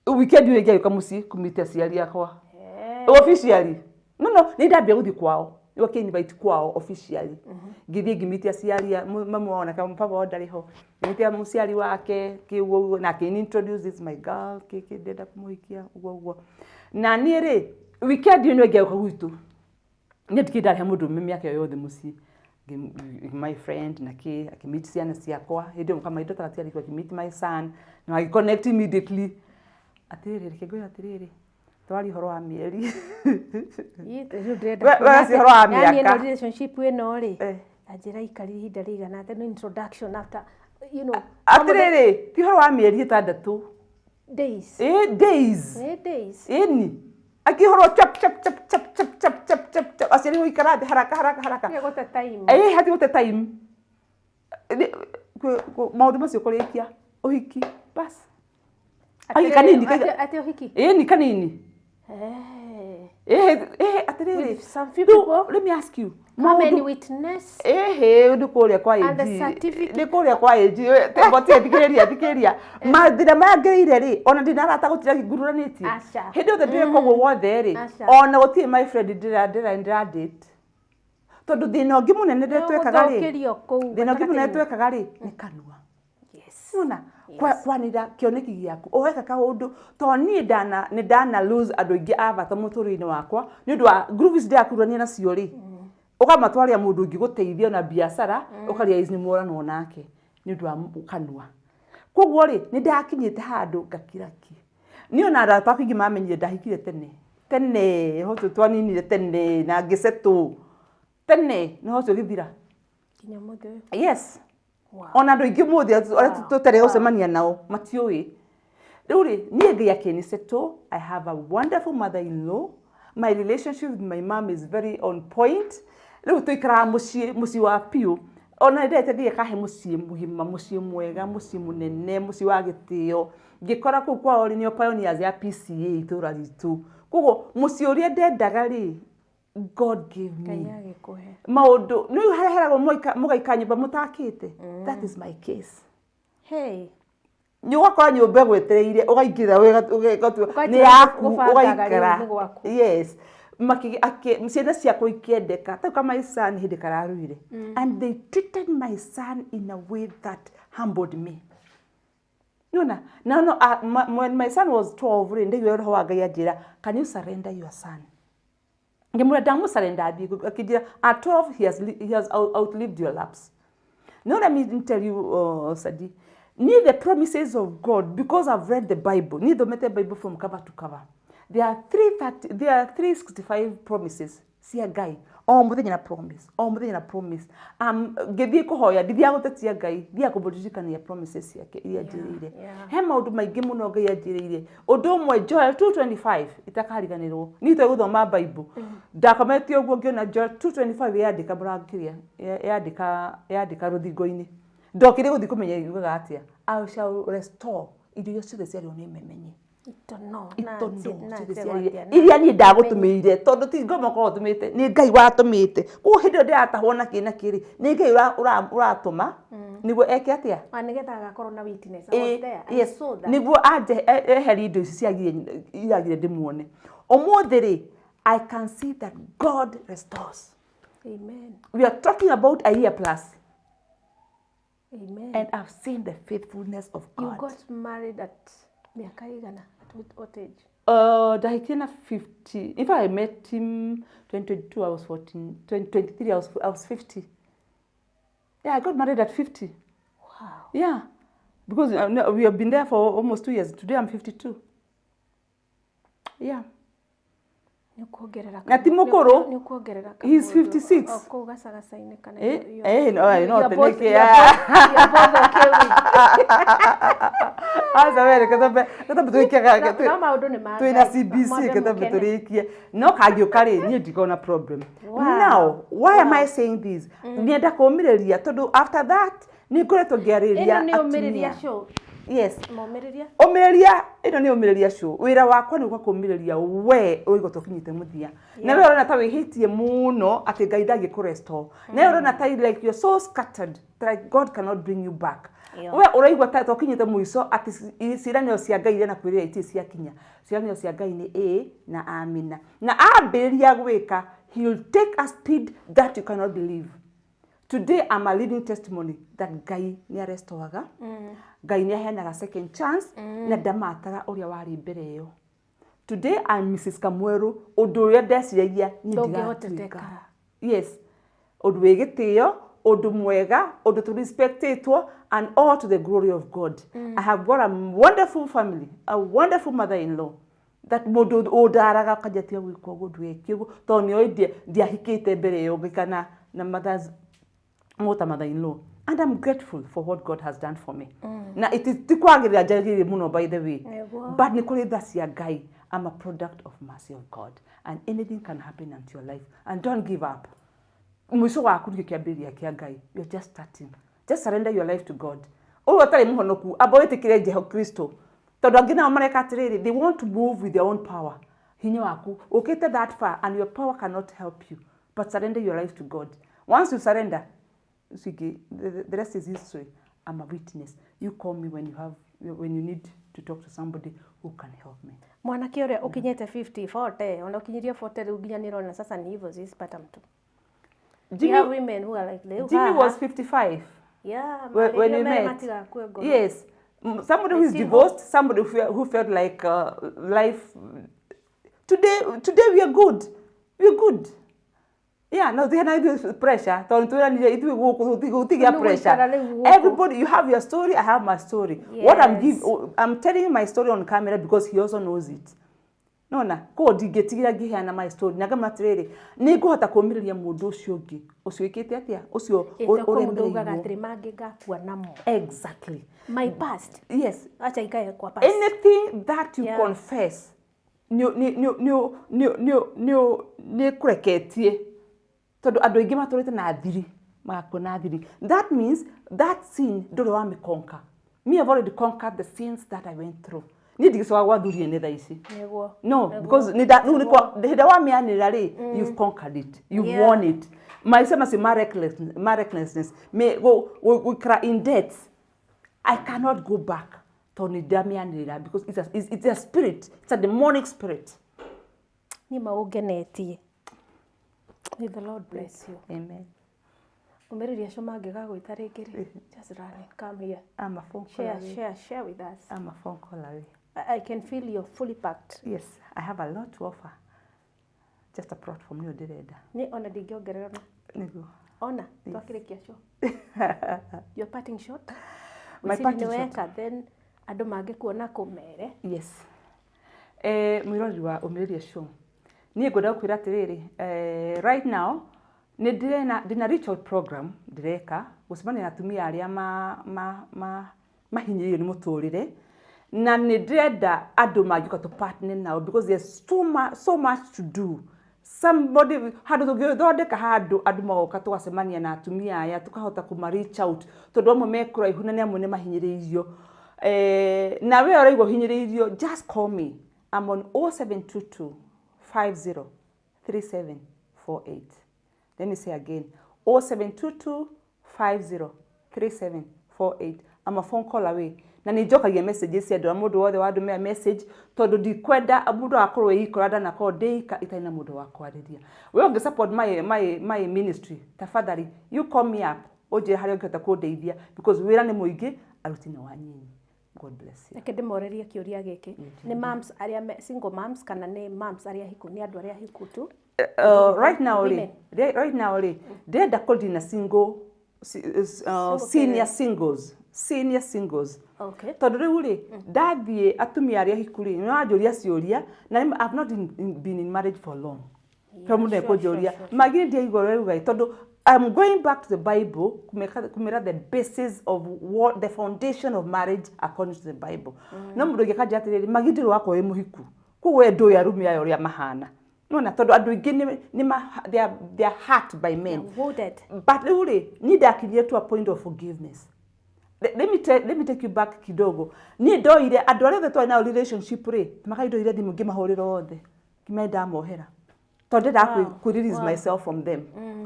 Weekend ĩyo ngĩũka mũciĩ kũmita aciari akwa. Officially. No, nĩ ndambia gũthiĩ kwao. Nĩwe akĩ-invite kwao officially. Ngĩthiĩ ngĩmiti aciari mamu wao na baba wao ndarĩ ho. Ngĩmiti mũciari wake kĩ ũguo ũguo na akĩ introduce this my girl kĩ ndĩrenda kũmũhikia ũguo ũguo. Na niĩ rĩ weekend ĩyo nĩwe ngĩũka gwitũ. Niĩ ndikĩrĩ ndarĩha mũndũ ũmwe mĩaka ĩyo yothe mũciĩ. My friend na kĩ akĩmeet ciana ciakwa hĩndĩ ĩyo my daughter gatiarĩ kuo, akĩmeet my son na agĩconnect immediately. Atĩrĩrĩ, reke ngwĩre atĩrĩrĩ, twaria ũhoro wa mĩeri. Rĩu ndĩrenda We wacia ũhoro wa Yani ĩno mĩaka. relationship ĩno rĩ, Eh. ta njĩra ikarire ihinda rĩigana atĩa, no introduction after, you know, Atĩrĩrĩ, ti ũhoro wa mĩeri ĩtandatũ. days. Days. Days. Ĩni. Akĩhũrwo chap chap chap chap chap chap chap chap chap. Aciari gũikara thĩ haraka haraka haraka. Nĩ gũte time. Hati gũte time. Maũndũ macio kũrĩkia ũhiki bas. Ai, kanini, Atĩ ũhiki. Ĩni kanini. Atĩrĩrĩ. With some few Rĩu, people. let me ask you. Come and Maũndũ witness. Ĩhĩ, nĩ kũrĩa kwa And the AG. certificate. Nĩ kũrĩa kwa AG. Ngotie thikĩrĩria, thikĩrĩria. Mathĩna maya ngereire rĩ, ona ndĩ na arata gũtirĩ ngururanĩtie. Aca. Hĩndĩ yothe ndĩreka ũguo wothe rĩ, Aca. ona gũtirĩ my friend ndĩra date. Tondũ thĩna ũngĩ mũnene twekaga rĩ, Nĩũgũthũkĩrio kũu thĩna ũngĩ mũnene gatagatĩ-inĩ. twekaga rĩ, nĩ kanua. Yes. Nona kwanĩra kĩoneki gĩaku ũgeka kaũndũ tondũ niĩ nĩ ndana lose andũ aingĩ a bata mũtũrĩre-inĩ wakwa nĩ ũndũ wa group ici ndĩrakurania nacio rĩ, ũkamatwarĩra mũndũ ũngĩ gũteithia na biacara ũkarealize nĩ mworanwo nake nĩ ũndũ wa kanua. Koguo rĩ, nĩ ndakinyĩte handũ ngakira ki. Niĩ ona arata akwa aingĩ mamenyire ndahikire tene tene, ũhoro ũcio twaninire tene na ngĩsettle tene na ũhoro ũcio ũgĩthira. Nginya ũmũthĩ ũyũ. Yes. Wow. Ona andũ aingĩ ũmũthĩ arĩa tũtarĩ gũcemania nao matiũĩ. Rĩu rĩ, niĩ Ngai akĩnisettle. I have a wonderful mother-in-law. My relationship with my mom is very on point. Rĩu tũikaraga mũciĩ, mũciĩ wa piũ. Ona ndĩrete Ngai akahe mũciĩ mũgima, mũciĩ mwega, mũciĩ mũnene, mũciĩ wa gĩtĩo. Ngĩkora kũu kwao rĩ, nĩo pioneers ya PCA itũũra ritũ. Koguo mũciĩ ũrĩa ndendaga rĩ, God gave me. Ngai agĩkũhe. Maũndũ nĩ harĩa heragwo mũgaikara nyũmba mũtakĩte. That is my case. Hey. Nĩ ũgakora nyũmba ĩgwetereire ũgaingĩra ũgatua nĩ Ũkanjĩra yaku gũbangaga ũgaikara. rĩu nĩ gwaku. Yes. Ciana ciakwa ikĩendeka ta ka my son hĩndĩ kararuire. And they treated my son in a way that humbled me. Nona, no, no, when my son was 12 rĩ, ndaiguire roho wa Ngai anjĩra, can you surrender your son? Ngĩmwĩra ndamũsurrender athiĩ, akĩnjĩra at 12 he has outlived your laps. Now let me tell you, Sadi, need the promises of God because I've read the Bible. Need the Bible from cover to cover. There are 330, there are 365 promises Cia Ngai o mũthenya na promise, o mũthenya na promise. Ngĩthiĩ kũhoya, ndithiaga gũtetia Ngai, thiaga kũmũririkania promises ciake iria anjĩrĩire. He maũndũ maingĩ mũno Ngai anjĩrĩire. Ũndũ ũmwe, Joel 2:25, itakariganĩrwo. Niĩ itoĩ gũthoma Bible, ndakomete ũguo ngĩona Joel 2:25 yandĩka mũrango kĩrĩa yandĩka, yandĩka rũthingo-inĩ. Ndokire gũthiĩ kũmenya yugaga atĩa. I shall restore indo iria ciothe ciarĩo nĩ memenyi. Itono na Itono na ciothe nje ciarĩire gwatia na iria niĩ ndagũtũmĩire, tondũ ti ngoma ũkorwo ũtũmĩte, nĩ Ngai watũmĩte. Koguo hĩndĩ ĩyo ndĩratahwo na kĩ na kĩ rĩ, nĩ Ngai ũratũma nĩguo eke atĩa? Ah, nĩgetha agakorwo na witness. I was there. I saw that. Nĩguo anje eherie indo ici ciagire iragire ndĩmuone. Ũmũthĩ rĩ, I can see that God restores. Amen. We are talking about a year plus. Amen. And I've seen the faithfulness of You God. got married at miaka igana? At what age? Ndahikie na 50. In fact, I met him 2022, I was 14, 2023, I was 50. Yeah, I got married at 50. Wow. Yeah, because no, we have been there for almost 2 years. Today I'm 52. Yeah. Nĩ ũkuongerera Na ti mũkũrũ. Nĩ ũkuongerera. He's kaũndũ 56. O kũu gacagaca-inĩ kana No, no, you're both- teneke, you're both okay with Aca were katambe katambe twike. No maũndũ nĩ ma Twina Ngai. CBC. Mwambe Katambe mũkene. tũrĩkie no kangĩũka rĩ, niĩ ndikona problem. Wow. Now why am I saying this? Nienda kũũmĩrĩria tondũ after that nĩ ngoretwo ngĩarĩria Ĩno nĩ ũmĩrĩria atumia. show. Yes. Momĩrĩria. Ũmĩrĩria, ĩno nĩ ũmĩrĩria show. Wĩra wakwa nĩ gũka kũũmĩrĩria we ũigua tũkinyĩte mũthia, na we ũrona ta wĩhĩtie mũno atĩ Ngai ndangĩkũrestore, na we ũrona ta like you're so scattered, like God cannot bring you back. We ũraigua ta tũkinyĩte mũico, atĩ ciĩranĩro cia Ngai iria nakwĩrĩra itirĩ ciakinya. Ciĩranĩro cia Ngai nĩ ĩ na amina, na ambĩrĩria gwĩka, he will take a speed that you cannot believe. Today I'm a living testimony that Ngai nĩ arestoraga, Ngai nĩ aheanaga second chance, na ndamatara ũrĩa warĩ mbere ĩyo. Today I'm Mrs. Kamweru, ũndũ ũrĩa ndeciragia niĩ Ndũngĩhoteteka. ndigatuĩka. Yes, ũndũ wĩ gĩtĩo, ũndũ mwega, ũndũ tũ respectĩtwo, and all to the glory of God. I have got a wonderful family, a wonderful mother-in-law that mũndũ ũndaraga akanja tiga gwĩka ũguo, ndũgeke ũguo, tondũ nĩoĩ ndiahikĩte mbere ĩyo ngĩkana na mothers mũta mother-in-law, and I'm grateful for what God has done for me. Na it is ti kwagĩrĩra njagĩrĩire mũno, by the way. But nĩ kũrĩ tha cia Ngai. I'm a product of mercy of God, and anything can happen unto your life, and don't give up. Mũico waku nĩkĩo kĩambĩrĩria kĩa Ngai. You're just starting. Just surrender your life to God. Ũyũ ũtarĩ mũhonoku, amba wĩtĩkĩre Jesu Kristo, tondũ angĩ nao mareka atĩrĩrĩ, they want to move with their own power. Hinya waku ũkĩte that far and your power cannot help you, but surrender your life to God. Once you surrender, Swiggy, the rest is history. I'm a witness. You call me when you need to talk to somebody who can help me. Mwanake ũrĩa ũkinyĩte 50, 40, ona ũkinyirie 40 rĩu nginya nĩrona sasa ni hivyo, sisipata mtu. We Jimmy, have women who are like they Jimmy was 55 yeah when we marĩrio mere met. matigakue ngoro. Yes. Somebody who is still divorced, somebody who felt like life. Today we are good. We are good. Yeah, no, they had pressure. Tondũ twĩranire ithuĩ gũkũ gũtigĩa Nĩ pressure. gũikara rĩu gũkũ. Everybody, you have your story, I have my story. What I'm Yes. give, I'm telling my story on camera because he also knows it. Nona koguo ndingĩtigĩra ngĩheana my story na ngama atĩrĩrĩ, nĩ ngũhota kũũmĩrĩria mũndũ ũcio ũngĩ, ũcio wĩkĩte atĩa, ũcio Ĩtũ kwĩ mũndũ ugaga ũremereirwo. atĩrĩ mangĩ ngakua namo. Exactly. My past. Yes. Acha ikae kwa past. Anything that you confess nĩ kũreketie, tondũ andũ aingĩ matũrĩte na thiri, magakua na thiri. That means that sin ndũrĩ wamĩconquer. Me, I've already conquered the sins that I went through. Niĩ ndigĩcoka gwa thuri ene thaa ici. No, because nĩ rĩu nĩ hĩndĩ ĩrĩa wamĩanĩrĩra rĩ, you've conquered it, you've won it. Maica macio ma recklessness, gũikara in debt, I cannot go back tondũ nĩ ndamĩanĩrĩra, because it's a spirit, it's a demonic spirit. Niĩ maũngenetie. May the Lord bless you. Amen. Ũmĩrĩria acio mangĩgagwĩta rĩngĩ rĩ, just run and come here. I'm a phone call Share, away. share, share with us. I'm a phone call away. I can feel you're fully packed. Yes, I have a lot to offer. Just a platform nĩyo ndĩrenda. Niĩ ona ndingĩongerera ona. Nĩguo. Ona twakĩrĩkia show. Your parting shot. My Wĩcirie parting nĩ shot. weka, then andũ mangĩkuona kũmere. Yes. Mwĩroreri wa Ũmĩrĩria Show, Niĩ ngwenda gũkwĩra atĩrĩrĩ, right now nĩ ndĩrena ndĩna reach out program ndĩreka gũcemania na atumia arĩa mahinyĩrĩirio nĩ mũtũrĩre, na nĩ ndĩrenda andũ mangĩũka tũ partner nao because there's so much to do. Somebody handũ tũngĩthondeka handũ andũ magoka tũgacemania na atumia aya, tũkahota kũma reach out, tondũ amwe me kũraihu na nĩ amwe nĩ mahinyĩrĩirio. Na we ũraigua ũhinyĩrĩirio, just call me. I'm on 0722 50 3748. Let me say again, 0722 50 3748. I'm a phone call away. Na nĩ njokagia messages cia andũ a mũndũ wothe wandũmĩra message, tondũ ndikwenda mũndũ agakorwo ĩikora ndanakorwo ndĩika itarĩ na mũndũ wa kwarĩria. We ũngĩ support my ministry, tafadhali you call me up, ũnjĩre harĩa ũngĩhota kũndeithia, because wĩra nĩ mũingĩ, aruti nĩ wanyinyi. God bless you. Reke ndĩmorerie kĩũria gĩkĩ, nĩ moms arĩa single moms kana nĩ moms arĩa hiku, nĩ andũ arĩa hiku tu? Right now rĩ, Women. Right now rĩ, ndĩrenda kũdeal na single Single senior parents. singles, senior singles. Okay. Tondũ rĩu rĩ, ndathiĩ atumia arĩa hiku rĩ, nĩ wanjũria ciũria na I've not been in marriage for long. Tondũ mũndũ nĩekũnjũria magire ndiaigua ũrĩa uga, tondũ I'm going back to the Bible kumera the basis of what the foundation of marriage according to the Bible. No mũndũ ũngĩ akanjĩra atĩrĩrĩ, magire ndĩrĩ wakwa wĩ mũhiku, koguo we ndũĩ arũme aya ũrĩa mahana. Nona tondũ andũ aingĩ nĩ they are hurt by men. Wounded. But rĩu rĩ, niĩ ndakinyire to a point of forgiveness. Let me take you back kidogo. Niĩ ndoire andũ arĩa othe twarĩ nao relationship rĩ, makandoire thimũ ngĩmahũrĩra othe, ngĩmera ndamohera, tondũ ndendaga kũ release myself from them.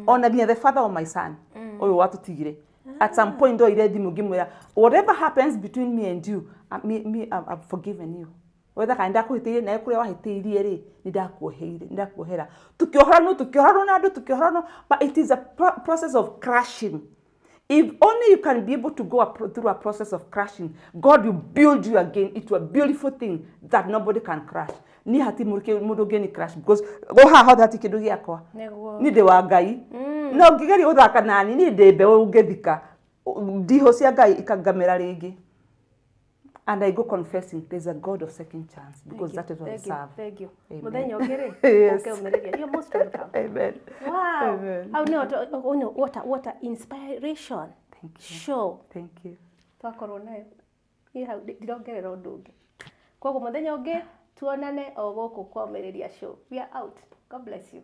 Ona nginya the father of my son ũyũ watũtigire, at some point ndoire thimũ ngĩmwĩra, whatever happens between me and you, me, I've forgiven you, wetha kana ndakũhĩtĩirie nawe kũrĩa wahĩtĩirie rĩ, nĩ ndakuoheire, nĩ ndakuohera. Tũkĩohoranwo na andũ, tũkĩohoranwo, but it is a process of crushing. If only you can be able to go through a process of crushing, God will build you again into a beautiful thing that nobody can crush. Niĩ hati mũndũ ũngĩ ni crush, because go haha hothe hati kĩndũ gĩakwa. Nĩguo. Niĩ ndĩ wa Ngai. No ũngĩgeria gũthaka nani, niĩ ndĩ mbeũ ũngĩthika. Ndihũ cia Ngai ikangamĩra rĩngĩ. And I go confessing, there's a God of second chance, because Thank that you, is what I thank you, serve. thank you. Amen. Mũthenya ũngĩ rĩ, Yes. ũke ũmĩrĩrie. You're most welcome. Amen. Wow. Amen. Hau nĩho what a inspiration. Thank you. Show. Thank you. Twakorwo nayo. Niĩ hau ndirongerera ũndũ ũngĩ. Koguo mũthenya ũngĩ tuonane o gũkũ kwa Ũmĩrĩria Show. We are out. God bless you.